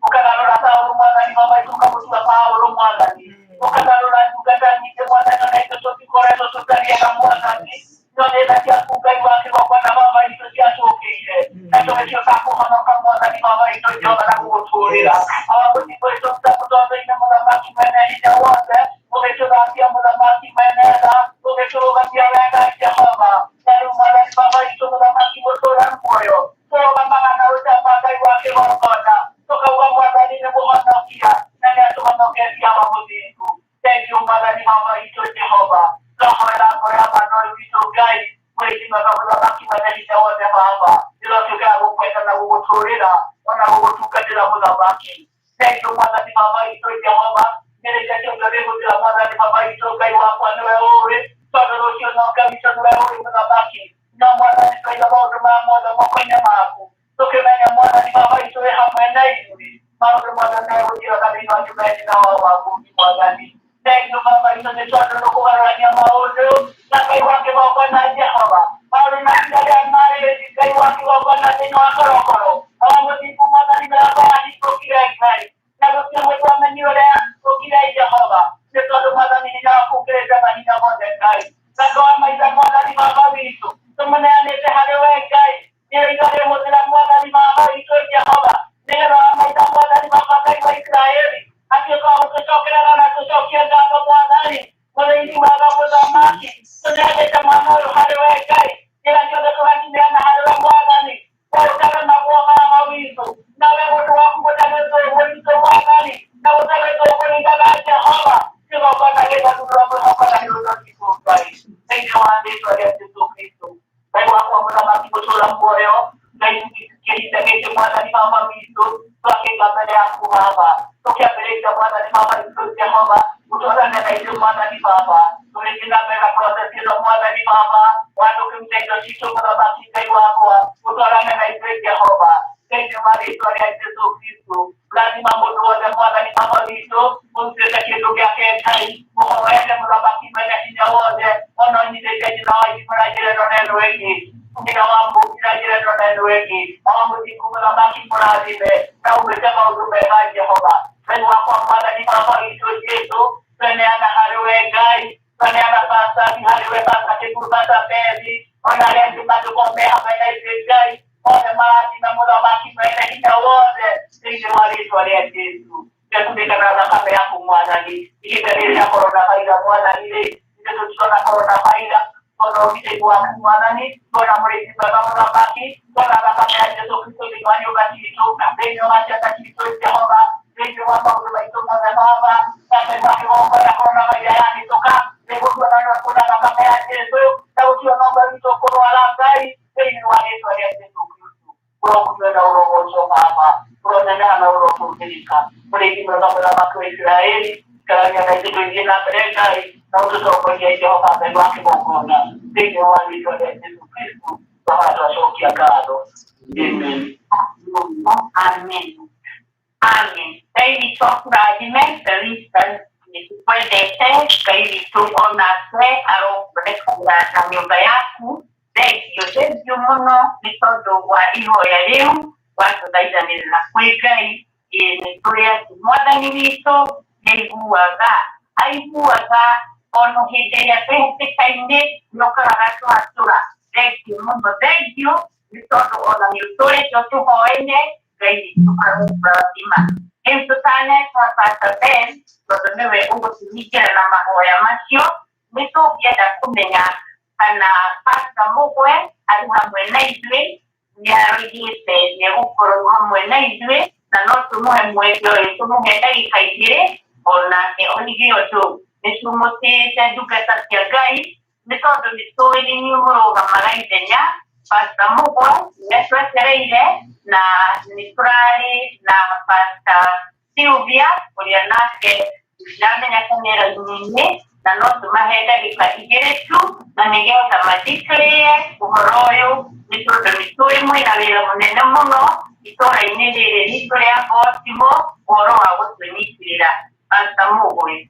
ũkagarũra Saũlũ mwathani baba witũ ũkamũtua Paũlũ mwathani ũkagarũra ndungata nyingĩ mwathani ona itũ tũtikoretwo tũtariega mwathani no nĩ tha ciaku Ngai wa kĩgongona baba witũ ciatũkĩire na tũgĩtuĩka kũhonoka mwathani baba witũ Jehova na gũgũtũũrĩra
Yes.
awagũtigwĩtũta mũtongo-inĩ mũthamaki mwene hinya wothe ũgĩtũthambia mũthamaki mwene tha ũgĩtũrũgamia wega Jehova na rĩu mwathani baba witũ mũthamaki mũtũũra muoyo tũrũgamaga na ũcamba Ngai wa kĩgongona tũkauga mwathani nĩ mũhonokia na nĩ atũhonoketie awa mũthingu. Thengiũ mwathani baba witũ Jehova twahoera ngoro ya mwana ũyũ witũ Ngai mũrĩithi mwega mũthamaki mwene hinya wothe baba ĩrotuĩka ya gũkwenda na gũgũtũũrĩra ona gũgũtungatĩra mũthamaki. Thengiũ mwathani baba witũ Jehova nĩrĩkia kĩũndũ gĩgũthira mwathani baba witũ Ngai wakwa nĩwe ũĩ tondũ rũciũ no Ngai witũ nĩwe ũĩ mũthamaki no mwathani twaiga maũndũ maya mothe moko-inĩ maku tũkĩmenya mwathani baba witũ wĩ hamwe na ithuĩ maũndũ mothe megũthira thĩinĩ wa nyũmba ya nyina wa wabundi mwathani. Thengiũ baba witũ nĩ tondũ nĩũkũgarũrania maũndũ na Ngai wa kĩgongona Jehova maũndũ na ihinda rĩa marĩ Ngai wa kĩgongona thĩinĩ wa korokoro awa mũthingu mwathani mĩrango yahingũkire Ngai na gũtirĩ mũndũ wamenyire ũrĩa yahingũkire Jehova nĩ tondũ mwathani hinya waku ũkĩrĩte mahinya mothe Ngai na wa maitha mwathani baba witũ tũmũneanĩte harĩ we Ngai nĩrĩo rĩhũthĩra mwathani baba witũ Jehova nĩgetha wa maitha mwathani baba Ngai wa Isiraeli atuĩke wa gũtũcokerera na tũcokie ngatho mwathani mũrĩithi mwega mũthamaki
Jesus.
tũneanĩte mwana ũyũ harĩ we Ngai kĩrĩa gĩothe tũgakineana harĩ we mwathani we ũtaremagwo baba witũ nawe ũndũ waku gũtarĩtwo witũ mwathani na gũtarĩtwo kũringaga Jehova kĩgongona gĩthathurwo mwĩhoko na nĩ ũthomitwo Ngai thĩinĩ wa rĩtwa rĩa Jesũ Kristo Ngai wakwa mũthamaki mũtũũra muoyo Ngai kĩhinda gĩkĩ mwathani baba witũ twakĩiga mbere yaku baba tũkĩambĩrĩria mwathani baba witũ Jehova ũtwarane na ithuĩ mwathani baba tũrĩthiĩ na mbere na process ĩno mwathani baba wandũkĩruta indo citũ mũthamaki Ngai wakwa ũtwarane na ithuĩ Jehova thĩinĩ wa rĩtwa rĩa Jesũ Kristo rathima mũndũ wothe mwathani baba witũ ũrutĩte kĩndũ gĩake Ngai mũhoete mũthamaki mwene hinya wothe ona ũnyitĩte nyina wa irimũ na njĩra ĩno na ĩno ĩngĩ nyina wa mũũmbi na njĩra ĩno na ĩno ĩngĩ awa mũthingu mũthamaki mũrathime na ũmwĩke maũndũ mega Jehova Ngai wakwa mwathani baba witũ Jesũ tweneana harĩ we Ngai tweneana pasta harĩ we pasta Kĩguru pasta Bethi ona arĩa angĩ mangĩkorwo me hamwe na ithuĩ Ngai othe marathime mũthamaki mwene hinya wothe thĩinĩ wa rĩtwa rĩa Jesũ ndekunĩka na thakame yaku mwathani ihinda rĩrĩ rĩa korona virus mwathani rĩ ithuĩ tũtirona korona virus tuona ũgitĩri waku mwathani tuona mũrĩithi mwega mũthamaki tuona thakame ya Jesũ Kristo thĩinĩ wa nyũmba citũ thĩinĩ wa ciana citũ Jehova thĩinĩ wa maũndũ maitũ mothe baba na Ngai wa kĩgongona korona virus yahĩtũka nĩgũtuona na thakame ya Jesũ na gũtuona ũmwe witũ kũrwara Ngai thĩinĩ wa rĩtwa rĩa Jesũ Kristo ũrokunywe na ũrogocwo baba ũroneneha na ũrotũngĩrĩka mũrĩithi mwega mũthamaki wa Isiraeli ikarania na ithuĩ tũgĩthiĩ na mbere Ngai na ũtũtongorie Jehova Ngai wa kĩgongona Thĩinĩ wa rĩtwa rĩa Jesu Kristo twahoya twacokia ngatho. Amen.
Amen. Amen. Ngai witũ akũrathime, Ngai witũ nĩtũkwendete, Ngai witũ onake arokuonekanĩra na nyũmba yaku. Thengio, thengio mũno nĩ tondũ wa ihoya rĩu watũthaithanĩrĩra kwĩ Ngai. Ĩĩ nĩ tũĩ atĩ mwathani witũ nĩaiguaga, aiguaga ona hĩndĩ ĩrĩa twĩ hatĩka-inĩ nĩokaga agatũhatũra. Thengio mũno, thengio nĩ tondũ ona nĩ ũtũrĩte ũtũhoeire, Ngai witũ arokũrathima. Rĩu tũtaneta Pastor Ben tondũ nĩwe ũgũtũhingĩra na mahoya macio, nĩ tũngĩenda kũmenya kana Pastor Mũgwe arĩ hamwe na ithuĩ, nĩ aroigĩte nĩ egũkorwo hamwe na ithuĩ, na no tũmũhe mweke ũyũ, tũmũhe ndagĩka igĩrĩ onake oige ũndũ. Nĩ tũmũtĩĩte ndungata cia Ngai, nĩ tondũ nĩ tũĩ nĩ inyuĩ mũrũgamaga ithenya. Pastor Mũgwe nĩ atwetereire na nĩ tũrarĩ na Pastor Sylvia ũrĩa nake ndamenya kana e raini-inĩ, na no tũmahe ndagĩka igĩrĩ tu na nĩgetha mathikĩrĩrie ũhoro ũyũ, nĩ tondũ nĩ tũĩ mwĩna wĩra mũnene mũno itũra-inĩ rĩrĩ ritũ rĩa Baltimore ũhoro wa gũtũnyitĩrĩra. Pastor Mũgwe.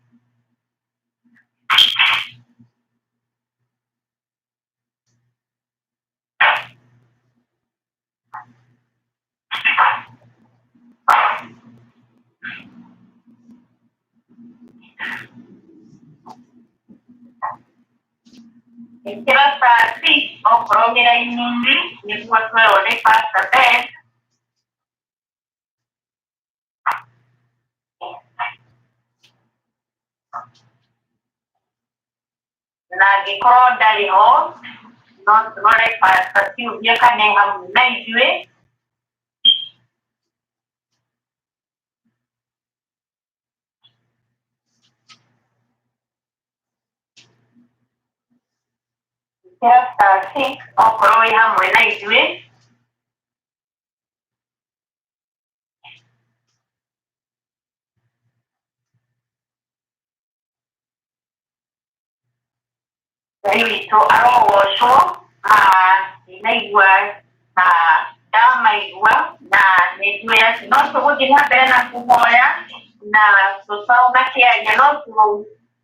Ĩkĩra star six okorwo wĩ raini-inĩ nĩguo twerwo nĩ Pastor Ben. Na angĩkorwo ndarĩ ho no tũrore Pastor Sylvia kana e hamwe na ithuĩ. Ĩkĩra star six okorwo wĩ hamwe na ithuĩ. Ngai witũ arogocwo, ndinaigua na ndamaigua na nĩ njũĩ atĩ no tũgũthiĩ na mbere na kũhoya na tũtanakĩaria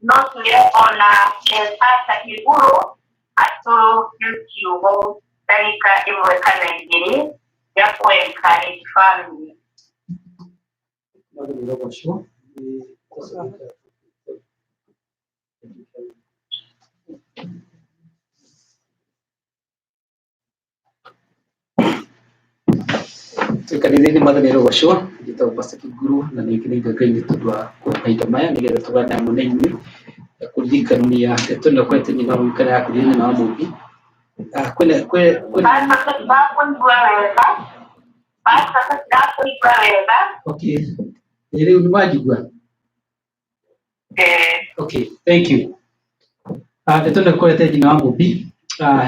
no twĩre ona Pastor Kĩgũrũ atũhe kiugo ndagĩka ĩmwe kana igĩrĩ gĩa kũ encourage family.
Mwathani arogocwo. Kanitha-inĩ mwathani arogocwo. Njĩtagwo Pastor Kĩnguru na nĩ ngeneire Ngai nĩ tondũ wa kũhe mahinda maya nĩgetha tũgane hamwe na inyuĩ kũririkania ndeto ĩno ĩkoretwo nyina wa kana ya kũririkana nyina wa Mũmbi. Kwĩna kwĩ
Pastor tũtirakũigua wega. Pastor tũtirakũigua wega.
Okay. Rĩu nĩ wanjigua? Okay, thank you. Ndeto ĩno ĩkorete nyina wa Mũmbi,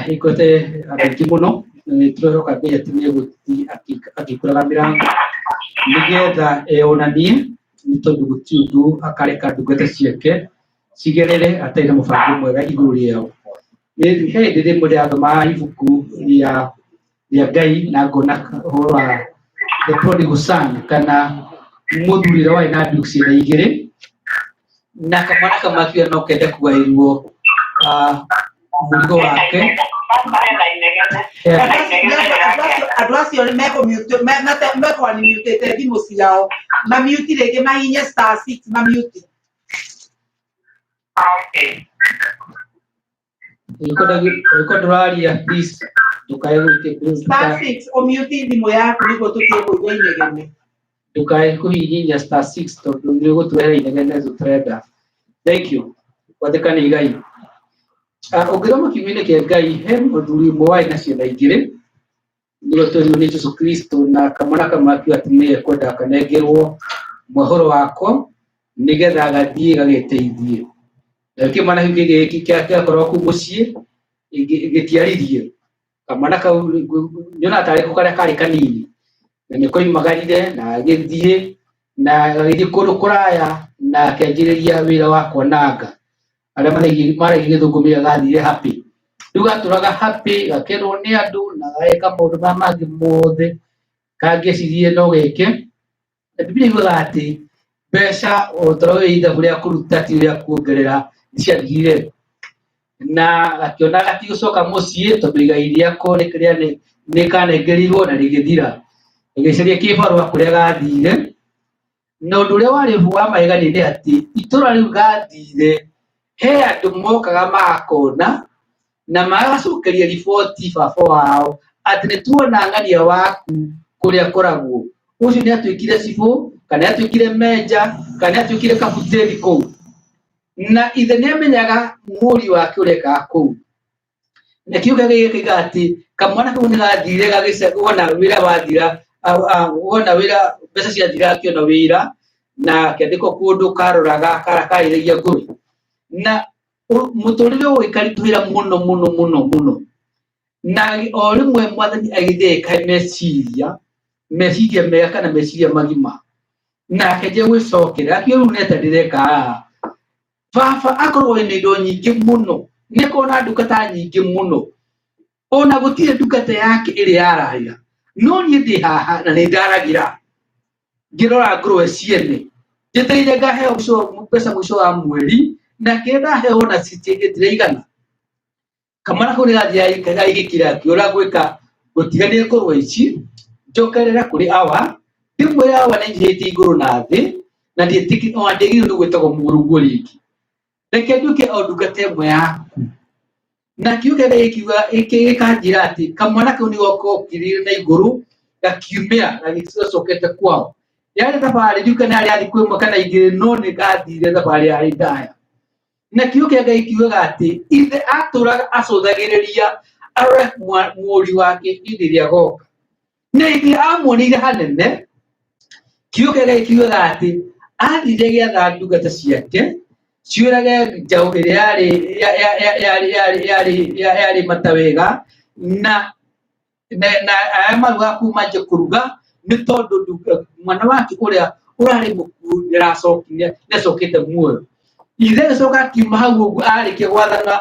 ĩkorete andũ aingĩ mũno, na nĩ tũrehoka Ngai atĩ nĩ egũthiĩ akĩhingũraga mĩrango nĩgetha eyonanie, nĩ tondũ gũtirĩ ũndũ akareka ndungata ciake cigerere atarĩ na mũbango mwega igũrũ rĩao. He hĩndĩ rĩmwe ndĩrathomaga ibuku rĩa Ngai na ngona ũhoro wa the prodigal son kana mũthuri ũrĩa warĩ na ndugu ciana igĩrĩ na kamwana kamwe akiuga no kende kũgaĩrwo mũrigo wake.
Andũ acio mekũanimutĩte thimũ ciao mamiuti rĩngĩ mahihinye star six mamiuti.
Ũngĩkorwo ndũraria please ndũkae
Star six ũmiuti thimũ yaku nĩguo tũtige kũigua inegene.
Ndũkae kũhihinya star six tondũ nĩ ũgũtũrehera inegene tũtarenda. Thank you. Gwathĩka nĩ igai. Ũngĩthoma kiugo-inĩ kĩa Ngai he mũthuri ũmwe warĩ na ciana igĩrĩ nĩwe twerirwo nĩ Jesu Kristo na kamwana kamwe akiuga atĩ nĩ ekwenda kanengerwo mwahũro wako nĩgetha gathiĩ gageteithie. Na kĩmwana kĩu kĩngĩ kĩakorwo kũu mũciĩ gĩtiaririe. Kamwana kau nyonaga tarĩ ko karĩa karĩ kanini na nĩ koimagarire na gagĩthiĩ na gagĩthiĩ kũndũ kũraya na akĩanjĩrĩria wĩra wa kwananga. Arĩa maragia gĩthũngũ moigaga gathire happy. Rĩu gatũraga happy, gakerwo nĩ andũ na gageka maũndũ marĩa mangĩ mothe kangĩcirie no geke. Na Bibilia yugaga atĩ mbeca o ta ũrĩa ithabu rĩa kũruta ti rĩa kuongerera nĩ ciathirire. Na gakĩona gatigũcoka mũciĩ tondũ igai rĩako nĩ kanengerirwo na rĩgĩthira. Gagĩcaria kĩbarũa kũrĩa gathire. Na ũndũ ũrĩa warĩ wa magegania nĩ atĩ itũra rĩu gathire he andũ mokaga magakona na magacokeria riboti baba wao atĩ nĩ tuona ng'ania waku kũrĩa akoragwo. Ũcio nĩ atuĩkire cibũ kana nĩ atuĩkire menja kana nĩ atuĩkire kabuteni kũu. Na ithe nĩ amenyaga mũriũ wake ũrĩa ekaga kũu. Na kiugo gĩkĩ gĩkoiga atĩ kamwana kau nĩ gathire wona wĩra wathira, wona wĩra mbeca ciathira akĩona wĩra na akĩandĩkwo kũndũ karoraga karĩithagia ngũrwe. Na mũtũrĩre ũgĩkaritũhĩra mũno mũno mũno mũno. Na o rĩmwe mwathani agĩthiĩ agĩkahe meciria, meciria mega kana meciria magima. Na akĩanjia gwĩcokera, akiuga rĩu nĩ atĩa ndĩreka haha? Baba akoragwo na indo nyingĩ mũno, nĩ akoragwo na ndungata nyingĩ mũno, ona gũtirĩ ndungata yake ĩrĩ yararĩra. No niĩ ndĩ haha na nĩ ndaragĩra ngĩrora ngũrwe ciene, njetereire ngaheo mbeca mũico wa mweri, na kĩrĩa ndaheo ona gĩtiraigana. Kamwana kau nĩ gathiaga gagĩkira akĩũra gwĩka gũtigania ngũrwe ici, njokerere kũrĩ awa, ndĩmwĩre awa nĩ njihĩtie igũrũ na thĩ, na ona ndiagĩrĩirwo nĩ gwĩtagwo mũrũguo rĩngĩ. Reke nduĩke o ndungata ĩmwe yaku. Na kiugo kĩa Ngai gĩkiuga gĩkanjĩra atĩ kamwana kau nĩko kokĩrire na igũrũ gakiumĩra gagĩcokete kwao. Yarĩ thabarĩ ndiũĩ kana yarĩ ya thikũ ĩmwe kana igĩrĩ no nĩ gathire thabarĩ yarĩ ndaya. Na kiugo kĩa Ngai kiugaga atĩ ithe atũraga acũthagĩrĩria arore mũriũ wake hĩndĩ ĩrĩa agoka. Na hĩndĩ ĩrĩa amuonire hanene, kiugo kĩa Ngai kiugaga atĩ athire agĩatha ndungata ciake ciũrage njaũ ĩrĩa yarĩ mata wega na na arĩa marugaga kuma nje kũruga nĩ tondũ mwana wake ũrĩa ũrarĩ mũkuũ nĩacokete muoyo. Ithe agĩcoka akiuma hau ũguo arĩkia gwathana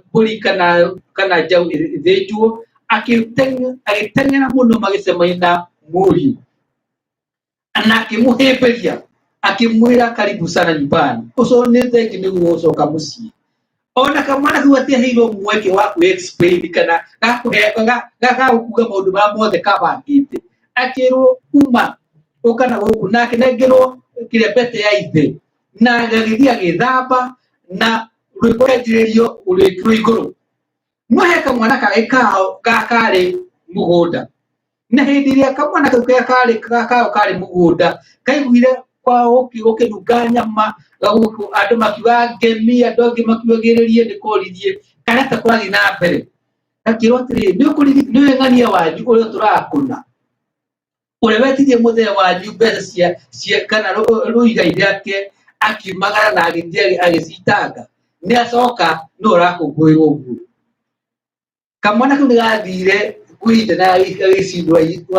mbũri kana njaũ ĩthĩnjwo, agĩteng'era mũno magĩcemania na mũriũ na akĩmũhĩmbĩria akĩmwĩra karibu sana nyumbani, ũcio nĩ thengi nĩguo gũcoka mũciĩ. Ona kamwana kau gatiaheirwo mweke wa kwĩ explain kana ga gũkuga maũndũ marĩa mothe kabangĩte, akĩrwo uma ũka na gũkũ, na akĩnengerwo kĩrĩa mbete ya ithe, na agĩthiĩ agĩthamba na rwĩmbo rwanjĩrĩrio rwĩkĩrwo igũrũ. No he kamwana kangĩ kao karĩ mũgũnda, na hĩndĩ ĩrĩa kamwana kau karĩa karĩ kao karĩ mũgũnda kaiguire kwao gũkĩnunga nyama, andũ makiuga ngemi, andũ angĩ makiugagĩrĩria nĩ koririe karĩa ta kũrathiĩ na mbere, gakĩrwo atĩrĩrĩ, nĩũĩ ng'ania wanyu ũrĩa ũtũraga kũna, ũrĩa wetirie mũthee wanyu mbeca cia kana rũigai rĩake akiumagara na agĩthiĩ agĩcitanga, nĩ acoka nĩwe ũrakũngũĩrwo ũguo. Kamwana kau nĩ gathire kwĩ ithe na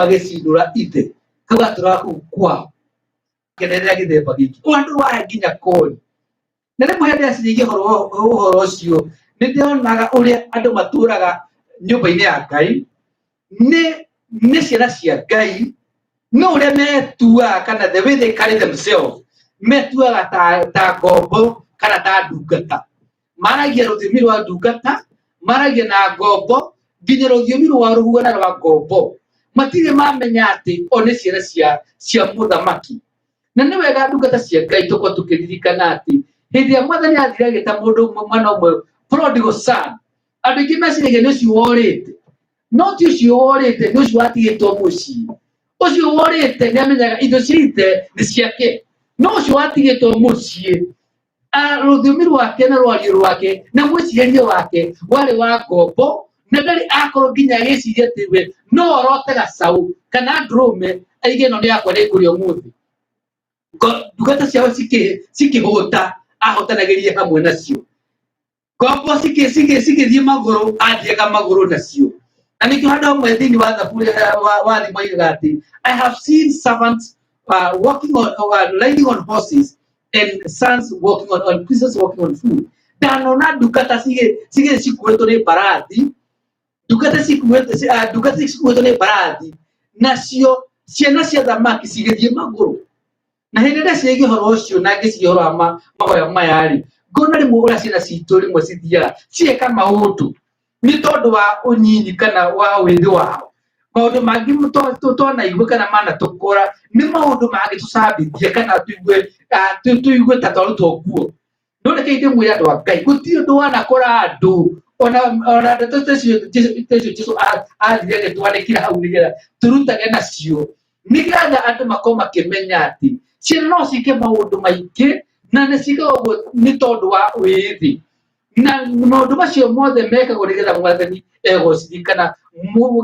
agĩcindũra ithe, kau gatũraga kũu kwao kenerera gĩthemba gĩkĩ o andũ waya nginya kori. Na rĩmwe hĩndĩ ĩrĩa ndeciragia ũhoro ũcio nĩ ndĩronaga ũrĩa andũ matũraga nyũmba-inĩ ya Ngai, nĩ ciana cia Ngai, no ũrĩa metuaga kana the way they carry themselves, metuaga ta ngombo kana ta ndungata. Maragia rũthiomi rwa ndungata, maragia na ngombo, nginya rũthiomi rwao rũhuana rwa ngombo. Matirĩ mamenya atĩ o nĩ ciana cia mũthamaki. Na nĩ wega ndungata cia Ngai tũkorwo tũkĩririkana atĩ hĩndĩ ĩrĩa mwathani athire agĩta mũndũ ũmwe, mwana ũmwe prodigal son, andũ aingĩ meciragia nĩ ũcio worĩte, no ti ũcio worĩte, nĩ ũcio watigĩtwo mũciĩ. Ũcio worĩte nĩ amenyaga indo cia ithe nĩ ciake, no ũcio watigĩtwo mũciĩ rũthiomi rwake na rwario rwake na mwĩcirĩrie wake warĩ wa ngombo, na ndarĩ akorwo nginya agĩciria atĩ we no orote gacaũ kana ndũrũme aige ĩno nĩ yakwa nĩngũrĩa ũmũthĩ. Ndungata ciao cikĩhũta, ahotanagĩria hamwe nacio. Ngombo cigĩthiĩ magũrũ, athiaga magũrũ nacio. Na nĩkĩo handũ hamwe thĩinĩ wa thaburi wa thimo oigaga atĩ I have seen servants walking on, riding on horses and sons walking on princes walking on foot. Ndanona ndungata cigĩ cikuĩtwo nĩ mbarathi, ndungata cikuĩtwo ndungata cikuĩtwo nĩ mbarathi, nacio ciana cia thamaki cigĩthiĩ magũrũ. Na hĩndĩ ĩrĩa ciĩgiĩ ũhoro ũcio na ngĩciria ũhoro wa mahoya maya rĩ, ngona rĩmwe ũrĩa ciana citũ rĩmwe cithiaga cigeka maũndũ nĩ tondũ wa ũnyinyi kana wa wĩthĩ wao. Maũndũ mangĩ twanaigua kana manatũkora nĩ maũndũ mangĩtũcambithia kana tũigue tũigue ta twarutwo nguo. No reke ndĩmwĩre andũ a Ngai, gũtirĩ ũndũ wanakora andũ ona ndeto ta icio Jesu athire agĩtwandĩkĩra hau nĩgetha tũrutage nacio, nĩgetha andũ makorwo makĩmenya atĩ ciana no ciĩke maũndũ maingĩ na nĩ ciĩkaga ũguo nĩ tondũ wa wĩthĩ, na maũndũ macio mothe mekagwo nĩgetha mwathani egocithie kana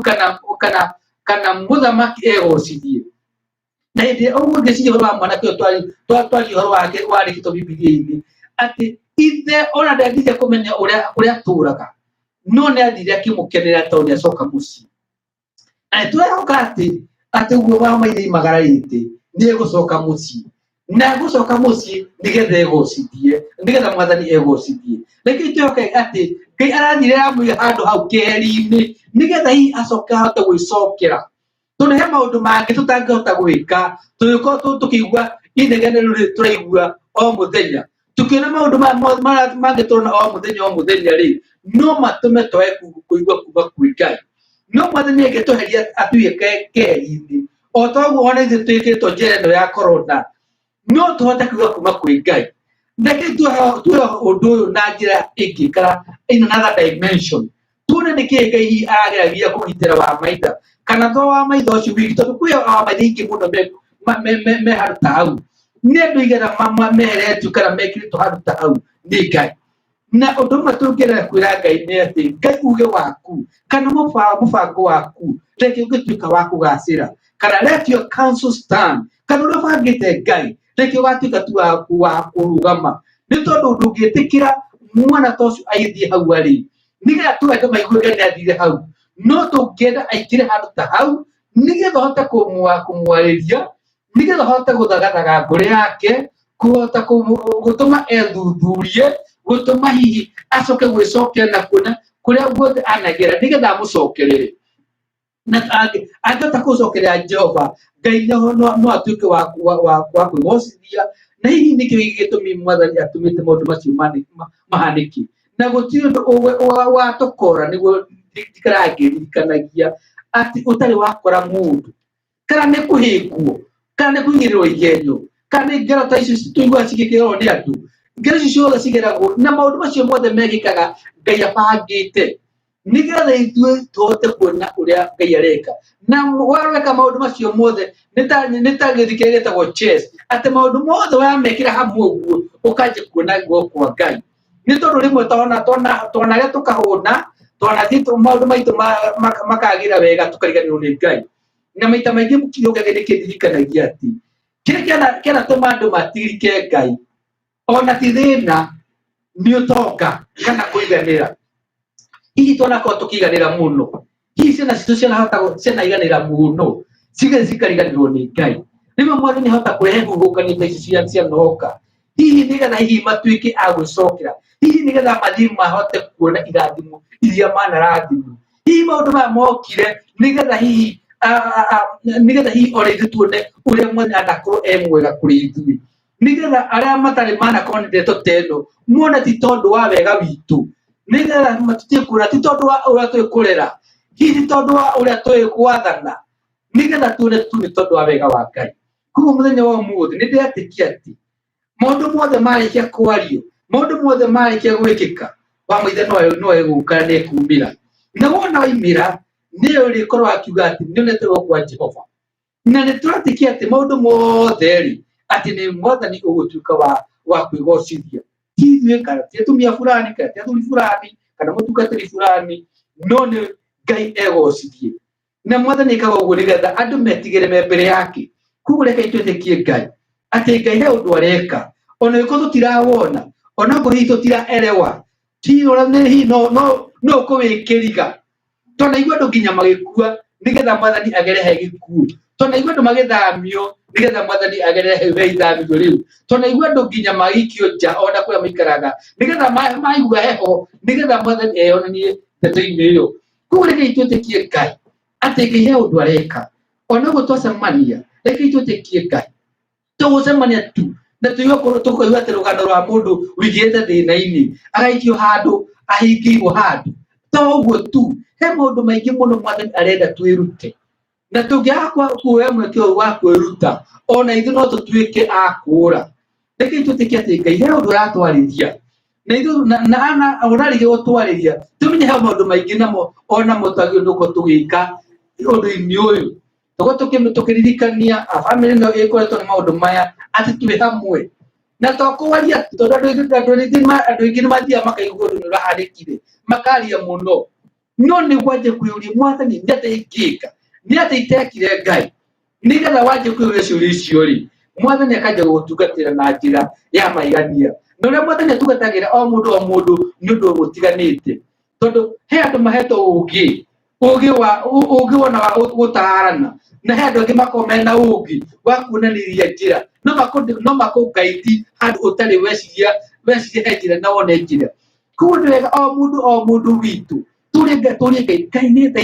kana kana kana mũthamaki egocithie. Na hĩndĩ ĩrĩa ũguo ngĩciria ũhoro wa mwanake ũyũ twaria ũhoro wake wandĩkĩtwo Bibilia-inĩ, atĩ ithe ona ndendire kũmenya ũrĩa atũraga, no nĩ athire akĩmũkenera tondũ nĩ acoka mũciĩ. Na nĩ tũrehoka atĩ ũguo wa maithe imagararĩte nĩ egũcoka mũciĩ, na egũcoka mũciĩ nĩgetha egocithie, nĩgetha mwathani egocithie. Reke twĩhoke atĩ Ngai arathire amũiga handũ hau keheri-inĩ nĩgetha hihi acoke ahote gwĩcokera, tondũ he maũndũ mangĩ tũtangĩhota gwĩka tũgĩkorwo tũkĩigua inegene rĩrĩ tũraigua o mũthenya. Tũkĩona maũndũ maya mangĩ tũrona o mũthenya o mũthenya rĩ, no matũme twage kũigua kuma kwĩ Ngai. No mwathani angĩtweheria atũige keheri-inĩ, o ta ũguo ona ithuĩ twĩkĩtwo njĩra ĩno ya korona, no tũhote kũigua kuma kwĩ Ngai. Reke tuoe ũndũ ũyũ na njĩra ĩngĩ kana in another dimension, tuone nĩ kĩĩ Ngai hihi arageragia kũgitĩra wa maitha, kana to wa maitha ũcio wiki, tondũ kwĩ wa maitha aingĩ mũno me handũ ta hau. Nĩ andũ aigana meheretio kana mekĩrĩtwo handũ ta hau nĩ Ngai. Na ũndũ ũmwe tũngĩenda kwĩra Ngai nĩ atĩ Ngai uge waku kana mũbango waku reke ũngĩtuĩka wa kũgacĩra, kana let your counsel stand, kana ũrĩa ũbangĩte Ngai reke ũgatuĩka tu wa kũrũgama. Nĩ tondũ ndũngĩtĩkĩra mwana ta ũcio agĩthiĩ hau arĩ, nĩgetha tu andũ maigue Ngai nĩ athire hau, no tũngĩenda aingĩre handũ ta hau nĩgetha ũhote kũmwarĩria, nĩgetha ũhote gũthagathaga ngoro yake, kũhota gũtũma ethuthurie, gũtũma hihi acoke gwĩcokera na kuona kũrĩa guothe anagera, nĩgetha amũcokerere. Na angĩhota kũcokerera Jehova, Ngai no atuĩke wa kwĩgocithia. Na hihi nĩkĩo gĩtũmi mwathani atũmĩte maũndũ macio mahanĩke. Na gũtirĩ ũndũ watũkora nĩguo ndikaraga ngĩririkanagia atĩ ũtarĩ wakora mũndũ, kana nĩ kũhĩngwo, kana nĩ kũigĩrĩrwo igenyo, kana nĩ ngero ta icio tũiguaga cigĩkĩrwo nĩ andũ. Ngero icio ciothe cigeragwo na maũndũ macio mothe mekĩkaga Ngai abangĩte, nĩgetha ithuĩ tũhote kuona ũrĩa Ngai areka. Na wareka maũndũ macio mothe nĩ ta gĩthii kĩrĩa gĩtagwo chess, atĩ maũndũ mothe wamekĩra hamwe ũguo ũkanjia kuona guoko kwa Ngai. Nĩ tondũ rĩmwe twanarĩa tũkahũna, twanathiĩ maũndũ maitũ makagĩra wega tũkariganĩrwo nĩ Ngai. Na maita maingĩ kiugo gĩake nĩ kĩndirikanagia atĩ kĩrĩa kĩanatũma andũ matirike Ngai ona ti thĩna, nĩ ũtonga kana kũiganĩra. Hihi twanakorwo tũkĩiganĩra mũno, hihi ciana citũ cianaiganĩra mũno cigathiĩ cikariganĩrwo nĩ Ngai. Rĩmwe mwathani ahota kũrehe huhũkanio ta ici cianoka, hihi nĩgetha hihi matuĩke a gwĩcokera, hihi nĩgetha mathiĩ mahote kuona irathimo iria manarathimwo. Hihi maũndũ maya mokire nĩgetha hihi nĩgetha hihi ona ithuĩ tuone ũrĩa mwathani anakorwo e mwega kũrĩ ithuĩ, nĩgetha arĩa matarĩ manakorwo nĩ ndeto ta ĩno muone ti tondũ wa wega witũ, nĩgetha matuĩke kuona ti tondũ wa ũrĩa tũĩ kũrera, hihi ti tondũ wa ũrĩa tũĩ gwathana, nĩgetha tuone tu nĩ tondũ wa wega wa Ngai. Koguo mũthenya wa ũmũthĩ nĩ ndĩretĩkia atĩ maũndũ mothe marĩkia kwario, maũndũ mothe marĩkia gwĩkĩka, wa maithe no egũka na ekumĩra. Na wona oimĩra, nĩ ũrĩkorwo akiuga atĩ nĩ onete guoko kwa Jehova. Na nĩ tũretĩkia atĩ maũndũ mothe rĩ, atĩ nĩ mwathani ũgũtuĩka wa kwĩgocithia. Ti ithuĩ, kana ti atumia fulani, kana ti athuri fulani, kana mũtungatĩri fulani, no nĩ Ngai egocithie. Na mwathani ekaga ũguo nĩgetha andũ metigĩre me mbere yake. Koguo reke twĩtĩkie Ngai atĩ Ngai he ũndũ areka, ona angĩkorwo tũtirawona, ona okorwo hihi tũtiraerewa, ti ũrĩa nĩ hihi no ũkũwĩkĩriga. Twanaigua andũ nginya magĩkua nĩgetha mwathani agere he gĩkuũ. Twanaigua andũ magĩthamio Nigetha mwathani agerere hau he ithamĩrio rĩu, tondũ naigua andũ nginya maikio nja ona kũrĩa maikaraga, nigetha maigua heho, nigetha mwathani eyonanie ndeto-inĩ ĩyo. Koguo rekei twĩtĩkie Ngai atĩ Ngai he ũndũ areka. Ona ũguo twacemania, rekei twĩtĩkie Ngai. Tũgũcemania tu na tũigue tũkaigua atĩ rũgano rwa mũndũ ũingĩrĩte thĩna-inĩ, agaikio handũ, ahingĩirwo handũ. To ũguo tu, he maũndũ maingĩ mũno mwathani arenda twĩrute. Na tũngĩaga kuoya mweke ũyũ wa kwĩruta, ona ithuĩ no tũtuĩke a kũũra. Rekei twĩtĩkie atĩ Ngai he ũndũ aratwarĩria. Na ithuĩ na ũrarĩkia gũtwarĩria, tũmenye he maũndũ maingĩ namo onamo twagĩrĩirwo nĩ gũkorwo tũgĩka ũndũ-inĩ ũyũ. Tũkorwo tũkĩririkania a bamĩrĩ ĩno ĩkoretwo nĩ maũndũ maya atĩ twĩ hamwe. Na to kwaria tu, tondũ andũ aingĩ nĩ mathiaga makaigua ũndũ nĩ ũrahanĩkire, makaria mũno. No nĩ wanjie kwĩyũria, mwathani nĩ atĩa ingĩka? Nĩ atĩa itekire Ngai? Nĩgetha wanjie kwĩyũria ciũria icio rĩ, mwathani akanjia gũgũtungatĩra na njĩra ya magegania. Na ũrĩa mwathani atungatagĩra o mũndũ o mũndũ nĩ ũndũ ũtiganĩte. Tondũ he andũ mahetwo ũũgĩ, ũũgĩ wa ũũgĩ wona wa gũtaarana, na he andũ angĩ makoragwo mena ũũgĩ wa kuonanĩria njĩra. No makũ guide handũ ũtarĩ weciria, weciria he njĩra na wone njĩra. Koguo nĩ wega o mũndũ o mũndũ witũ tũrie Ngai, tũrie Ngai, Ngai nĩ tha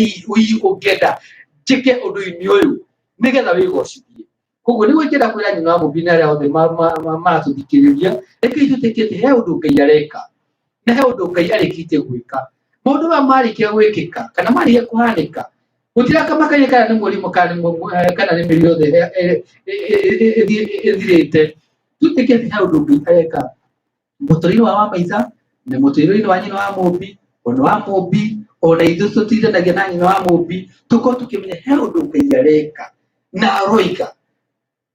ũngĩenda njĩke ũndũ-inĩ ũyũ nĩgetha wĩgocithie. Koguo nĩguo ingĩenda kwĩra nyina wa mũmbi na arĩa othe maratũthikĩrĩria, rekei twĩtĩkie atĩ he ũndũ Ngai areka na he ũndũ Ngai arĩkĩtie gwĩka. Maũndũ maya marĩkia gwĩkĩka kana marĩkia kũhanĩka, gũtirakamakania kana nĩ mũrimũ kana nĩ kana nĩ mĩrimũ yothe ĩthirĩte. Twĩtĩkie atĩ he ũndũ Ngai areka mũtũrĩre wa maitha na mũtũrĩre wa nyina wa mũmbi, ona wa mũmbi, ona ithuĩ tũtindanagia na nyina wa mũmbi, tũkorwo tũkĩmenya he ũndũ Ngai areka na aroiga.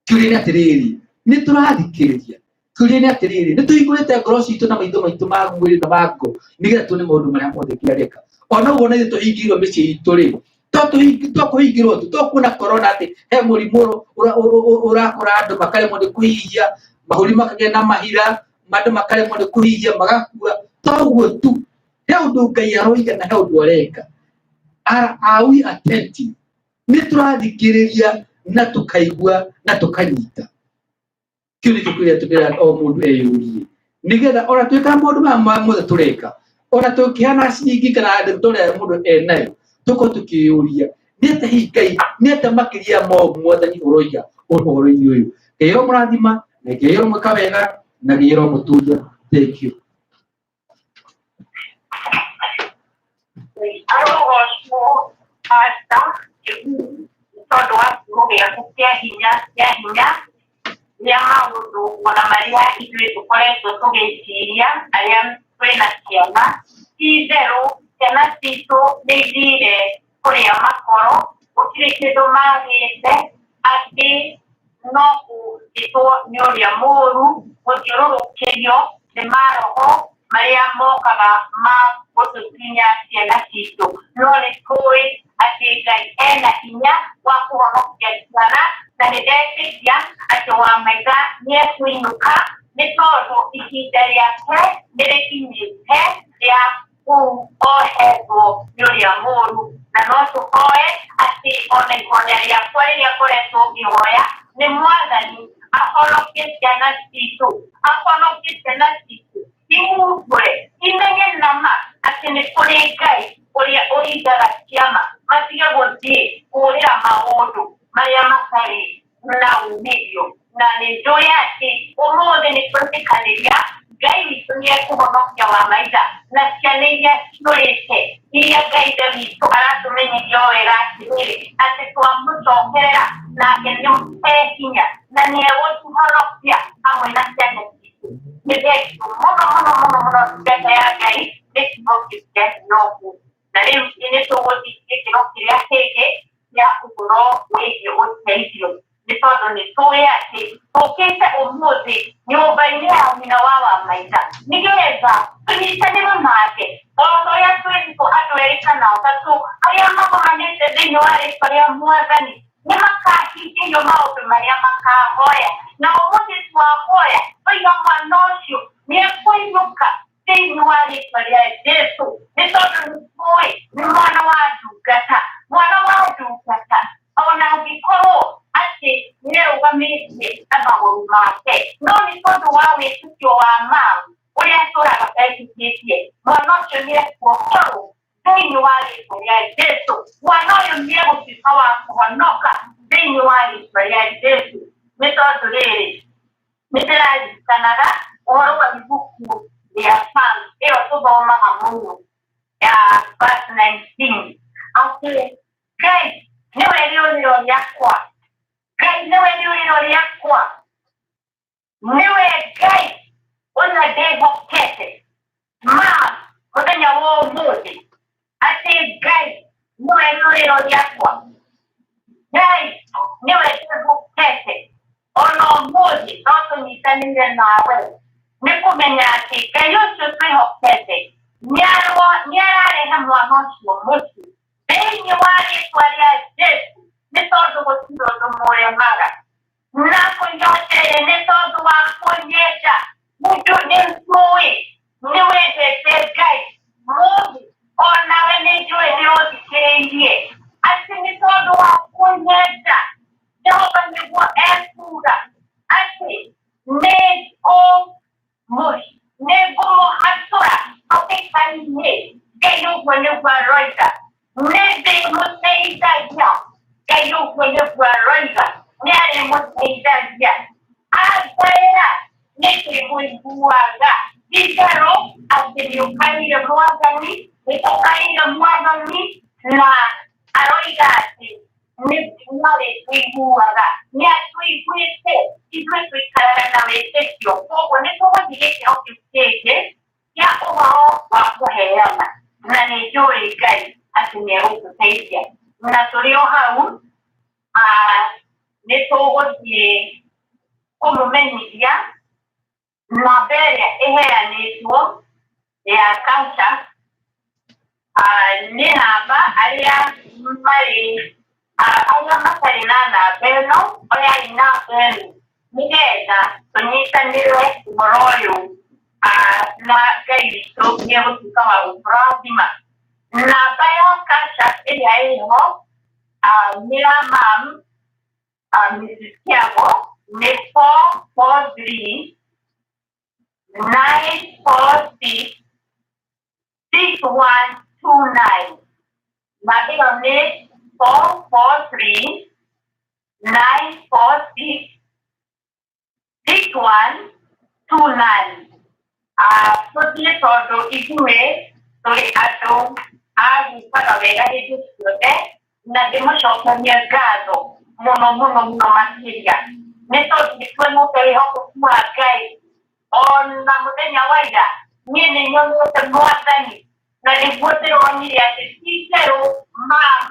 Kĩũria nĩ atĩrĩrĩ, nĩ tũrathikĩrĩria? Kĩũria nĩ atĩrĩrĩ, nĩ tũhingũrĩte ngoro citũ na maitho maitũ ma mwĩrĩ na ma ngoro nĩgetha tuone maũndũ marĩa mothe Ngai areka? Ona ũguo na ithuĩ tũhingĩirwo mĩciĩ itũ rĩ, to kũhingĩrwo tu, to kuona corona atĩ he mũrimũ ũrakora andũ makaremwo nĩ kũhihia, mahũri makagĩa na mahira, andũ makaremwo nĩ kũhihia magakua. To ũguo tu, he ũndũ Ngai aroiga na he ũndũ areka. Are we attentive? Nĩ tũrathikĩrĩria na tũkaigua na tũkanyita. Kĩu nĩkĩo kĩrĩa tũndĩra o mũndũ eyũrie, nĩgetha ona twĩkaga maũndũ maya mothe tũreka, ona tũkĩhana ciringi kana ndũrĩa mũndũ enayo, tũkorwo tũkĩyũria nĩ atĩa hihi Ngai, nĩ atĩa makĩria ma ũguo mwathani ũroiga ũhoro-inĩ ũyũ. Ngai aromũrathima na Ngai aromwĩka wega na Ngai aromũturia. Thank you.
Arogocwo Pastor nĩ tondũ wa kiugo gĩaku kĩa hinya kĩa hinya rĩa maũndũ ona marĩa ithuĩ tũkoretwo tũgĩciria arĩa twĩna ciana. Ti itherũ ciana citũ nĩ ithire kũrĩa makoro, gũtirĩ kĩndũ magĩte, angĩ no kũhĩtwo nĩ ũrĩa mũũru, gũthiũrũrũkĩrio nĩ maroho marĩa mokaga ma gũtũtunya ciana citũ. No nĩ tũĩ atĩ Ngai ena hinya wa kũhonokia ciana, na nĩ ndetĩkia atĩ Wamaitha nĩ ekũinũka nĩ tondũ ihinda rĩake nĩ rĩkinyĩte rĩa kũu ohetwo nĩ ũrĩa mũũru. Na no tũhoe atĩ ona ihoya rĩakwa rĩrĩa ngoretwo ngĩhoya nĩ mwathani ahonokie ciana citũ, ahonokie ciana citũ, imumbũre, imenye nama atĩ nĩ kũrĩ Ngai ũrĩa ũringaga ciama, matige gũthiĩ kũũrĩra maũndũ marĩa matarĩ na umithio. Na nĩ njũĩ atĩ ũmũthĩ nĩ twetĩkanĩria Ngai witũ nĩ ekũhonokia wa maitha na ciana iria ciũrĩte, iria Ngai ithe witũ aratũmenyithia o wega atĩrĩrĩ, atĩ twamũcokerera nake nĩ e hinya na nĩ egũtũhonokia hamwe na ciana citũ. Nĩ thengiũ mũno mũno mũno mũno ndungata ya Ngai nĩ kiugo kĩu kĩa hinya ũguo. Na rĩu nĩ tũgũthiĩ gĩkĩro kĩrĩa kĩngĩ kĩa ũhoro wĩgiĩ ũteithio, nĩ tondũ nĩ tũĩ atĩ tũkĩte ũmũthĩ nyũmba-inĩ ya nyina wa Wamaitha nĩgetha tũnyitanĩre nake o ta ũrĩa twĩrĩtwo andũ erĩ kana atatũ arĩa magomanĩte thĩinĩ wa rĩtwa rĩa mwathani nĩ makahingĩrio maũndũ marĩa makahoya. Na ũmũthĩ twahoya twaiga mwana ũcio nĩ ekũinũka thĩinĩ wa rĩtwa rĩa Jesu, nĩ tondũ nĩ tũĩ nĩ mwana wa ndungata, mwana wa ndungata. Ona angĩkorwo atĩ nĩarũgamĩtie na magũrũ make, no nĩ tondũ wa wĩtĩkio wa mamu ũrĩa atũraga etĩkĩtie, mwana ũcio nĩekuohorwo thĩinĩ wa rĩtwa rĩa Jesũ. Mwana ũyũ nĩegũtuĩka wa kũhonoka thĩinĩ wa rĩtwa rĩa Jesũ. Nĩ tondũ rĩrĩ, nĩ ndĩraririkanaga ũhoro wa ibuku rĩa Psalms ĩyo tũthomaga mũno ya verse 19, atĩ Ngai nĩwe rĩũrĩro rĩakwa, Ngai nĩwe rĩũrĩro rĩakwa, nĩwe Ngai ũrĩa ndĩhokete. Ma mũthenya wa ũmũthĩ atĩ Ngai nĩwe rĩũrĩro rĩakwa, Ngai nĩwe ndĩhokete. Ona ũmũthĩ no tũnyitanĩire nawe nĩ kũmenya atĩ Ngai ũcio twĩhokete nĩararehe mwana ũcio mũciĩ thĩinĩ wa rĩtwa rĩa Jesũ, nĩ tondũ gũtirĩ ũndũ mũremaga. Na kũnyotere nĩ tondũ wa kũnyenda. Mũndũ nĩ njũĩ nĩ wendete Ngai mũndũ onawe nĩ njũĩ nĩ ũthikĩrĩirie atĩ nĩ tondũ wa kũnyenda Jehova nĩguo ekuga atĩ nĩ ngũmũhatũra hatĩka-inĩ. Ngai ũguo nĩguo aroiga, nĩ ndĩmũteithagia. Ngai ũguo nĩguo aroiga, nĩ arĩmũteithagia. Angaĩra nĩ ndĩmũiguaga. Ti-itherũ atĩ nĩ ũkaĩire Mwathani, nĩ tũkaĩire Mwathani, na aroiga atĩ nĩ arĩtũiguaga, nĩ atũiguĩte. Ithuĩ tũikaraga na wĩtĩkio, koguo nĩ tũgũthiĩ gĩkĩro kĩu kĩngĩ kĩa ũhoro wa kũheana, na nĩ njũĩ Ngai atĩ nĩ egũtũteithia. Na tũrĩ o hau nĩ tũgũthiĩ kũmũmenyithia namba ĩrĩa ĩheanĩtwo ya Cash App. Nĩ namba arĩa marĩ arĩa matarĩ na namba ĩno, oyai namba ĩno nĩgetha tũnyitanĩre ũhoro ũyũ, na Ngai witũ nĩ egũtuĩka wa gũtũrathima. Namba ya Cash App ĩrĩa ĩho nĩ ya mam Mrs. Kiago, nĩ 443 946 6129. Namba ĩyo nĩ 443 946 6129. Tũthiĩ tondũ ithuĩ tũrĩ andũ a gwĩkaga wega hĩndĩ ciothe, na ndĩmũcokerie ngatho mũno mũno mũno makĩria, nĩ tondũ nĩ tuonete wĩhokeku wa Ngai. Ona mũthenya wa ira niĩ nĩ nyonete Mwathani, na nĩguo ndĩronire atĩ ti-itherũ mam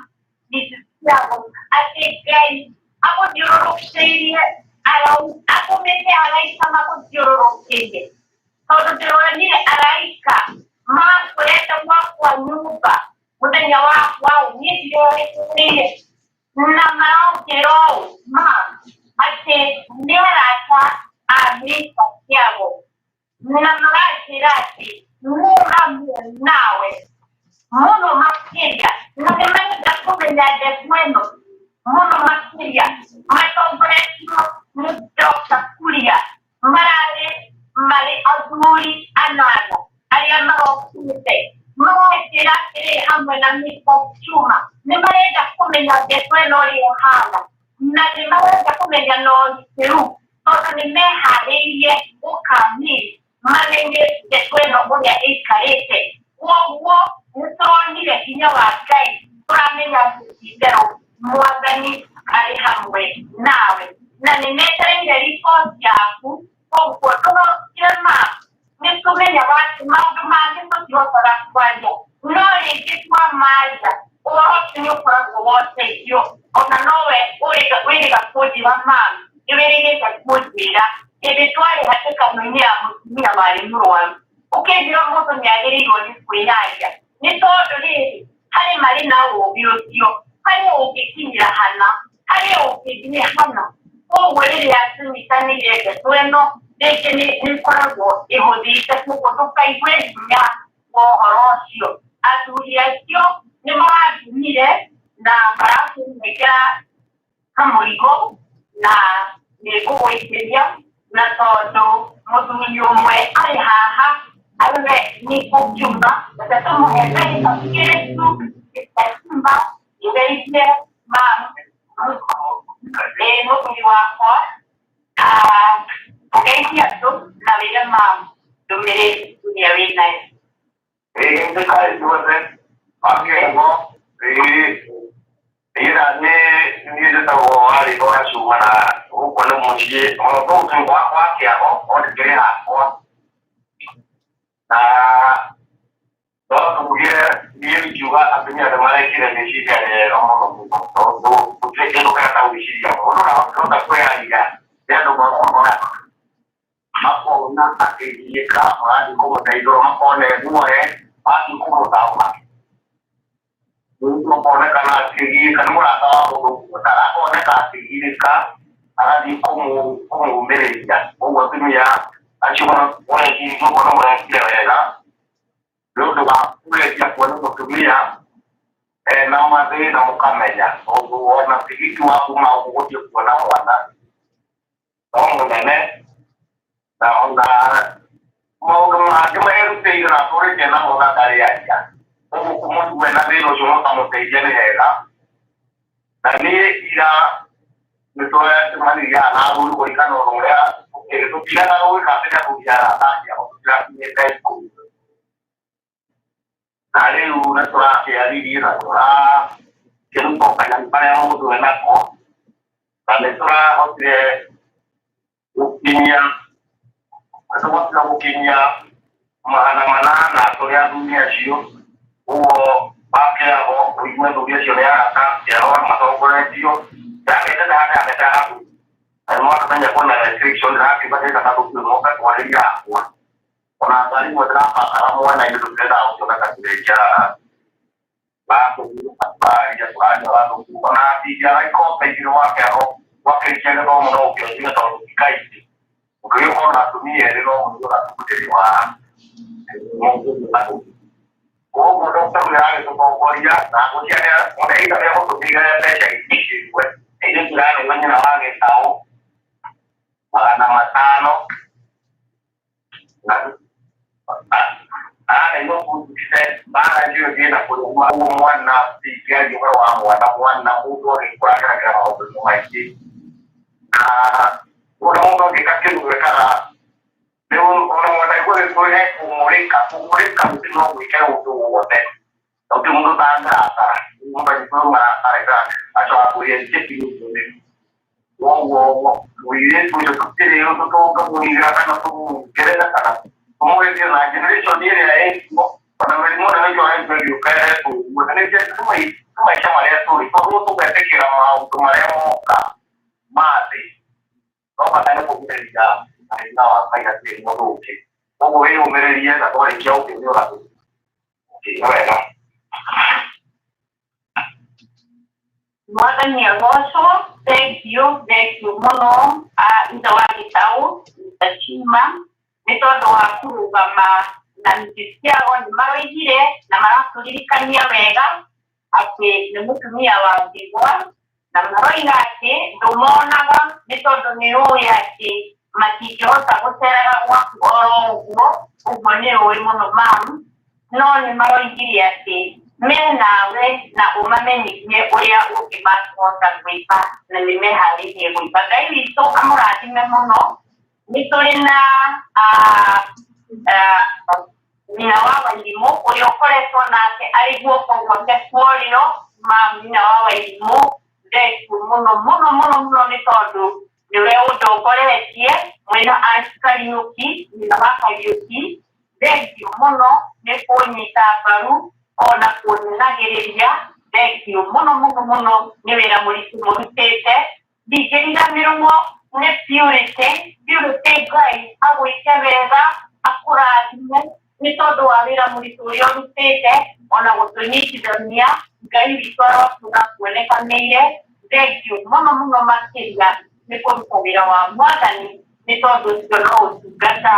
Mrs. Tiago atĩ Ngai agũthiũrũrũkĩirie, atũmĩte araika magũthiũrũrũkĩrie, tondũ ndĩronire araika makorete gwakwa nyũmba mũthenya wa hwaĩ, niĩ ndireĩire, na maranjĩra ũũ ma atĩ nĩ arata a Mr. Tiago, na maranjĩra atĩ nĩ hamwe nawe mũno makĩria, na nĩ marenda kũmenya ndeto ĩno mũno makĩria. Matongoretio nĩ Dr. Kuria, mararĩ marĩ athuri anana arĩa marokĩte, maranjĩra atĩrĩ hamwe na Mr. Chuma nĩ marenda kũmenya ndeto ĩno ũrĩa ĩhana, na nĩ marenda kũmenya na ũrikĩru, tondũ nĩ meharĩirie gũkami mamenye ndeto ĩno ũrĩa ĩikarĩte. Koguo nĩ tũronire hinya wa Ngai, tũramenya atĩ ti-itherũ Mwathani arĩ hamwe nawe, na nĩ metereire riboti yaku. Koguo ndũgokire ma nĩ tũmenyaga atĩ maũndũ mangĩ tũtihotaga kwaria, no rĩngĩ twamaria ũhoro ũcio nĩ ũkoragwo wa ũteithio. Ona nowe wĩrĩga kũnjĩra, mam nĩ wĩrĩgĩte kũnjĩra hĩndĩ twarĩ hatĩkano-inĩ ya mũtumia warĩ mũrwaru, ũkĩnjĩra mũndũ nĩ agĩrĩirwo nĩ kwĩyaria, nĩ tondũ rĩrĩ harĩ marĩ na ũũgĩ ũcio, harĩ ũngĩkinyĩra hana, harĩ ũngĩthiĩ hana. Koguo rĩrĩa tũnyitanĩire ndeto ĩno rĩngĩ nĩ ĩkoragwo ĩhũthĩte, koguo ndũkaigue hinya wa ũhoro ũcio. Athuri acio nĩ maratũmire na marakũnengera Kamũrigo na nĩ ngũgũikĩria na tondũ mũthuri ũmwe arĩ haha arĩ nĩ kũngiuma reke tũmũhe ndagĩka igĩrĩ tu Mr. Chumba ngeithie mam ĩ mũthuri wakwa ũgeithie andũ na wĩre mam ndũmĩrĩri ĩrĩa wĩnayo.
Ĩĩ ndĩkaĩ ciothe wakĩrwo ĩĩ ĩra nĩ niĩ njĩtagwo Warĩgo wa Cuma na gũkũ nĩ mũciĩ kũu wa Kĩago no ndĩkĩrĩ hakwa na no tuge niĩ ingiuga atumia nĩ marekire meciria rĩega mũno mũno tondũ gũtirĩ kĩndũ kĩreta gwĩciria mũndũ ndahota kwĩyaria nĩ andũ makona makona akĩgiĩka magathiĩ kũmũteithũra makona eguoe magathiĩ kũmũthamba makonekana akĩgiĩka nĩ mũrata wa mũndũ ũguo akoneka akĩgirĩka agathiĩ kũmũmĩrĩria ũguo atumia acio mũreciria ũguo nĩ mũrekire wega nĩ ũndũ wa kũgeria kuona mũtumia ena mathĩna mũkamenya tondũ ona tigiti wa kuma ũguo gũthiĩ kuona mwana no mũnene na ona maũndũ mangĩ merutĩire na atũrĩte namo na ndarĩ aria ũguo kũmũtua na thĩna ũcio mũkamũteithia nĩ hega na niĩ ira nĩ twacemanirie haha na athuri kũringana na ũrĩa tũtiganaga gwĩka atĩ nĩ athuri arata akĩao tũtirakinyĩte ikũmi na rĩu nĩ tũrakĩaririe na tũrakĩruta kanyamũ karĩa mũndũ enako na nĩ tũrahotire gũkinyia tũhotire gũkinyia 800 tũrĩ athuri acio ũguo wakĩago ũigue athuri acio nĩ arata kĩao matongoretio ndagete ndahandete athuri na nĩmwakĩmenya kwĩna restriction ndĩrakiuga ndĩrenda gathukuru moke kwarĩria hakwa ona ngari imwe ndĩrabatara mwena-inĩ tũtirendaga gũcoka tũrĩkia batũraria tũraria gathukuru ona ndingĩaga ikombe igĩrĩ wakĩago wakĩrĩkia gĩthomo no ũkĩonire tondũ ti kaingĩ ũngĩgĩkorwo na atumia erĩ no mũrigo gathukuru wa koguo ndokta ũrĩa aragĩtũtongoria na ngwĩciria ona either nĩegũtũmĩire mbeca iciwe ithuĩ tũrarĩ nyina wa gĩtaũ 500 na arareirwo bundithite mbara njũĩ thiĩ na kũrĩa ũguo mwana ndingĩaria ũhoro wa mwana mwana mũndũ agĩkũra ageragĩra maũndũ maingĩ na ũrĩa mũndũ angĩka kĩndũ wekaga rĩu ona mwana igua gĩkũyũ he kũmũrĩka kũmũrĩka gũtirĩ no gwĩke ũndũ wothe gũtirĩ mũndũ ũtangĩrakara mũndũ agĩkũyũ marakarĩra acoka kũrĩa njĩti koguo mũirĩtu ũcio tũtirĩ ũndũ tũngĩmũiga kana tũmuongerere kana tũmũgerie na generation ĩrĩa ĩkuo ona mĩrimũ ĩno nĩkĩo ĩgĩũka ĩretwo na nĩ maica marĩa tũrĩ tondũ tũgetĩkĩra maũndũ marĩa moka ma thĩ no bata nĩ kũgirĩrĩria thĩna wa Ngai hatirĩ mũndũ ũngĩ koguo wĩyũmĩrĩrie na twarĩkia ũkĩnyũra ũkĩnyua wega.
Mwathani agocwo thank you thank you mũno ithe wa gĩtaũ Mr. Chuma nĩ tondũ wa kũrũgama na Mrs. Kĩago nĩ maroigire na maratũririkania wega atĩ nĩ mũtumia wa ndigwa na maroiga atĩ ndũmonaga nĩ tondũ nĩ ũĩ atĩ matingĩhota gũcerera gwaku oro ũguo ũguo nĩ ũĩ mũno mamu no nĩ maroigire atĩ me nawe na ũmamenyithie ũrĩa ũngĩ mangĩhota gwĩka na nĩ meharĩirie gwĩka. Ngai witũ amũrathime mũno nĩ tũrĩ na nyina wa Wairimũ ũrĩa ũkoretwo nake arĩ guoko gwake kwa ũrĩo ma nyina wa Wairimũ thengiũ mũno mũno mũno mũno nĩ tondũ nĩwe ũndongoretie mwĩna Aunt Kariũki nyina wa Kariũki thengiũ mũno nĩ kũnyita mbaru ona kũnyenagĩrĩria thengiũ mũno mũno mũno nĩ wĩra mũritũ mũrutĩte ndingĩriganĩrwo nĩ Purity Purity Ngai agwĩke wega akũrathime nĩ tondũ wa wĩra mũritũ ũrĩa ũrutĩte ona gũtũnyitithania Ngai witũ arotũra kuonekanĩire thengiũ mũno mũno makĩria nĩ kũruta wĩra wa mwathani nĩ tondũ ũcio no ũtungata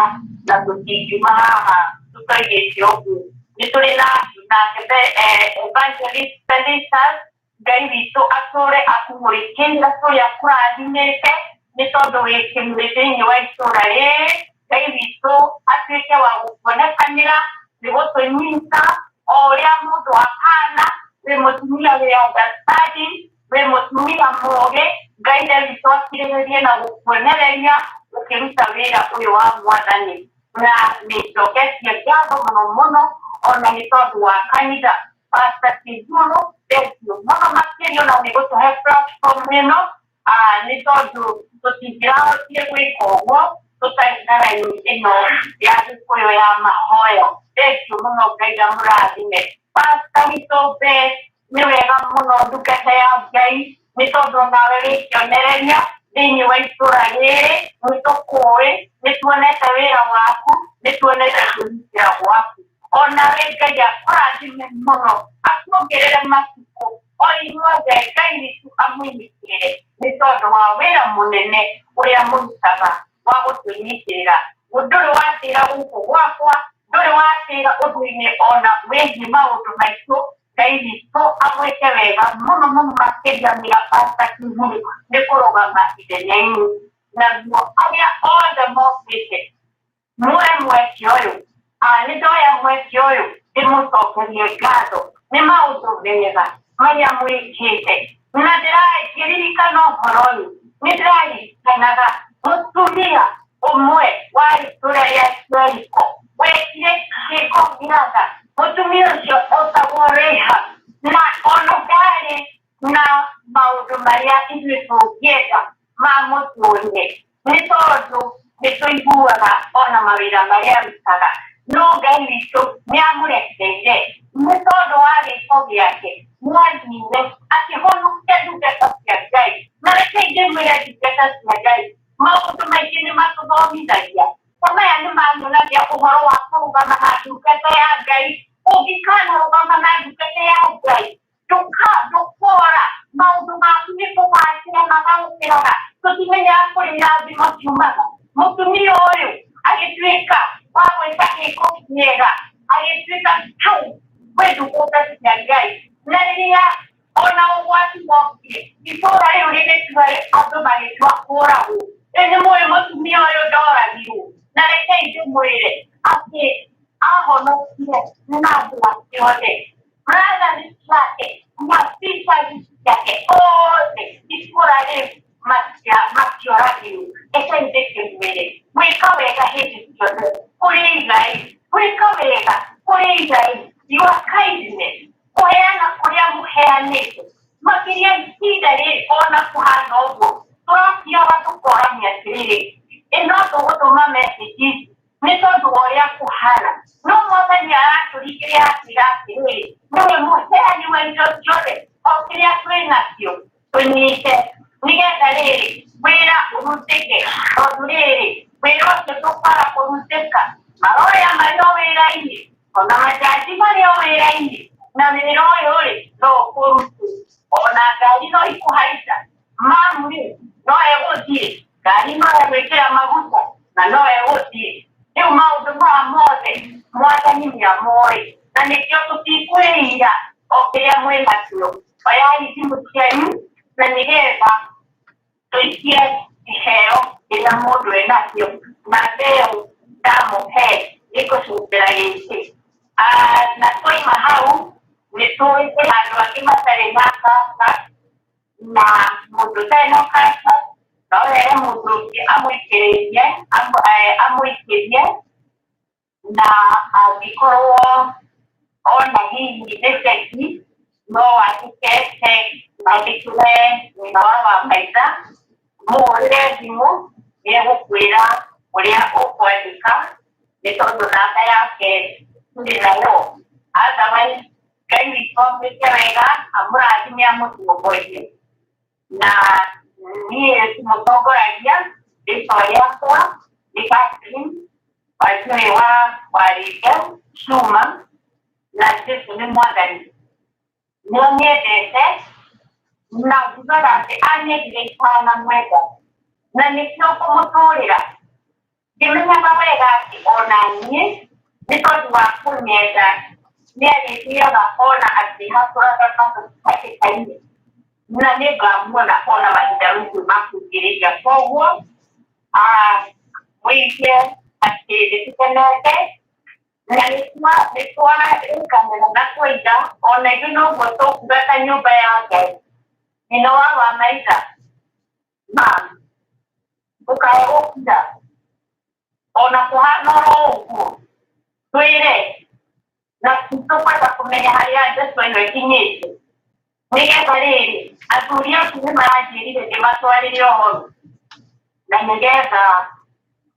na tũtingiuma haha tũtoigĩte ũguo nĩ tũrĩ na nake evangelist Felicitas Ngai witũ atũre akũmũrĩkĩire atũre akũrathimĩte nĩ tondũ wĩ kĩmũrĩ thĩinĩ wa itũra rĩrĩ. Ngai witũ atuĩke wa gũkuonekanĩra nĩ gũtũnyita o ũrĩa mũndũ ahana. Wĩ mũtumia wĩ understanding, wĩ mũtumia mũũgĩ. Ngai ithe witũ akirĩrĩrie na gũkuonereria ũkĩruta wĩra ũyũ wa mwathani. Na nĩ njoketie ngatho mũno mũno ona nĩ tondũ wa kanitha. Pastor Kĩihũrũ, thengiũ mũno makĩria ona nĩ gũtũhe platform ĩno, nĩ tondũ tũtingĩrahotire gwĩka ũguo tũtarĩ na raini ĩno ya Gĩkũyũ ya mahoya. Thengiũ mũno, Ngai amũrathime. Pastor witũ Beth, nĩ wega mũno ndungata ya Ngai, nĩ tondũ nawe wĩ kĩonereria thĩinĩ wa itũra rĩrĩ. Nĩ tũkũĩ, nĩ tuonete wĩra waku, nĩ tuonete kwĩrutĩra gwaku. Onawe Ngai akũrathime mũno, akuongerere matukũ o inyuothe. Ngai witũ amũnyitĩrĩre nĩ tondũ wa wĩra mũnene ũrĩa mũrutaga wa gũtũnyitĩrĩra. Ndũrĩ watĩra gũkũ gwakwa, ndũrĩ watĩra ũndũ-inĩ ona wĩgiĩ maũndũ maitũ. Ngai witũ amwĩke wega mũno mũno makĩria mĩra Pastor Kihuru nĩ kũrũgama ithenya-inĩ. Naguo arĩa othe mokĩte muoe mweke ũyũ, nĩ ndoya mweke ũyũ ndĩmũcokerie ngatho nĩ maũndũ mega marĩa mwĩkĩte. Na ndĩrakĩririkana ũhoro ũyũ, nĩ ndĩraririkanaga mũtumia ũmwe wa itũra rĩa Jeriko wekire gĩko gĩatha. Mũtumia ũcio etagwo Rahab, na ona ndarĩ na maũndũ marĩa ithuĩ tũngĩenda ma mũtũrĩre, nĩ tondũ nĩ tũiguaga ona mawĩra marĩa arutaga, no Ngai witũ nĩ amũrekeire nĩ tondũ wa gĩko gĩake. Nĩathire akĩhonokia ndungata cia Ngai. Na reke ndĩmwĩre, ndungata cia Ngai, maũndũ maingĩ nĩ matũthomithagia. Ta maya nĩ manyonagia ũhoro wa kũrũgama na ndungata ya Ngai. Ũngĩkanarũgama na ndungata ya Ngai, ndũkora maũndũ maku nĩ kũgacĩra magagũkĩraga. Tũtimenyaga kũrĩ irathimo ciumaga. Mũtumia ũyũ agĩtuĩka wa gwĩka gĩko kĩega, agĩtuĩka hau kwĩ ndungata cia Ngai. Na rĩrĩa ona ũgwati wokire, itũra rĩu rĩgĩtua andũ magĩtua kũragwo. Rĩu nĩ mũĩ mũtumia ũyũ ndoragirwo. Na rekei ndĩmwĩre atĩ ahonokire na andũ ake othe, brothers ciake na sisters ciake othe, itũra rĩu matioragirwo. Rekei ndĩkĩmwĩre, gwĩka wega hĩndĩ ciothe kũrĩ igai, gwĩka wega kũrĩ igai, your kindness, kũheana kũrĩa mũheanĩte makĩria ihinda rĩrĩ ona kũhana ũguo, tũrathiaga tũkorania atĩrĩrĩ, ĩno tũgũtũma message nĩ tondũ wa ũrĩa kũhana. No mwathani aratũringĩrĩria atwĩra atĩrĩrĩ, nĩwe mũheani wa indo ciothe, o kĩrĩa twĩ nakĩo tũnyite nĩgetha rĩrĩ wĩra ũrutĩke, tondũ rĩrĩ wĩra ũcio ndũkwaga kũrutĩka. Maroya marĩ o wĩra-inĩ, ona majaji marĩ o wĩra-inĩ, na wĩra ũyũ rĩ no ũkũrutwo. Ona ngari no ikũhaica mamu rĩ, no egũthiĩ ngari, no egwĩkĩra maguta na no egũthiĩ. Rĩu maũndũ maya mothe mwathani nĩamoĩ, na nĩkĩo tũtikwĩira. O kĩrĩa mwĩ nakĩo, oyai thimũ cianyu na nĩgetha tũikie kĩheo kĩrĩa mũndũ enakĩo. Na mbeo ndamũhe nĩngũcokera gĩkĩ. Na twaima hau nĩ tũĩ kwĩ andũ angĩ matarĩ na kaka, na mũndũ ũtarĩ na kaka no ere mũndũ ũngĩ amũikĩrĩrie, amũikĩrie. Na angĩkorwo ona hihi nĩ ceki, no wandĩke ceki, wandĩkĩre nyina wa wamaitha, mũhũrĩre thimũ, nĩ egũkwĩra ũrĩa ũkwandĩka, nĩ tondũ namba yake tũrĩ nayo. Otherwise, Ngai witũ amwĩke wega, amũrathime, amũtongorie. Na niĩ mũtongoragia, rĩtwa rĩakwa nĩ Catherine Wanjũĩ wa Warĩte Cuma, na Jesu nĩ mwathani. Nĩ anyendete, na njugaga atĩ anyendire itanamwenda, na nĩkĩo ngũmũtũrĩra ngĩmenyaga wega atĩ ona niĩ nĩ tondũ wa kũnyenda. Nĩ arĩthiaga ona akĩhatũraga hatĩka-inĩ na nĩ ngamuona ona mahinda macio ma kũingĩrĩria. Koguo mũigue atĩ nĩ tũkenete na nĩ twarĩkanĩra na twoiga ona ithuĩ noguo tũkuga ta nyũmba ya Ngai. Nyina wa Wamaitha, mam, ndũkae gũkira ona kũhana oro ũguo, twĩre na tũkwenda kũmenya harĩa ndeto ĩno ĩkinyĩte, nĩgetha rĩrĩ athuri aku nĩ maranjĩrire ndĩmatwarĩre ũhoro na nĩgetha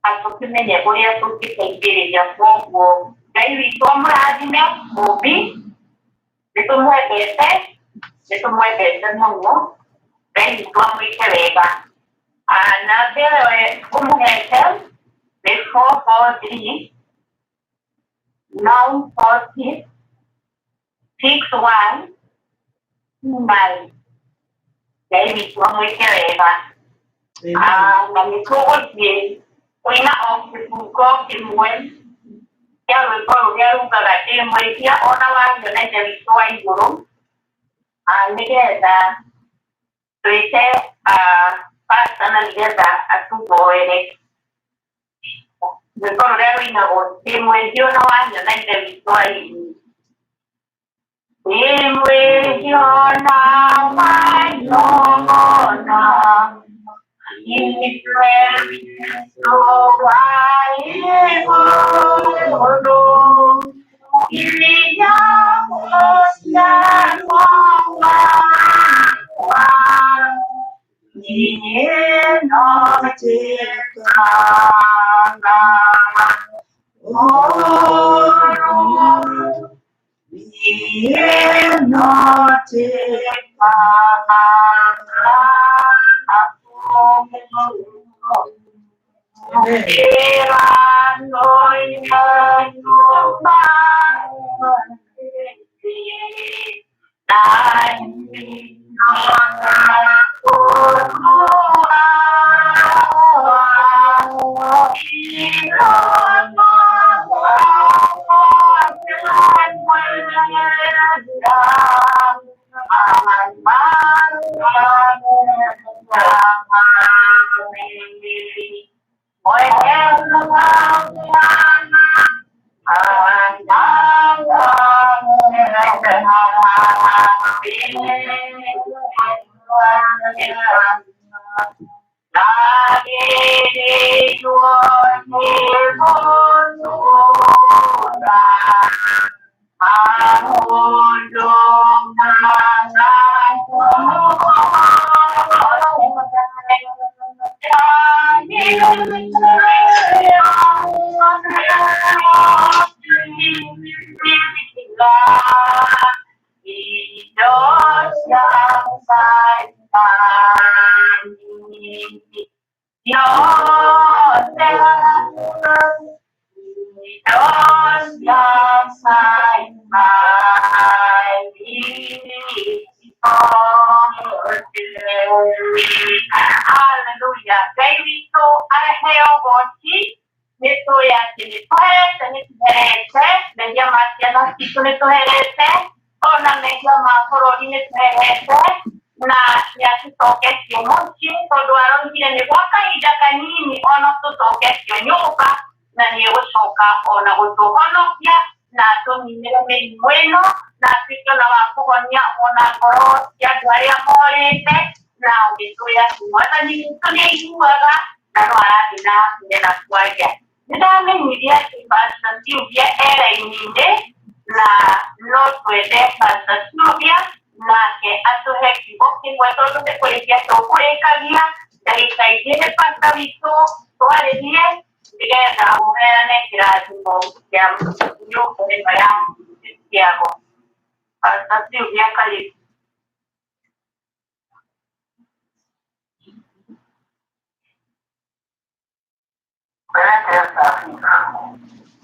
atũkĩmenye ũrĩa tũngĩteithĩrĩria. Koguo Ngai witũ amũrathime mũmbi, nĩ tũmwendete, nĩ tũmwendete mũno. Ngai witũ amwĩke wega. Namba ĩyo ũmũhete nĩ 443 946 6129. Ngai witũ amwĩke wega. Na nĩ tũgũthiĩ kũina o kĩbungo kĩmwe kĩa rwĩmbo rũrĩa rugaga ndĩ mwĩhia ona wario na Ithe witũ wa igũrũ, nĩgetha twĩte pastor na nĩgetha atũhoere rwĩmbo rũrĩa rũinagwo ndĩ mwĩhia ona wario na Ithe witũ wa igũrũ. Ndĩ mwĩhia ona wario na Ithe witũ wa igũrũ, iria ũciarwo wakwa, niĩ no njĩkaga ũũru, niĩ no njĩkaga ũũru. Hallelujah. Ngai witũ areheo ũgooci, nĩ tũĩ atĩ nĩ tũherete, nĩ tũherete mehia ma ciana citũ, nĩ tũherete ona mehia ma bũrũri, nĩ tũherete na nĩ atũcoketie mũciĩ, tondũ aroigire nĩ gwa kahinda kanini ona tũcoketio nyũmba, na nĩ egũcoka ona gũtũhonokia na atũninĩre mĩrimũ ĩno, na atuĩke ona wa kũhonia ona ngoro cia andũ arĩa morĩte. Na nĩ tũĩ atĩ Mwathani witũ nĩ aiguaga na no arathiĩ na mbere na kwaria. Nĩ ndamenyithia atĩ Pastor Sylvia e raini-inĩ, na no twende Pastor Sylvia nake atũhe kiugo kĩmwe, tondũ nĩ kũrĩkia tũkũrĩkagia ndagĩka igĩrĩ pastor witũ twarĩrie, nĩgetha ũheane kĩrathimo kĩa nyũmba ĩno ya Kĩago. Pastor Sylvia, karibu.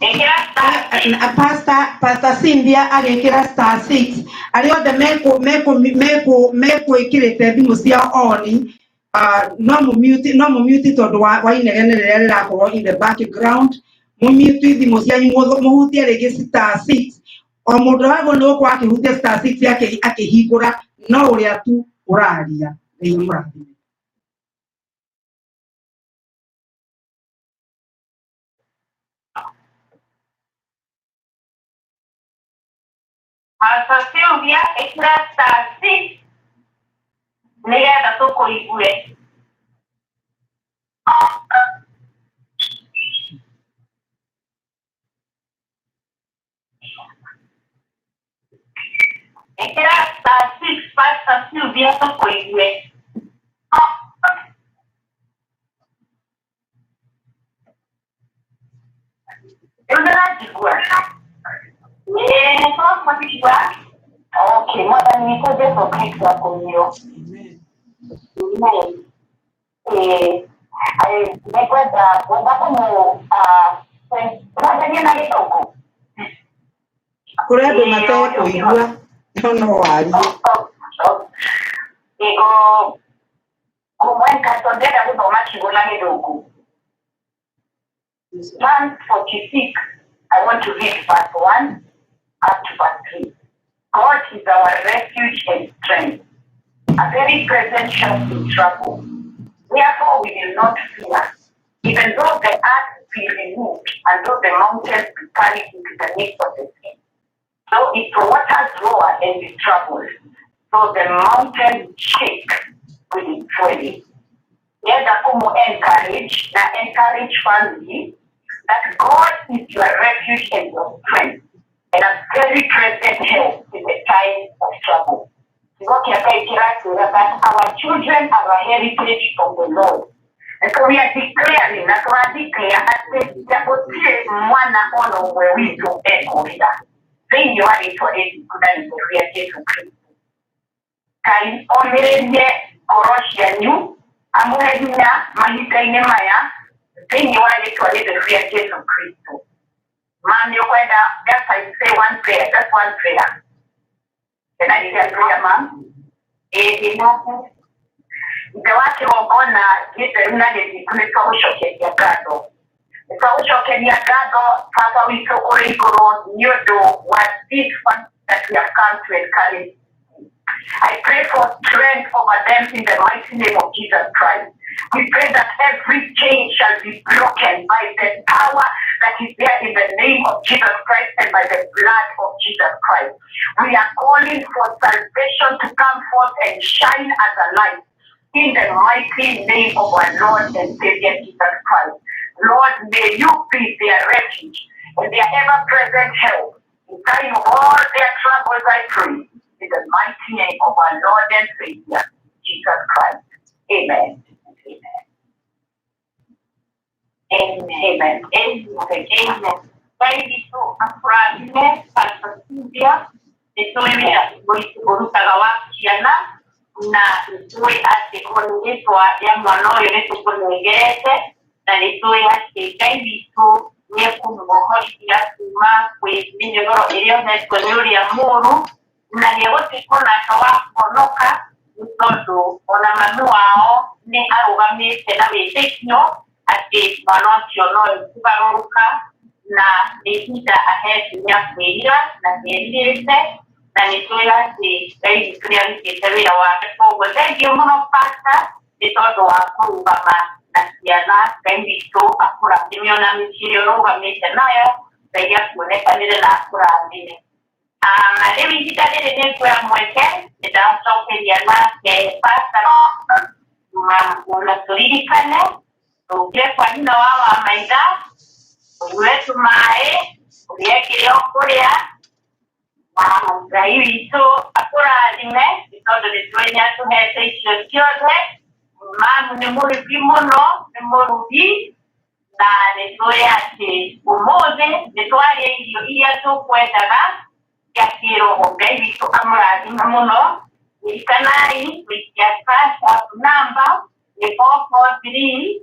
Ĩkĩra star.
Pastor Cynthia agĩkĩra star 6, arĩa othe mekwĩkĩrĩte thimũ ciao on, no mũmute tondũ wa inegene rĩrĩa rĩrakorwo in the background. Mũmute thimũ cianyu, mũhutie rĩngĩ star 6. O mũndũ wagwo nĩ gũkorwo akĩhutia star six akĩhingũra no ũrĩa tu ũraria. Ngai amũrathime.
Pastor Sylvia ĩkĩra star six nĩgetha tũkũigue. Ĩkĩra star six Pastor Sylvia tũkũigue. Rĩu nĩũranjigua? Ĩĩ nĩtwakũigua. Okay, mwathani witũ Jesũ Kristo akũiywo. Amen. Ĩĩ, nĩngwenda ngwenda kũmũ twanjanie na gĩthũngũ.
Kũrĩ andũ matekũigua no no warie.
Ĩgo kũmwenka tondũ ndĩrenda gũthoma kiugo na gĩthũngũ. Psalm 46, I want to read verse 1 up to verse 3. God is our refuge and strength, a very present help in trouble. Therefore we will not fear, even though the earth be removed, and though the mountains be carried into the midst of the sea. Though its waters roar and be troubled, though the mountains shake with its swelling. Ndĩrenda kũmũ encourage na encourage family that God is your refuge and your strength and a very present help in the time of trouble. Kiugo kĩa Ngai kĩratwĩra that our children are a heritage from the Lord. And so we are declaring na tũra declare atĩ gũtirĩ mwana ona ũmwe witũ ekũrĩra thĩinĩ wa rĩtwa rĩthingu na rĩtheru rĩa Jesũ Kristo. Ngai omĩrĩrie ngoro cianyu amũhe hinya mahinda-inĩ maya thĩinĩ wa rĩtwa rĩtheru rĩa Jesũ Kristo. Ma'am, nĩ ũkwenda just I say one prayer, just one prayer. Can I say a prayer, ma'am? Ĩĩ ndĩnake. Ithe wa kĩgongona gĩtheru na gĩthingu nĩ twagũcokeria ngatho. Nĩ twagũcokeria ngatho Baba witũ ũrĩ igũrũ nĩ ũndũ wa this fact that we have come to encourage. I pray for strength over them in the mighty name of Jesus Christ. We pray that every chain shall be broken by the power that is there in the name of Jesus Christ and by the blood of Jesus Christ. We are calling for salvation to come forth and shine as a light in the mighty name of our Lord and Savior Jesus Christ. Lord, may you be their refuge and their ever-present help in time of all their troubles, I pray. In the mighty name of our Lord and Savior, Jesus Christ. Amen. Amen. Amen. Amen. Amen. Ngai witũ akũrathime Pastor Sylvia nĩ tũĩ wĩra ũrutaga wa ciana na nĩ tũĩ atĩ ona rĩtwa rĩa mwana ũyũ nĩ tũkũnengerete na nĩ tũĩ atĩ Ngai witũ nĩ ekũmũhonokia kuma kwĩ mĩnyororo ĩrĩa ohetwo nĩ ũrĩa mũũru na nĩ egũtuĩka onake wa kũhonoka nĩ tondũ ona mami wao nĩ arũgamĩte na wĩtĩkio atĩ mwana ũcio no ekũgarũrũka na nĩ ihinda ahetwo rĩa kwĩrira na nĩerirĩte na nĩ tũĩ atĩ Ngai witũ nĩ arutĩte wĩra wake. Koguo thengiũ mũno Pastor nĩ tondũ wa kũrũgama na ciana. Ngai witũ akũrathime ona mĩciĩ ĩrĩa ũrũgamĩte nayo, Ngai akuonekanĩre na akũrathime. Rĩu ihinda rĩrĩ nĩ nguoya mweke nĩ ndacokeria nake Pastor na tũririkane tũkire kwa nyina wa Wamaitha ũnyue tũmaĩ ũrĩe kĩrĩa ũkũrĩa na Ngai witũ akũrathime nĩ tondũ nĩ tũĩ nĩ atũhete icio ciothe. Mamu nĩ mũrugi mũno, nĩ mũrugi na nĩ tũĩ atĩ ũmũthĩ nĩ twarĩa irio iria tũkwendaga cia kĩroho. Ngai witũ amũrathime mũno. Ririkanai gũikia cash app number nĩ 443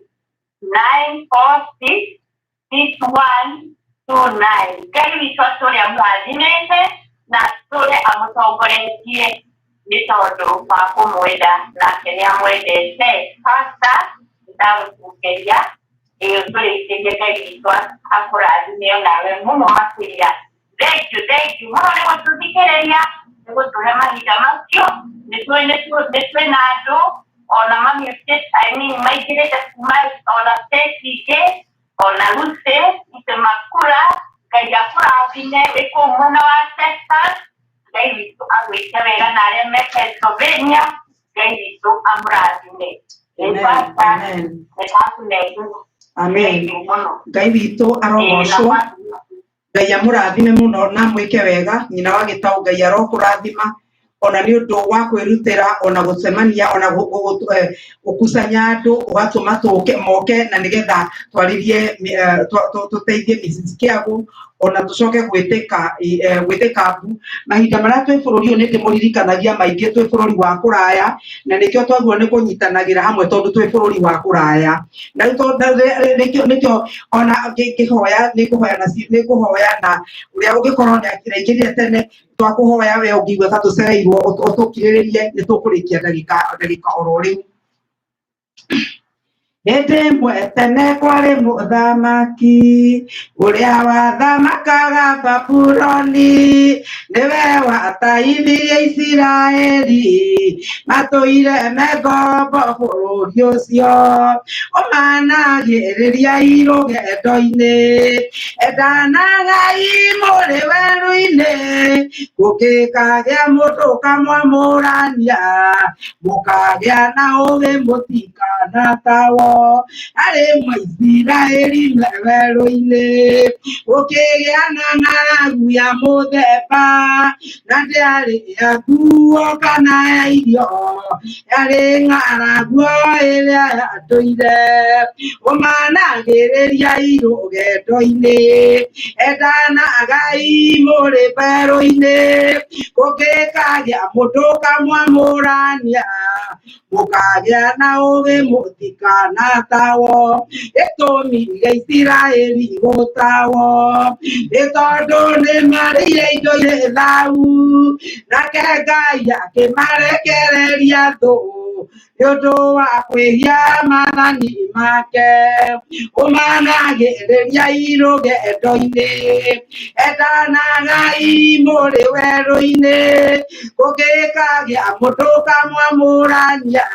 946 6129. Ngai witũ atũre amũrathimĩte na atũre amũtongoretie nĩ tondũ wa kũmwenda nake nĩ amwendete. Pastor, ndagũcokeria ĩĩ ũtũrĩkĩrie. Ngai witũ akũrathime onawe mũno makĩria. Thank you, thank you mũno nĩ gũtũthikĩrĩria, nĩ gũtũhe mahinda macio. Nĩ tũĩ nĩ twĩna andũ ona mamĩte, I mean, maingĩrĩte kuma ona state ingĩ, ona Lucy Itemakura. Ngai akũrathime wĩ kũu mwena wa Texas. Ngai witũ agwĩke wega, na arĩa me Pennsylvania, Ngai witũ amũrathime.
Amen.
Pastor,
Amen.
nĩ ndakũnengera.
Amen.
Thank you mũno.
Ngai witũ
Ĩĩ, na
arogocwo. Ngai amũrathime mũno na amwĩke wega. Nyina wa gĩtaũ, Ngai arokũrathima ona nĩ ũndũ wa kwĩrutĩra, ona gũcemania, ona gũkusanya andũ, ũgatũma tũke moke na nĩgetha twarĩrie, tũteithie Mrs. Kiago, ona tũcoke gwĩtĩka gwĩtĩka mbu mahinda marĩa twĩ bũrũri ũyũ. Nĩ ndĩmũririkanagia maingĩ twĩ bũrũri wa kũraya, na nĩkĩo twagĩrĩirwo nĩ kũnyitanagĩra hamwe tondũ twĩ bũrũri wa kũraya. Na rĩu nĩkĩo ona ngĩhoya nĩ ngũhoya na nĩ ngũhoya na ũrĩa ũngĩkorwo nĩ akĩraingĩrire tene, twakũhoya we ũngĩigua ta tũcereirwo ũtũkirĩrĩrie, nĩ tũkũrĩkia ndagĩka ndagĩka oro rĩu. Hĩndĩ ĩmwe tene kwarĩ mũthamaki ũrĩa wathamakaga Babuloni, nĩwe wataithirie Isiraeli matũire me ngombo bũrũri ũcio. Ũmanagĩrĩria rũgendo-inĩ, endanagai mũrĩ werũ-inĩ, gũkĩkagĩa mũndũ ũkamwamũrania, mũkagĩa na ũgĩ mũtikanatawo. Arĩ Mwaisiraeli me werũ-inĩ, gũkĩgĩa na ng'aragu ya mũthemba, na ndĩarĩ ya nguo kana ya irio, yarĩ ng'aragu o ĩrĩa yatũire. Ũmanagĩrĩria rũgendo-inĩ, endanagai mũrĩ werũ-inĩ, gũkĩkagĩa mũndũ ũkamwamũrania, mũkagĩa na ũgĩ mũtikanatawo. Gĩtũmi gĩa Isiraeli gũtawo nĩ tondũ nĩ marĩire indo irĩ thahu, nake Ngai akĩmarekereria thũ nĩ ũndũ wa kwĩhia maathani make. Ũmanagĩrĩria rũgendo-inĩ, endanagai mũrĩ werũ-inĩ, gũkĩkagĩa mũndũ ũkamwamũrania,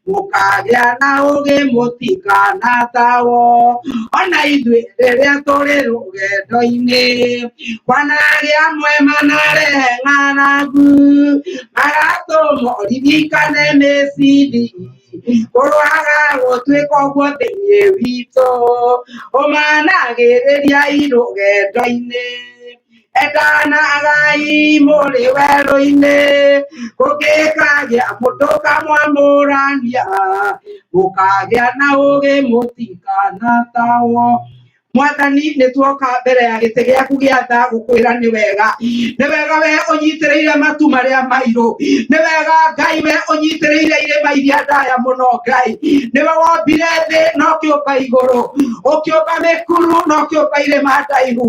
mũkagĩa na ũgĩ mũtikanatawo. Ona ithuĩ rĩrĩa tũrĩ rũgendo-inĩ, kwanagĩa amwe manarehe ng'aragu, magatũma ũririkane mĩciri, kũrwaga gũtuĩka ũguo thĩinĩ witũ. Ũmanagĩrĩria rũgendo-inĩ, endanagai mũrĩ werũ-inĩ, gũkĩkagĩa mũndũ ũkamwamũrania, mũkagĩa na ũgĩ mũtikanatawo. Mwathani, nĩ tuoka mbere ya gĩtĩ gĩaku gĩa tha gũkwĩra nĩ wega, nĩ wega we ũnyitĩrĩire matu marĩa mairũ, nĩ wega Ngai we ũnyitĩrĩire irĩma iria ndaya mũno. Ngai, nĩwe wombire thĩ na ũkĩũmba igũrũ, ũkĩũmba mĩkuru na ũkĩũmba irĩma ndaihu.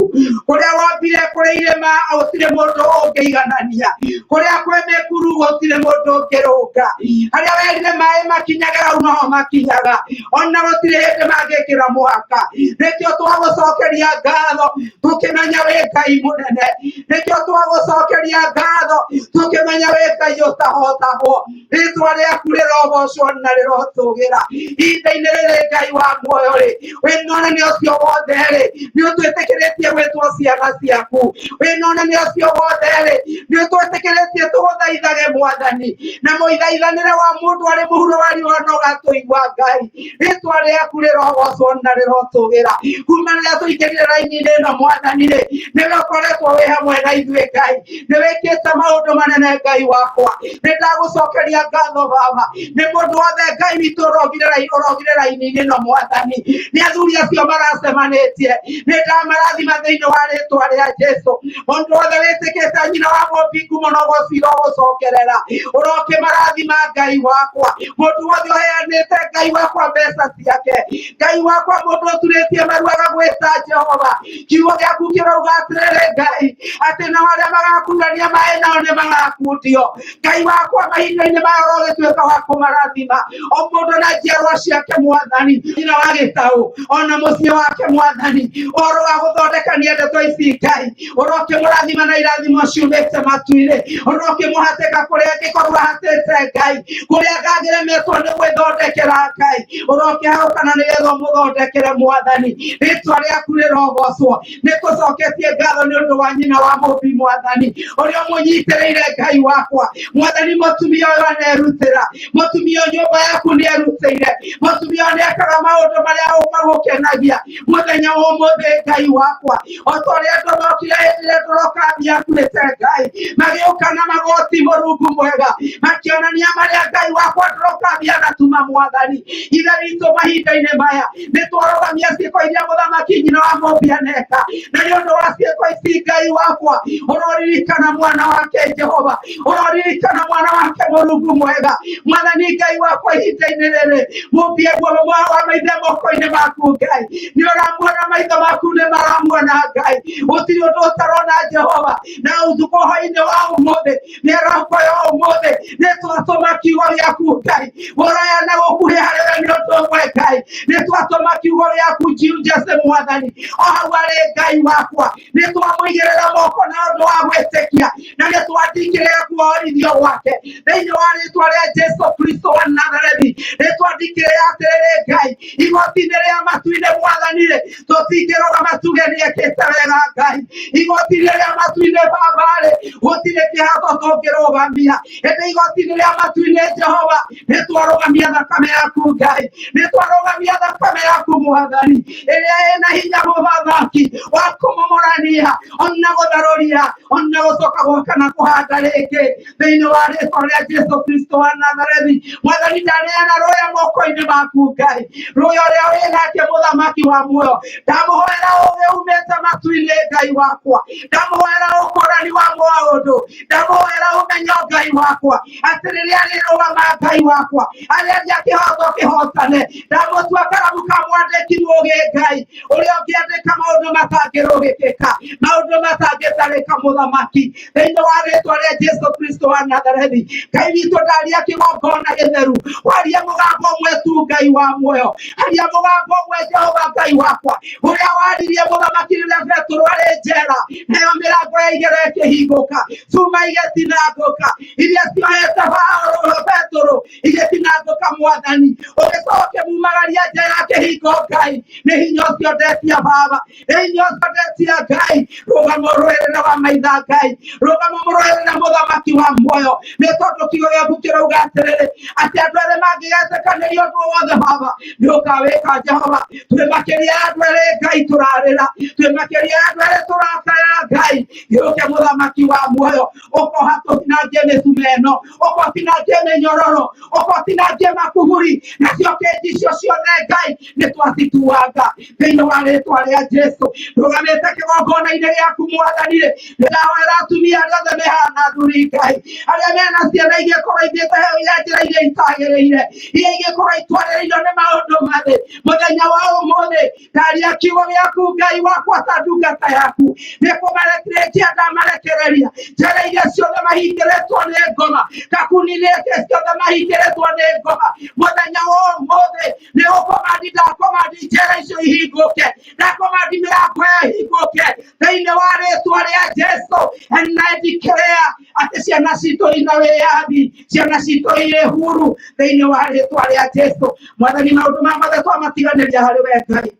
Kũrĩa wombire kũrĩ irĩma gũtirĩ mũndũ ũngĩiganania, kũrĩa kwĩ mĩkuru gũtirĩ mũndũ ũngĩrũnga, harĩa werire maĩ makinyage hau noho makinyaga, ona gũtirĩ hĩndĩ mangĩkĩra mũhaka. Nĩkĩo twagũcokeria ngatho tũkĩmenya wĩ Ngai mũnene, nĩkĩo twagũcokeria ngatho tũkĩmenya wĩ Ngai ũtahotagwo. Rĩtwa rĩaku rĩrogocwo na rĩrotũgĩra ihinda-inĩ rĩrĩ. Ngai wa muoyo rĩ, wĩnonania ũcio wothe rĩ, nĩ ũtwĩtĩkĩrĩtie gwĩtwo ciana ciaku. Wĩnonania ũcio wothe rĩ, nĩ ũtwĩtĩkĩrĩtie tũgũthaithage Mwathani, na mũithaithanĩre wa mũndũ arĩ mũhuro wa riũa no gatũigua. Ngai, rĩtwa rĩaku rĩrogocwo na rĩrotũgĩra. Kuma rĩrĩa tũingĩrire raini-inĩ ĩno, Mwathani rĩ, nĩwe ũkoretwo wĩ hamwe na ithuĩ. Ngai, nĩ wĩkĩte maũndũ manene. Ngai wakwa, nĩ ndagũcokeria ngatho Baba nĩ mũndũ wothe. Ngai witũ, ũrogire raini-inĩ ĩno, Mwathani, nĩ athuri acio maracemanĩtie, nĩ ndamarathima thĩinĩ wa rĩtwa rĩa Jesu. Mũndũ wothe wĩtĩkĩte nyina wa mũmbi ngumo no gũcira ũgũcokerera, ũrokĩmarathima Ngai wakwa. Mũndũ wothe ũheanĩte, Ngai wakwa, mbeca ciake, Ngai wakwa, mũndũ ũturĩtie maru agagwĩta Jehova, kiugo gĩaku kĩrauga atĩrĩrĩ, Ngai, atĩ nao arĩa magakundania maĩ nao nĩ magakundio. Ngai wakwa, mahinda-inĩ maya ũrogĩtuĩka wa kũmarathima o mũndũ na njiarwa ciake. Mwathani, nyina wa gĩtaũ ona mũciĩ wake, Mwathani, ũhoro wa gũthondekania. Ũrokihonia ndeto ici Ngai, ũrokĩmũrathima na irathimo ciumĩte matu-inĩ, ũrokĩmũhatĩka kũrĩa angĩkorwo ahatĩte Ngai, kũrĩa angangĩremetwo nĩ gwĩthondekera Ngai, ũrokĩhagũkana nĩgetha ũmũthondekere Mwathani. Rĩtwa rĩaku rĩrogocwo. Nĩ tũcoketie ngatho nĩ ũndũ wa nyina wa Mũmbi Mwathani, ũrĩa ũmũnyitĩrĩire Ngai wakwa. Mwathani, mũtumia ũyũ anerutĩra, mũtumia ũyũ nyũmba yaku nĩ erutĩire, mũtumia ũyũ nĩekaga maũndũ marĩa magũkenagia mũthenya wa ũmũthĩ Ngai wakwa. O ta ũrĩa andũ mokire hĩndĩ ĩrĩa tũroka akuĩte Ngai, magĩũka na magoti Mũrungu mwega, makĩonania marĩa Ngai wakwa tũroka anatuma Mwathani. Ithe witũ, mahinda-inĩ maya nĩ twarũgamia ciĩko iria mũthamaki nyina wa Mũmbi aneka, na nĩ ũndũ wa ciĩko ici Ngai wakwa, ũroririkana mwana wake Jehova, ũroririkana mwana wake Mũrungu mwega. Mwathani Ngai wakwa, ihinda-inĩ rĩrĩ Mũmbi aguo wa maithe moko-inĩ maku Ngai, nĩ ũramuona, maitho maku nĩ maramuona Ngai, gũtirĩ ũndũ ũtarona Jehova. Na ũtukũ hwainĩ wa ũmũthĩ, mĩarahũko ya ũmũthĩ, nĩ twatũma kiugo gĩaku Ngai, ũraya na gũkuhĩ harĩ we nĩ ũndũ ũmwe Ngai, nĩ twatũma kiugo gĩaku Jese Mwathani, o hau arĩ Ngai wakwa, nĩ twamũigĩrĩra moko na ũndũ wa gwĩtĩkia, na nĩ twandikĩrĩra kuohorithio gwake thĩinĩ wa rĩtwa rĩa Jesu Kristo wa Nazarethi. Nĩ twandikĩrĩra atĩrĩrĩ Ngai, igoti-inĩ rĩa matu-inĩ Mwathani-rĩ, tũtingĩrũgama tuge nĩekĩte wega Ngai. Igoti-inĩ rĩa matu-inĩ Baba-rĩ, gũtirĩ kĩhato tũngĩrũgamia, ĩndĩ igoti-inĩ rĩa matu-inĩ Jehova, nĩ twarũgamia thakame yaku Ngai, nĩ twarũgamia thakame yaku Mwathani, ĩrĩa ĩna hinya mũthamaki wa kũmomorania ona gũtharũria ona gũcoka gwaka na kũhanda rĩngĩ thĩinĩ wa rĩtwa rĩa Jesu Kristo wa Nazarethi. Mwathani, ndaneana rũya moko-inĩ maku Ngai, rũya ũrĩa wĩ nake mũthamaki wa muoyo. Ndamũhoera ũgĩ umĩte matu-inĩ Ngai wakwa, ndamũhoera ũkũrani wa maũndũ, ndamũhoera ũmenyo Ngai wakwa, atĩ rĩrĩa rĩrũgama Ngai wakwa, arĩaria kĩhoto kĩhotane. Ndamũtua karamu ka mwandĩki mũgĩ Ngai, ũrĩa ũngĩandĩka maũndũ matangĩrũgĩkĩka, maũndũ matangĩtarĩka mũthamaki, thĩinĩ wa rĩtwa rĩa Jesu Kristo wa Nazarethi. Ngai witũ, ndaria kĩgongona gĩtheru, waria mũgambo ũmwe tu Ngai wa muoyo, aria mũgambo ũmwe Jehova Ngai wakwa, ũrĩa waririe mũthamaki rĩrĩa Petero arĩ njera, nayo mĩrango ya igera ĩkĩhingũka, cuma igĩtinangũka, iria ciohete Paũlũ Petero igĩtinangũka. Mwathani, ũgĩcoke mumagaria nja ya kĩhingo Ngai, nĩ hinya ũcio ndetia Baba, nĩ hinya ũcio ndetia Ngai. Rũgama ũrũĩrĩre wa maitha Ngai, rũgama mũrũĩrĩre mũthamaki wa muoyo, nĩ tondũ kiugo gĩaku kĩrauga atĩrĩrĩ, atĩ andũ erĩ mangĩgetĩkanĩria ũndũ o wothe Baba, nĩ ũkawĩka Jehova. Twĩ makĩria ya andũ erĩ Ngai tũrarĩra, twĩ makĩria ya andũ erĩ tũrakaya Ngai, gĩũke mũthamaki wa muoyo, ũkoha tũtinangie mĩcume ĩno, ũkotinangie mĩnyororo, ũkotinangie makuhuri, nacio kĩnji icio ciothe Ngai nĩ twacituanga thĩinĩ wa rĩtwa rĩa Jesu. Rũgamĩte kĩgongona-inĩ gĩaku Mwathani rĩ, nĩndahoera atumia arĩa othe mehana athuri Ngai, arĩa mena ciana igĩkorwo ithiĩte ya njĩra iria itagĩrĩire, iria igĩkorwo itwarĩrĩirwo nĩ maũndũ mathĩ. Mũthenya wa ũmũthĩ ndaria kiugo gĩaku Ngai wakwa ta ndungata yaku, nĩ kũmarekereria ndamarekereria njĩra iria ciothe mahingĩrĩtwo nĩ ngoma, kakuni-inĩ ciothe mahingĩrĩtwo nĩ ngoma. Mũthenya wa ũmũthĩ nĩ gũkomandi, ndakomandi njĩra icio ihingũke, ndakomandi mĩrango ĩyo ĩhingũke thĩinĩ wa rĩtwa rĩa Jesu. And I declare atĩ ciana citũ ina wĩyathi, ciana citũ irĩ huru thĩinĩ wa rĩtwa rĩa Jesu. Mwathani, maũndũ maya mothe twamatiganĩria harĩ we Ngai,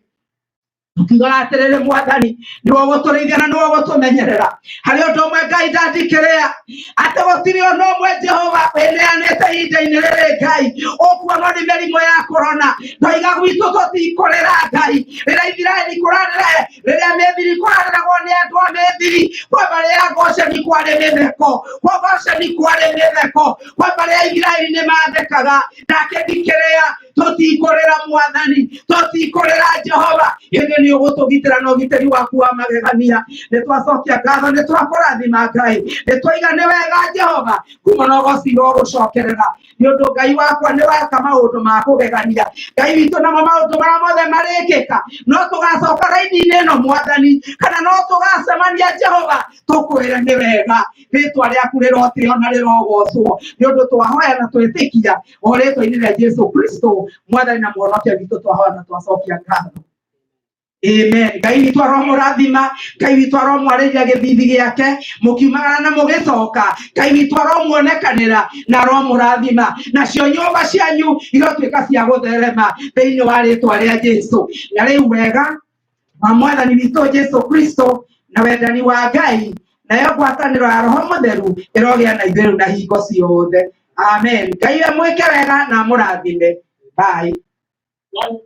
tukiugaga atĩrĩrĩ Mwathani, nĩwe ũgũtũrĩithia na nĩwe ũgũtũmenyerera. Harĩ ũndũ ũmwe Ngai ndandikĩrĩa, atĩ gũtirĩ ũndũ ũmwe Jehova wĩneanĩte ihinda-inĩ rĩrĩ Ngai ũkuonwo nĩ mĩrimũ ya korona. Ndoiga gwitũ tũtikũrĩra Ngai, rĩrĩa Isiraeli kũrarĩra, rĩrĩa Mĩthiri kũrarĩragwo nĩ andũ a Mĩthiri, kwa mbarĩ ya Gosheni kwarĩ mĩtheko, kwa Gosheni kwarĩ mĩtheko, kwa mbarĩ ya Isiraeli nĩ mathekaga. Ndakĩthikĩrĩra, tũtikũrĩra Mwathani, tũtikũrĩra Jehova, ĩndĩ nĩ ũgũtũgitĩra na ũgitĩri waku wa magegania. Nĩ twacokia ngatho, nĩ twakũrathima Ngai, nĩ twaiga nĩ wega Jehova, kuma na ũgoci ũgũcokerera, nĩ ũndũ Ngai wakwa nĩ weka maũndũ ma kũgegania. Ngai witũ, namo maũndũ marĩa mothe marĩkĩka, no tũgacoka raini-inĩ ĩno Mwathani, kana no tũgacemania Jehova, tũkwĩre nĩ wega. Rĩtwa rĩaku rĩrotĩo na rĩrogocwo, nĩ ũndũ twahoya na twĩtĩkia o rĩtwa-inĩ rĩa Jesu Kristo, Mwathani na Mũhonokia witũ, twahoya na twacokia ngatho. Amen. Ngai witũ aromũrathima, Ngai witũ aromwarĩria gĩthithi gĩake, mũkiumagara na mũgĩcoka, Ngai witũ aromuonekanĩra na aromũrathima, nacio nyũmba cianyu irotuĩka cia gũtherema thĩinĩ wa rĩtwa rĩa Jesu. Na rĩu wega wa mwathani witũ Jesu Kristo na wendani wa Ngai nayo ngwatanĩro ya Roho Mũtheru ĩrogĩa na ithuĩ rĩu na hingo ciothe. Amen. Ngai amwĩke wega na amũrathime. Bye.
Amen.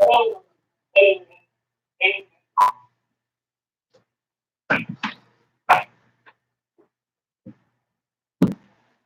Amen. Amen.